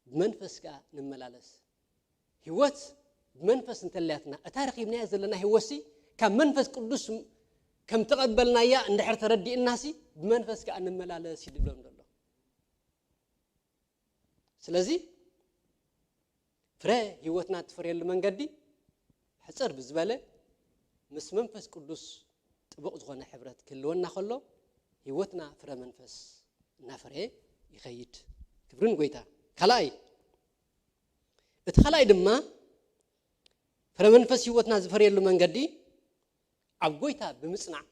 ብመንፈስ ከኣ ንመላለስ። ህይወት ብመንፈስ እንተልያትና እታ ረኺብናያ ዘለና ህይወትሲ ካብ መንፈስ ቅዱስ ከም ተቐበልናያ እንድሕር ተረዲእናሲ ብመንፈስ ከኣ ንመላለስ ይድብሎም ዘሎ። ስለዚ ፍረ ህይወትና እትፈርየሉ መንገዲ ሕፅር ብዝበለ ምስ መንፈስ ቅዱስ ጥቡቕ ዝኾነ ሕብረት ክህልወና ከሎ ህይወትና ፍረ መንፈስ እናፈረየ ይኸይድ። ክብርን ጎይታ። ካልኣይ፣ እቲ ካልኣይ ድማ ፍረ መንፈስ ህይወትና ዝፈርየሉ መንገዲ ኣብ ጎይታ ብምፅናዕ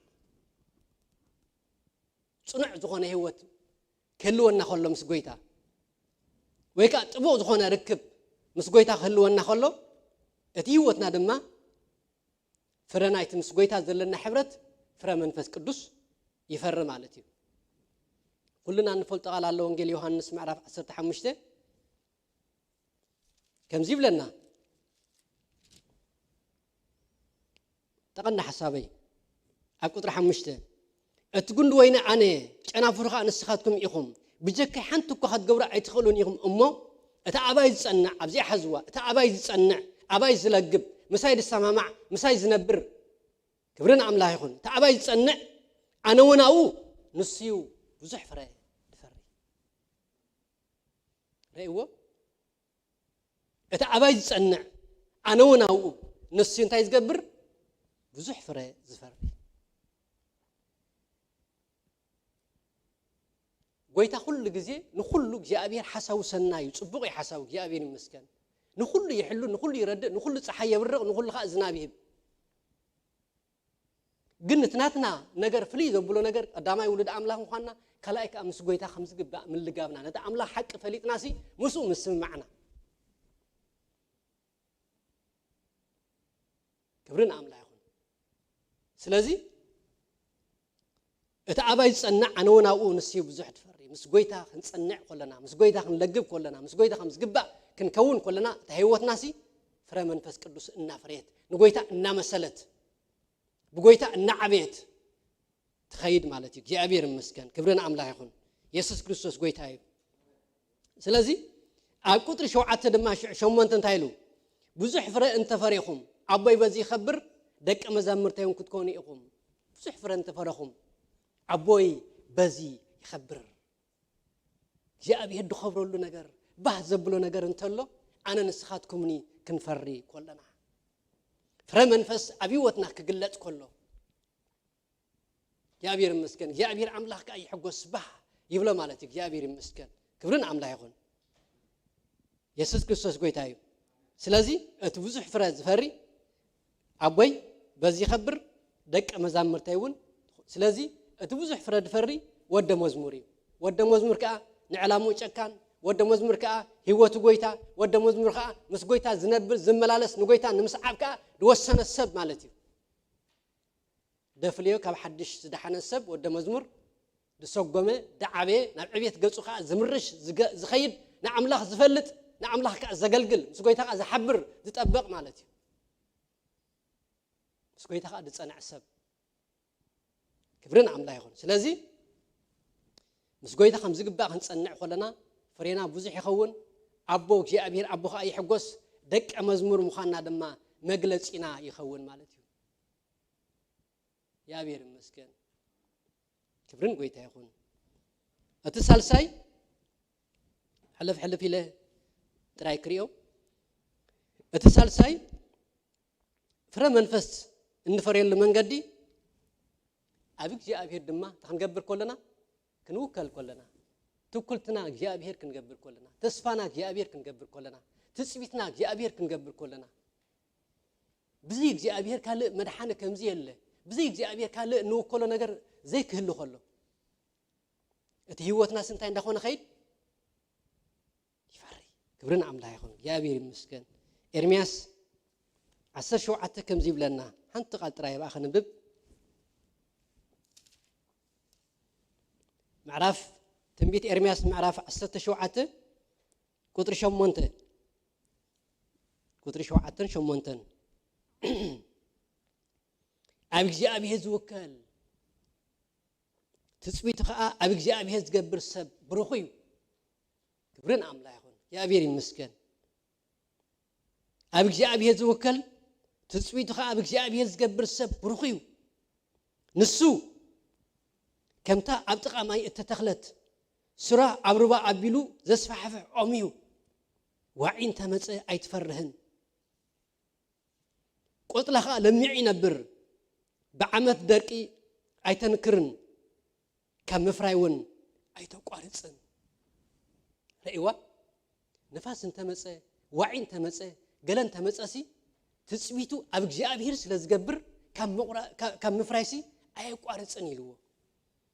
ፅኑዕ ዝኾነ ህይወት ክህልወና ከሎ ምስ ጎይታ ወይ ከዓ ጥቡቕ ዝኾነ ርክብ ምስ ጎይታ ክህልወና ከሎ እቲ ህይወትና ድማ ፍረ ናይቲ ምስ ጎይታ ዘለና ሕብረት ፍረ መንፈስ ቅዱስ ይፈሪ ማለት እዩ። ኩልና እንፈልጦ ቃል ኣሎ። ወንጌል ዮሃንስ ምዕራፍ ዓሰርተ ሓሙሽተ ከምዚ ይብለና፣ ጠቐና ሓሳበይ ኣብ ቁጥሪ ሓሙሽተ፣ እቲ ጉንዲ ወይኒ ኣነ፣ ጨናፍሩ ኸኣ ንስኻትኩም ኢኹም፣ ብጀካይ ሓንቲ እኳ ክትገብሩ ኣይትኽእሉን ኢኹም እሞ፣ እቲ ኣባይ ዝጸንዕ፣ ኣብዚኣ ሓዝዋ፣ እቲ ኣባይ ዝጸንዕ፣ ኣባይ ዝለግብ፣ ምሳይ ዝሰማማዕ፣ ምሳይ ዝነብር፣ ክብሪ ንኣምላኽ ይኹን። እቲ ኣባይ ዝጸንዕ፣ ኣነ እውን ኣብኡ፣ ንሱ እዩ ብዙሕ ፍረ ዝፈሪ። ረእይዎ? እቲ ኣባይ ዝጸንዕ፣ ኣነ እውን ኣብኡ፣ ንሱ እንታይ ዝገብር? ብዙሕ ፍረ ዝፈሪ። ጎይታ ኩሉ ግዜ ንኹሉ እግዚኣብሔር ሓሳቡ ሰናይ እዩ፣ ጽቡቕ እዩ ሓሳቡ፣ እግዚኣብሔር ይመስገን። ንኹሉ ይሕሉ፣ ንኹሉ ይረድእ፣ ንኹሉ ጸሓይ የብርቕ፣ ንኹሉ ኸኣ ዝናብ ይህብ። ግን እቲ ናትና ነገር ፍልይ ዘብሎ ነገር ቀዳማይ ውሉድ ኣምላኽ ምዃንና፣ ካልኣይ ከኣ ምስ ጎይታ ከም ዝግባእ ምልጋብና፣ ነቲ ኣምላኽ ሓቂ ፈሊጥናሲ ምስኡ ምስምማዕና። ክብሪ ንኣምላኽ ይኹን። ስለዚ እቲ ኣባይ ዝጸንዕ ኣነ እውን ኣብኡ ንሱ ብዙሕ ትፈሪ። ምስ ጎይታ ክንጸንዕ ከለና፣ ምስ ጎይታ ክንለግብ ከለና፣ ምስ ጎይታ ከም ዝግባእ ክንከውን ከለና፣ እታ ህይወትናሲ ፍረ መንፈስ ቅዱስ እናፈረየት፣ ንጎይታ እናመሰለት፣ ብጎይታ እናዓበየት ትኸይድ ማለት እዩ። እግዚኣብሔር ይመስገን። ክብሪ ንኣምላኽ ይኹን። የሱስ ክርስቶስ ጎይታ እዩ። ስለዚ ኣብ ቁጥሪ ሸውዓተ ድማ ሽዕ ሸሞንተ እንታይ ኢሉ? ብዙሕ ፍረ እንተፈሬኹም ኣቦይ በዚ ይኸብር፣ ደቀ መዛሙርተይ እውን ክትኮኑ ኢኹም። ብዙሕ ፍረ እንተፈረኹም ኣቦይ በዚ ይኸብር። እግዚኣብሔር ዝኸብረሉ ነገር፣ ባህ ዘብሎ ነገር እንተሎ፣ ኣነ ንስኻትኩምኒ ክንፈሪ ከለና፣ ፍረ መንፈስ ኣብ ህይወትና ክግለጽ ከሎ፣ እግዚኣብሔር ይመስገን። እግዚኣብሔር ኣምላኽ ከኣ ይሕጎስ፣ ባህ ይብሎ ማለት እዩ። እግዚኣብሔር ይመስገን። ክብሪ ንኣምላኽ ይኹን። የሱስ ክርስቶስ ጎይታ እዩ። ስለዚ እቲ ብዙሕ ፍረ ዝፈሪ ኣቦይ በዚ ይኸብር፣ ደቀ መዛሙርተይ እውን። ስለዚ እቲ ብዙሕ ፍረ ዝፈሪ ወደ መዝሙር እዩ። ወደ መዝሙር ከኣ ንዕላምኡ ጨካን፣ ወደ መዝሙር ከኣ ህይወቱ ጎይታ፣ ወደ መዝሙር ከኣ ምስ ጎይታ ዝነብር ዝመላለስ፣ ንጎይታ ንምስዓብ ከኣ ዝወሰነ ሰብ ማለት እዩ። ደፍልዮ ካብ ሓድሽ ዝደሓነ ሰብ ወደ መዝሙር ዝሰጎመ፣ ዝዓበየ፣ ናብ ዕቤት ገጹ ከኣ ዝምርሽ፣ ዝገ-፣ ዝኸይድ፣ ንኣምላኽ ዝፈልጥ፣ ንኣምላኽ ከኣ ዘገልግል፣ ምስ ጎይታ ከኣ ዝሓብር፣ ዝጠብቕ ማለት እዩ። ምስ ጎይታ ከኣ ዝጸንዕ ሰብ። ክብሪ ንኣምላኽ ይኹን። ስለዚ ምስ ጎይታ ከም ዝግባእ ክንጸንዕ ከለና ፍሬና ብዙሕ ይኸውን። ኣቦ እግዚኣብሔር ኣቦ ከኣ ይሕጎስ። ደቀ መዝሙር ምዃንና ድማ መግለጺና ይኸውን ማለት እዩ። እግዚኣብሔር ይመስገን። ክብርን ጎይታ ይኹን። እቲ ሳልሳይ፣ ሕልፍ ሕልፍ ኢለ ጥራይ ክሪኦ። እቲ ሳልሳይ ፍረ መንፈስ እንፈርየሉ መንገዲ ኣብ እግዚኣብሔር ድማ እንታይ ክንገብር ከለና፣ ክንውከል ከለና፣ ትኩልትና እግዚኣብሔር ክንገብር ከለና፣ ተስፋና እግዚኣብሔር ክንገብር ከለና፣ ትጽቢትና እግዚኣብሔር ክንገብር ከለና፣ ብዚ እግዚኣብሔር ካልእ መድሓኒ ከምዚ የለ፣ ብዚ እግዚኣብሔር ካልእ እንውከሎ ነገር ዘይክህሉ ከሎ፣ እቲ ህይወትናስ እንታይ እንዳኾነ ኸይድ ይፈሪ። ክብርን ኣምላኽ ይኹን። እግዚኣብሔር ይመስገን። ኤርምያስ ዓሰርተ ሸውዓተ ከምዚ ይብለና፣ ሓንቲ ቃል ጥራይ ብኣ ከንብብ። ምዕራፍ ትንቢት ኤርምያስ ምዕራፍ ዓሰርተ ሸውዓተ ቁጥሪ ሸሞንተ፣ ቁጥሪ ሸውዓተን ሸሞንተን። ኣብ እግዚኣብሔር ዝውከል፣ ትጽቢቱ ኸኣ ኣብ እግዚኣብሔር ዝገብር ሰብ ብሩኽ እዩ። ክብርን ኣምላኽ ይኹን። እግዚኣብሔር ይመስገን። ኣብ እግዚኣብሔር ዝውከል፣ ትጽቢቱ ኸኣ ኣብ እግዚኣብሔር ዝገብር ሰብ ብሩኽ እዩ። ንሱ ከምታ ኣብ ጥቓ ማይ እተተኽለት፣ ሱራ ኣብ ሩባ ኣቢሉ ዘስፋሕፍሕ ኦም እዩ። ዋዒ እንተ መጸ ኣይትፈርህን። ቆጽላ ኸኣ ለሚዑ ይነብር። ብዓመት ደርቂ ኣይተንክርን፣ ካብ ምፍራይ እውን ኣይተቋርጽን። ረእዋ፣ ንፋስ እንተመጸ፣ ዋዒ እንተመጸ፣ ገለ እንተመጸሲ፣ ትጽቢቱ ኣብ እግዚኣብሔር ስለ ዝገብር፣ ካብ ምቑራ-፣ ካብ፣ ካብ ምፍራይሲ ኣየቋርጽን ኢልዎ።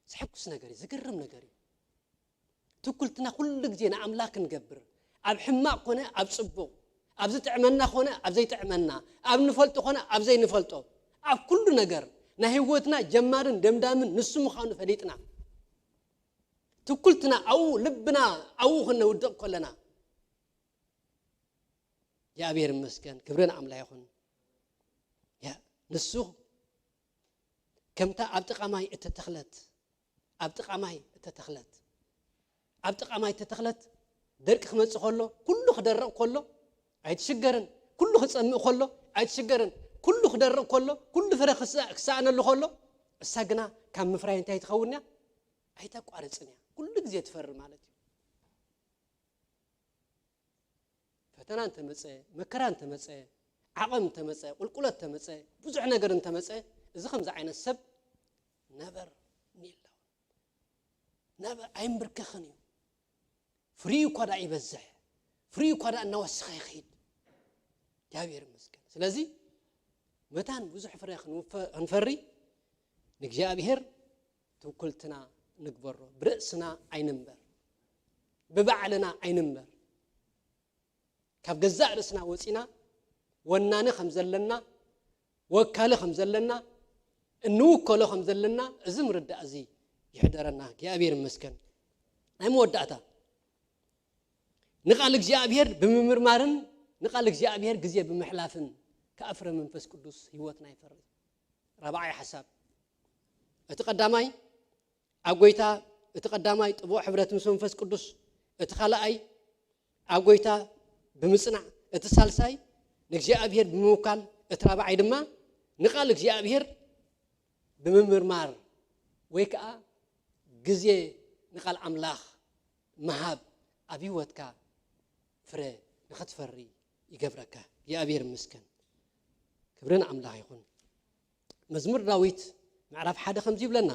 ዘሐጉስ ነገር እዩ፣ ዝገርም ነገር እዩ። ትኩልትና ኩሉ ግዜ ንኣምላኽ ክንገብር፣ ኣብ ሕማቕ ኮነ ኣብ ጽቡቕ፣ ኣብ ዝጥዕመና ኮነ ኣብ ዘይጥዕመና፣ ኣብ ንፈልጦ ኮነ ኣብ ዘይንፈልጦ፣ ኣብ ኩሉ ነገር ናይ ህይወትና ጀማርን ደምዳምን ንሱ ምዃኑ ፈሊጥና፣ ትኩልትና ኣብኡ፣ ልብና ኣብኡ ክነውድቕ ከለና፣ እግዚኣብሔር ይመስገን፣ ክብሪ ንኣምላኽ ይኹን። ያ፣ ንሱ ከምታ ኣብ ጥቓ ማይ እተተኽለት፣ ኣብ ጥቓ ማይ እተተኽለት፣ ኣብ ጥቓ ማይ እተተኽለት፣ ደርቂ ክመጽእ ከሎ፣ ኩሉ ክደርቕ ከሎ ኣይትሽገርን፣ ኩሉ ክጸምእ ከሎ ኣይትሽገርን፣ ኩሉ ክደርቕ ከሎ፣ ኩሉ ፍረ ክሳ-፣ ክሰኣነሉ ከሎ፣ እሳ ግና ካብ ምፍራይ እንታይ ትኸውን እያ? ኣይተቋርጽን እያ። ኩሉ ግዜ ትፈሪ ማለት እዩ። ፈተና እንተመጸ፣ መከራ እንተመጸ፣ ዓቐም እንተመጸ፣ ቁልቁለት እንተመጸ፣ ብዙሕ ነገር እንተመጸ፣ እዚ ከምዚ ዓይነት ሰብ ነበር ኒል ዳውን። ነበር ኣይምብርከኽን እዩ። ፍሪኡ እኳ ደኣ ይበዝሕ፣ ፍሪኡ እኳ ደኣ እናወሰኸ ይኸይድ። እግዚኣብሔር ይመስገን። ስለዚ መታን ብዙሕ ፍረ ክንውፈ-፣ ክንፈሪ ንእግዚኣብሔር ትውክልትና ንግበሮ። ብርእስና ኣይንንበር፣ ብባዕልና ኣይንንበር። ካብ ገዛእ ርእስና ወጺና ወናኒ ከም ዘለና፣ ወካሊ ከም ዘለና፣ እንውከሎ ከም ዘለና፣ እዚ ምርዳእ እዚ ይሕደረና። እግዚኣብሔር ይመስገን። ናይ መወዳእታ፣ ንቓል እግዚኣብሔር ብምምርማርን ንቓል እግዚኣብሔር ግዜ ብምሕላፍን ከኣ ፍረ መንፈስ ቅዱስ ህይወትና ይፈሪ። ራብዓይ ሓሳብ፣ እቲ ቀዳማይ ኣብ ጐይታ፣ እቲ ቀዳማይ ጥቡቕ ሕብረት ምስ መንፈስ ቅዱስ፣ እቲ ካልኣይ ኣብ ጐይታ ብምጽናዕ፣ እቲ ሳልሳይ ንእግዚኣብሔር ብምውካል፣ እቲ ራብዓይ ድማ ንቓል እግዚኣብሔር ብምምርማር ወይ ከኣ ግዜ ንቓል ኣምላኽ ምሃብ ኣብ ህይወትካ ፍረ ንኸትፈሪ ይገብረካ። እግዚኣብሔር ይመስገን። ክብሪ ንኣምላኽ ይኹን። መዝሙር ዳዊት ምዕራፍ ሓደ ከምዚ ይብለና።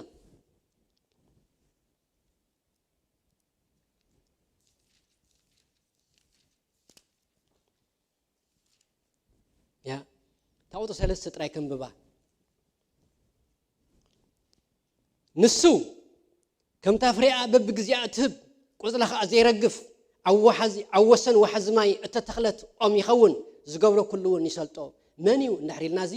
ያ፣ እታ ቁጽሪ ሰለስተ ጥራይ ከንብባ። ንሱ ከምታ ፍሬኣ በብግዜኣ እትህብ፣ ቆጽላ ኸኣ ዘይረግፍ፣ ኣብ ወሓዚ፣ ኣብ ወሰን ወሓዚ ማይ እተተኽለት ኦም ይኸውን፣ ዝገብሮ ኩሉ እውን ይሰልጦ። መን እዩ እንድሕር ኢልና፣ እዚ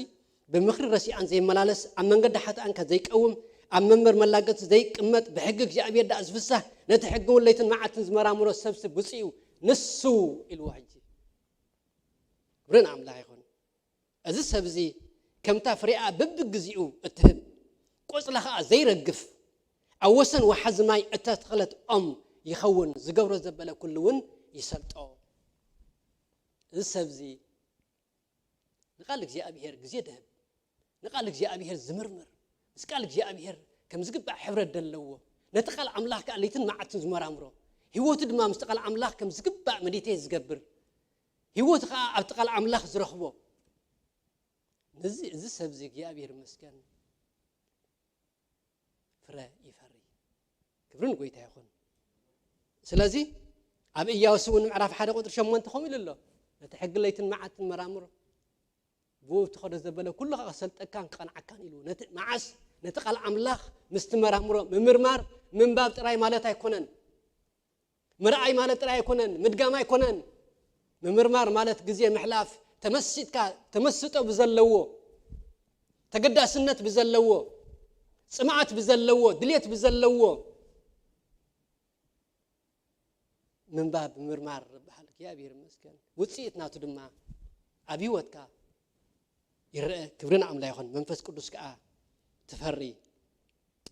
ብምኽሪ ረሲኣን ዘይመላለስ፣ ኣብ መንገዲ ሓጥኣን ከ ዘይቀውም፣ ኣብ መንበር መላገጽቲ ዘይቅመጥ፣ ብሕጊ እግዚኣብሔር ደኣ ዝፍሳህ፣ ነቲ ሕጊ እውን ለይትን መዓልትን ዝመራምሮ ሰብሲ ብፁዕ እዩ፣ ንሱ ኢልዎ። ሕጂ ክብሪ ንኣምላኽ ይኹን። እዚ ሰብ እዚ ከምታ ፍሬኣ በብግዜኡ እትህብ፣ ቆጽላ ኸኣ ዘይረግፍ፣ ኣብ ወሰን ወሓዚ ማይ እተተኽለት ኦም ይኸውን፣ ዝገብሮ ዘበለ ኩሉ እውን ይሰልጦ። እዚ ሰብ እዚ ንቓል እግዚኣብሔር ግዜ ድህብ፣ ንቓል እግዚኣብሔር ዝምርምር፣ ምስ ቃል እግዚኣብሔር ከም ዝግባእ ሕብረት ዘለዎ፣ ነቲ ቃል ኣምላኽ ከኣ ለይትን መዓልትን ዝመራምሮ፣ ህይወቱ ድማ ምስቲ ቃል ኣምላኽ ከም ዝግባእ መዲቴት ዝገብር፣ ህይወቱ ከኣ ኣብቲ ቃል ኣምላኽ ዝረኽቦ፣ ነዚ፣ እዚ ሰብ እዚ እግዚኣብሔር ይመስገን ፍረ ይፈሪ። ክብርን ጎይታ ይኹን። ስለዚ ኣብ ኢያሱ እውን ምዕራፍ ሓደ ቁጥሪ ሸሞንተ ከምኡ ኢሉ ኣሎ። ነቲ ሕጊ ለይትን መዓልትን መራምሮ፣ ብኡ ትኸዶ ዘበለ ኩሉ ኸኣ ክሰልጠካን ክቐንዓካን ኢሉ። ነቲ መዓስ፣ ነቲ ቃል ኣምላኽ ምስ ትመራምሮ። ምምርማር፣ ምንባብ ጥራይ ማለት ኣይኮነን። ምርኣይ ማለት ጥራይ ኣይኮነን፣ ምድጋም ኣይኮነን። ምምርማር ማለት ግዜ ምሕላፍ፣ ተመሲጥካ፣ ተመስጦ ብዘለዎ፣ ተገዳስነት ብዘለዎ፣ ጽምኣት ብዘለዎ፣ ድልየት ብዘለዎ ምንባብ፣ ምምርማር ይበሃል። እግዚኣብሔር ይመስገን። ውጽኢት ናቱ ድማ ኣብ ህይወትካ ይረአ። ክብሪ ንኣምላኽ ይኹን። መንፈስ ቅዱስ ከኣ ትፈሪ።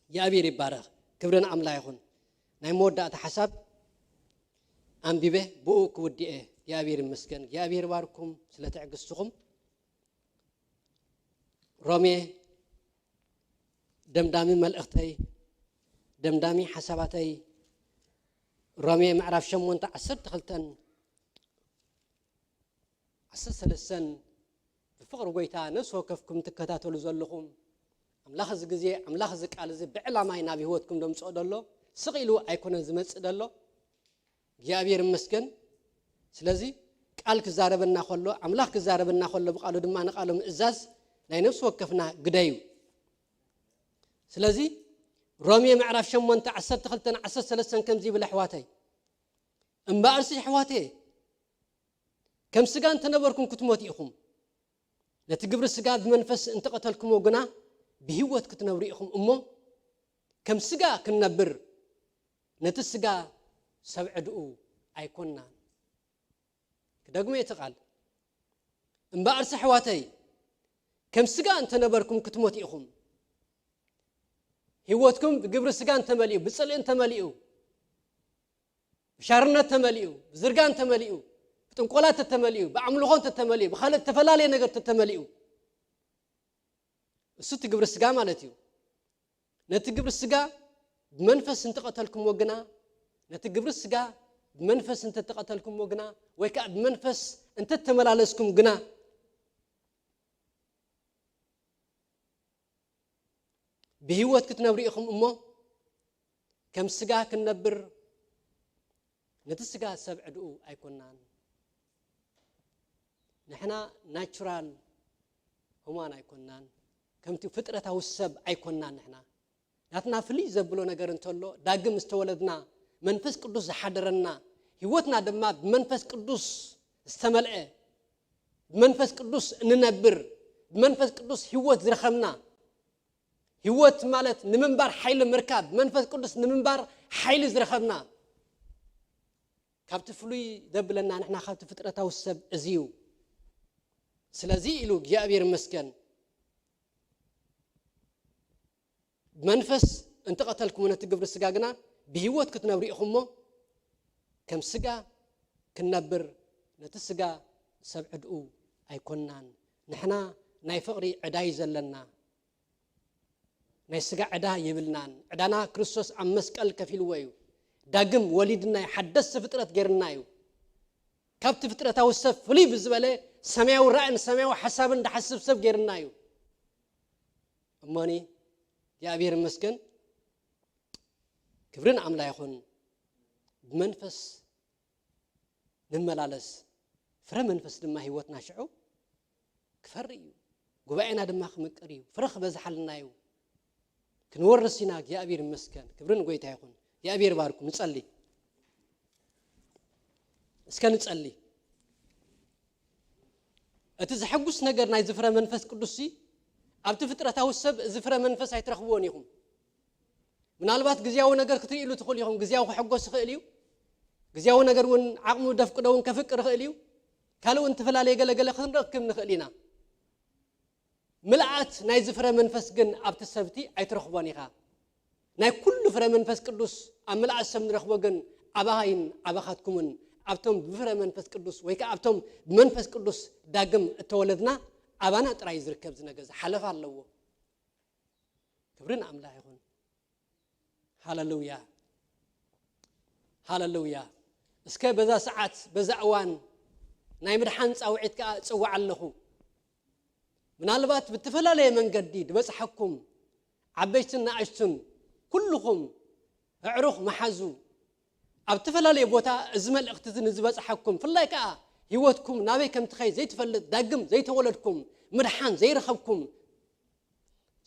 እግዚኣብሔር ይባረኽ። ክብሪ ንኣምላኽ ይኹን። ናይ መወዳእታ ሓሳብ ኣንቢበ ብኡ ክውድኤ። እግዚኣብሔር ይመስገን። እግዚኣብሔር ይባርኩም ስለ ትዕግስትኹም። ሮሜ ደምዳሚ መልእኽተይ፣ ደምዳሚ ሓሳባተይ፣ ሮሜ ምዕራፍ ሸሞንተ ዓሰርተ ክልተን ዓሰርተ ሰለስተን ብፍቕሪ ጎይታ ነፍሲ ወከፍኩም ትከታተሉ ዘለኹም፣ ኣምላኽ እዚ ግዜ፣ ኣምላኽ እዚ ቃል እዚ ብዕላማይ ናብ ህይወትኩም ደምጽኦ ደሎ፣ ስቕ ኢሉ ኣይኮነን ዝመጽእ ደሎ። እግዚኣብሔር ይመስገን። ስለዚ ቃል ክዛረበና ከሎ፣ ኣምላኽ ክዛረበና ከሎ፣ ብቃሉ ድማ ንቃሉ ምእዛዝ ናይ ነፍሲ ወከፍና ግደ እዩ። ስለዚ ሮሜ ምዕራፍ ሸሞንተ ዓሰርተ ክልተን ዓሰርተ ሰለስተን ከምዚ ይብል፣ ኣሕዋተይ፣ እምበኣርሲ ኣሕዋተይ፣ ከም ስጋ እንተነበርኩም ክትሞቱ ኢኹም። ነቲ ግብሪ ስጋ ብመንፈስ እንተቐተልኩሞ ግና ብህይወት ክትነብሩ ኢኹም እሞ፣ ከም ስጋ ክንነብር ነቲ ስጋ ሰብ ዕድኡ ኣይኮንናን። ክደግሞ እቲ ቃል፣ እምበኣርሲ ኣሕዋተይ፣ ከም ስጋ እንተነበርኩም ክትሞቱ ኢኹም። ህይወትኩም ብግብሪ ስጋ እንተመሊኡ፣ ብጽልኢ እንተመሊኡ፣ ብሻርነት ተመሊኡ፣ ብዝርጋ እንተመሊኡ፣ ብጥንቆላ እንተተመሊኡ፣ ብኣምልኾ እንተተመሊኡ፣ ብኻልእ ዝተፈላለየ ነገር እንተተመሊኡ፣ እሱ እቲ ግብሪ ስጋ ማለት እዩ። ነቲ ግብሪ ስጋ ብመንፈስ እንተቐተልኩምዎ ግና፣ ነቲ ግብሪ ስጋ ብመንፈስ እንተተቐተልኩምዎ ግና፣ ወይ ከኣ ብመንፈስ እንተተመላለስኩም ግና፣ ብህይወት ክትነብሩ ኢኹም እሞ፣ ከም ስጋ ክንነብር ነቲ ስጋ ሰብ ዕድኡ ኣይኮናን። ንሕና ናቹራል ሁማን ኣይኮናን፣ ከምቲ ፍጥረታዊ ሰብ ኣይኮናን። ንሕና ናትና ፍልይ ዘብሎ ነገር እንተሎ፣ ዳግም ዝተወለድና፣ መንፈስ ቅዱስ ዝሓደረና፣ ህይወትና ድማ ብመንፈስ ቅዱስ ዝተመልአ፣ ብመንፈስ ቅዱስ እንነብር፣ ብመንፈስ ቅዱስ ህይወት ዝረኸብና፣ ህይወት ማለት ንምንባር ሓይሊ ምርካብ፣ መንፈስ ቅዱስ ንምንባር ሓይሊ ዝረኸብና፣ ካብቲ ፍሉይ ዘብለና ንሕና ካብቲ ፍጥረታዊ ሰብ እዚ እዩ። ስለዚ ኢሉ እግዚኣብሔር ይመስገን፣ ብመንፈስ እንተቐተልኩሞ ነቲ ግብሪ ስጋ ግና ብህይወት ክትነብሩ ኢኹሞ፣ ከም ስጋ ክንነብር ነቲ ስጋ ሰብ ዕድኡ ኣይኮንናን። ንሕና ናይ ፍቕሪ ዕዳ እዩ ዘለና። ናይ ስጋ ዕዳ የብልናን። ዕዳና ክርስቶስ ኣብ መስቀል ከፊልዎ እዩ። ዳግም ወሊድና እዩ፣ ሓደስቲ ፍጥረት ገይርና እዩ። ካብቲ ፍጥረታዊ ሰብ ፍልይ ብዝበለ ሰማያዊ ራእን ሰማያዊ ሓሳብን ዝሓስብ ሰብ ገይርና እዩ። እሞኒ እግዚኣብሔር ይመስገን፣ ክብሪ ንኣምላ ይኹን። ብመንፈስ ንመላለስ፣ ፍረ መንፈስ ድማ ህይወትና ሽዑ ክፈሪ እዩ። ጉባኤና ድማ ክምቅር እዩ፣ ፍረ ክበዝሓልና እዩ። ክንወርስ ኢና። እግዚኣብሔር ይመስገን፣ ክብሪ ንጎይታ ይኹን። እግዚኣብሔር ይባርኩም። ንጸሊ፣ እስከ ንጸሊ። እቲ ዘሐጉስ ነገር ናይ ዝፍረ መንፈስ ቅዱስ ሲ፣ ኣብቲ ፍጥረታዊ ሰብ እዚ ፍረ መንፈስ ኣይትረኽብዎን ኢኹም። ምናልባት ግዜያዊ ነገር ክትርእሉ ትኽእሉ ኢኹም። ግዜያዊ ክሕጎስ ይኽእል እዩ። ግዜያዊ ነገር እውን ዓቕሙ ደፍቅዶ እውን ከፍቅር ይኽእል እዩ። ካልእ እውን ዝተፈላለየ ገለገለ ክንረክብ ንኽእል ኢና። ምልኣት ናይ ዝፍረ መንፈስ ግን ኣብቲ ሰብቲ ኣይትረኽቦን ኢኻ። ናይ ኩሉ ፍረ መንፈስ ቅዱስ ኣብ ምልኣት ሰብ ንረኽቦ ግን ኣባይን ኣባኻትኩምን ኣብቶም ብፍረ መንፈስ ቅዱስ ወይ ከኣ ኣብቶም ብመንፈስ ቅዱስ ዳግም እተወለድና ኣባና ጥራይ ዝርከብ ዝነገር ዝሓለፈ ኣለዎ። ክብሪ ንኣምላኽ ይኹን። ሃለሉያ፣ ሃለሉያ። እስከ በዛ ሰዓት በዛ እዋን ናይ ምድሓን ጻውዒት ከኣ እጽውዕ ኣለኹ። ምናልባት ብተፈላለየ መንገዲ ዝበጽሐኩም ዓበይትን ንኣሽቱን ኩልኹም ኣዕሩኽ መሓዙ ኣብ ተፈላለየ ቦታ እዚ መልእኽቲ እዚ ንዝበጽሓኩም፣ ብፍላይ ከኣ ህይወትኩም ናበይ ከም ትኸይድ ዘይትፈልጥ፣ ዳግም ዘይተወለድኩም፣ ምድሓን ዘይረኸብኩም፣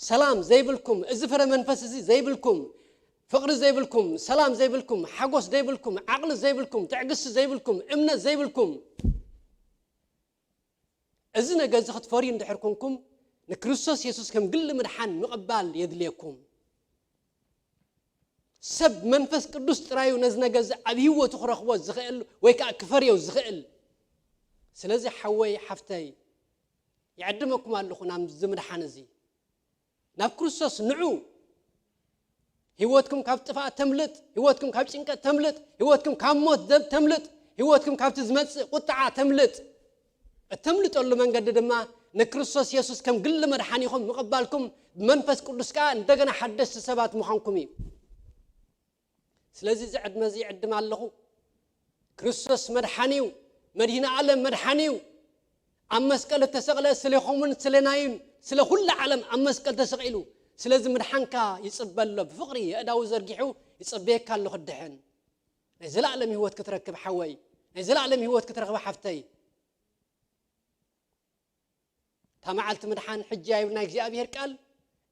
ሰላም ዘይብልኩም፣ እዚ ፍረ መንፈስ እዚ ዘይብልኩም፣ ፍቕሪ ዘይብልኩም፣ ሰላም ዘይብልኩም፣ ሓጎስ ዘይብልኩም፣ ዓቕሊ ዘይብልኩም፣ ትዕግስቲ ዘይብልኩም፣ እምነት ዘይብልኩም፣ እዚ ነገር እዚ ክትፈርዩ እንድሕር ኮንኩም፣ ንክርስቶስ የሱስ ከም ግሊ ምድሓን ምቕባል የድልየኩም። ሰብ መንፈስ ቅዱስ ጥራዩ ነዚ ነገር እዚ ኣብ ህይወቱ ክረኽቦ ዝኽእል ወይ ከኣ ክፈርዮ ዝኽእል። ስለዚ ሓወይ ሓፍተይ፣ ይዕድመኩም ኣለኹ ናብ እዚ ምድሓን እዚ። ናብ ክርስቶስ ንዑ። ህይወትኩም ካብ ጥፍኣት ተምልጥ፣ ህይወትኩም ካብ ጭንቀት ተምልጥ፣ ህይወትኩም ካብ ሞት ዘብ ተምልጥ፣ ህይወትኩም ካብቲ ዝመጽእ ቁጥዓ ተምልጥ። እተምልጠሉ መንገዲ ድማ ንክርስቶስ የሱስ ከም ግሊ መድሓኒኹም ምቕባልኩም፣ ብመንፈስ ቅዱስ ከኣ እንደገና ሓደስቲ ሰባት ምዃንኩም እዩ። ስለዚ እዚ ዕድመ እዚ ይዕድም ኣለኹ። ክርስቶስ መድሓኒ እዩ። መድሂነ ዓለም መድሓኒ እዩ። ኣብ መስቀል እተሰቕለ ስለኹምን ስለናዩን ስለ ኩሉ ዓለም ኣብ መስቀል ተሰቒሉ። ስለዚ ምድሓንካ ይጽበ ኣሎ። ብፍቕሪ የእዳዉ ዘርጊሑ ይጸበየካ ኣሎ ክትድሕን። ናይ ዘለኣለም ህይወት ክትረክብ ሓወይ፣ ናይ ዘለኣለም ህይወት ክትረኽብ ሓፍተይ። እታ መዓልቲ ምድሓን ሕጂ እያ ይብል ናይ እግዚኣብሔር ቃል።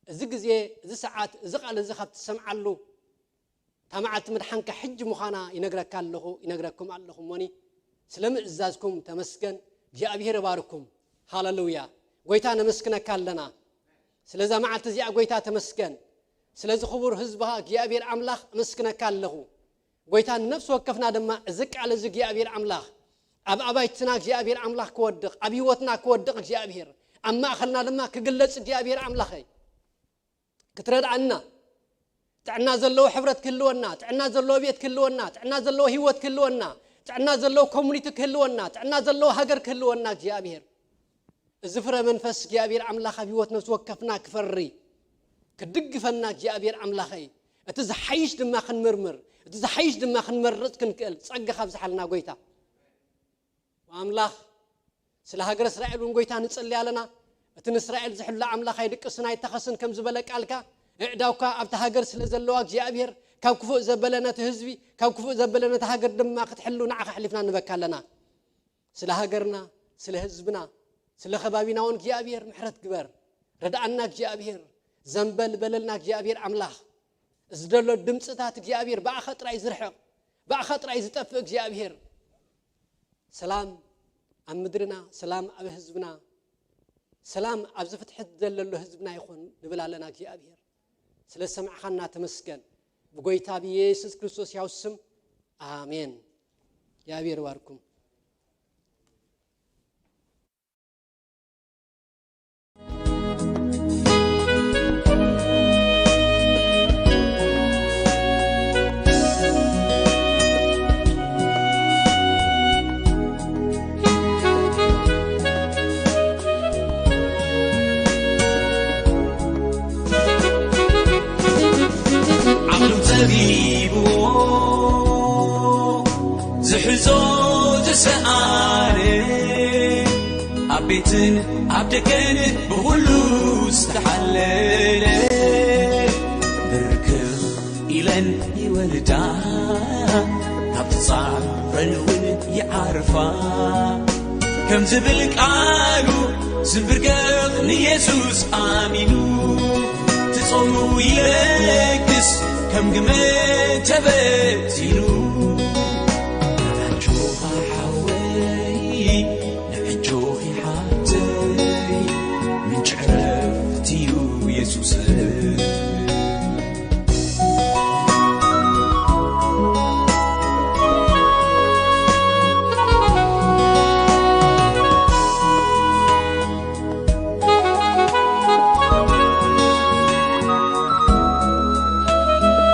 እዚ ግዜ፣ እዚ ሰዓት፣ እዚ ቃል እዚ ካብ ትሰምዓሉ፣ እታ መዓልቲ ምድሓንካ ሕጂ ምዃና ይነግረካ ኣለኹ፣ ይነግረኩም ኣለኹ እሞኒ። ስለ ምእዛዝኩም ተመስገን፣ እግዚኣብሔር ይባርኩም። ሃሌሉያ። ጎይታ ነመስግነካ ኣለና። ስለዛ መዓልቲ እዚኣ ጎይታ ተመስገን። ስለዚ ክቡር ህዝብኻ እግዚኣብሔር ኣምላኽ እመስግነካ ኣለኹ። ጎይታ ንነፍሲ ወከፍና ድማ እዚ ቃል እዚ እግዚኣብሔር ኣምላኽ ኣብ ኣባይትና እግዚኣብሔር ኣምላኽ ክወድቕ፣ ኣብ ህይወትና ክወድቕ እግዚኣብሔር፣ ኣብ ማእኸልና ድማ ክግለጽ እግዚኣብሔር ኣምላኸይ ክትረድኣና፣ ጥዕና ዘለዎ ሕብረት ክህልወና፣ ጥዕና ዘለዎ ቤት ክህልወና፣ ጥዕና ዘለዎ ህይወት ክህልወና፣ ጥዕና ዘለዎ ኮሙኒቲ ክህልወና፣ ጥዕና ዘለዎ ሃገር ክህልወና እግዚኣብሔር። እዚ ፍረ መንፈስ እግዚኣብሔር ኣምላኽ ኣብ ህይወት ነፍሲ ወከፍና ክፈሪ፣ ክድግፈና እግዚኣብሔር ኣምላኸይ፣ እቲ ዝሓይሽ ድማ ክንምርምር፣ እቲ ዝሓይሽ ድማ ክንመርጽ ክንክእል ጸጋ ካብዝሓልና ጎይታ። ኣምላኽ ስለ ሃገረ እስራኤል እውን ጎይታ ንጸሊ ኣለና። እቲ ንእስራኤል ዝሕሉ ኣምላኽ ኣይድቅስን ኣይተኸስን ከም ዝበለ ቃልካ፣ ኣእዳውካ ኣብቲ ሃገር ስለ ዘለዋ እግዚኣብሔር፣ ካብ ክፉእ ዘበለ ነቲ ህዝቢ፣ ካብ ክፉእ ዘበለ ነቲ ሃገር ድማ ክትሕሉ ንዓኻ ኣሕሊፍና ንበካ ኣለና። ስለ ሃገርና፣ ስለ ህዝብና፣ ስለ ከባቢና እውን እግዚኣብሔር ምሕረት ግበር። ርድኣና እግዚኣብሔር፣ ዘንበል በለልና እግዚኣብሔር ኣምላኽ። እዚ ዘሎ ድምፅታት እግዚኣብሔር ብኣኻ ጥራይ ዝርሕቕ፣ ብኣኻ ጥራይ ዝጠፍእ እግዚኣብሔር። ሰላም ኣብ ምድርና፣ ሰላም ኣብ ህዝብና፣ ሰላም ኣብዚ ፍትሒ ዘለሎ ህዝብና ይኹን ንብል ኣለና እግዚኣብሔር። ስለ ሰማዕኻና ተመስገን። ብጎይታ ብየሱስ ክርስቶስ ያው ስም ኣሜን። እግዚኣብሔር ባርኩም። ዓቕሉ ጸቢብዎ ዝሕዞ ዝሰኣነ፣ ኣብ ቤትን ኣብ ደገን ብኹሉ ዝተሓለለ፣ ብርክኽ ኢለን ይወልዳ፣ ካብ ትጻረን እውን ይዓርፋ። ከም ዝብል ቃሉ ዝንብርከኽ ንየሱስ ኣሚኑ፣ ትጾሙ ይለግስ ከም ግመ ተበቲኑ።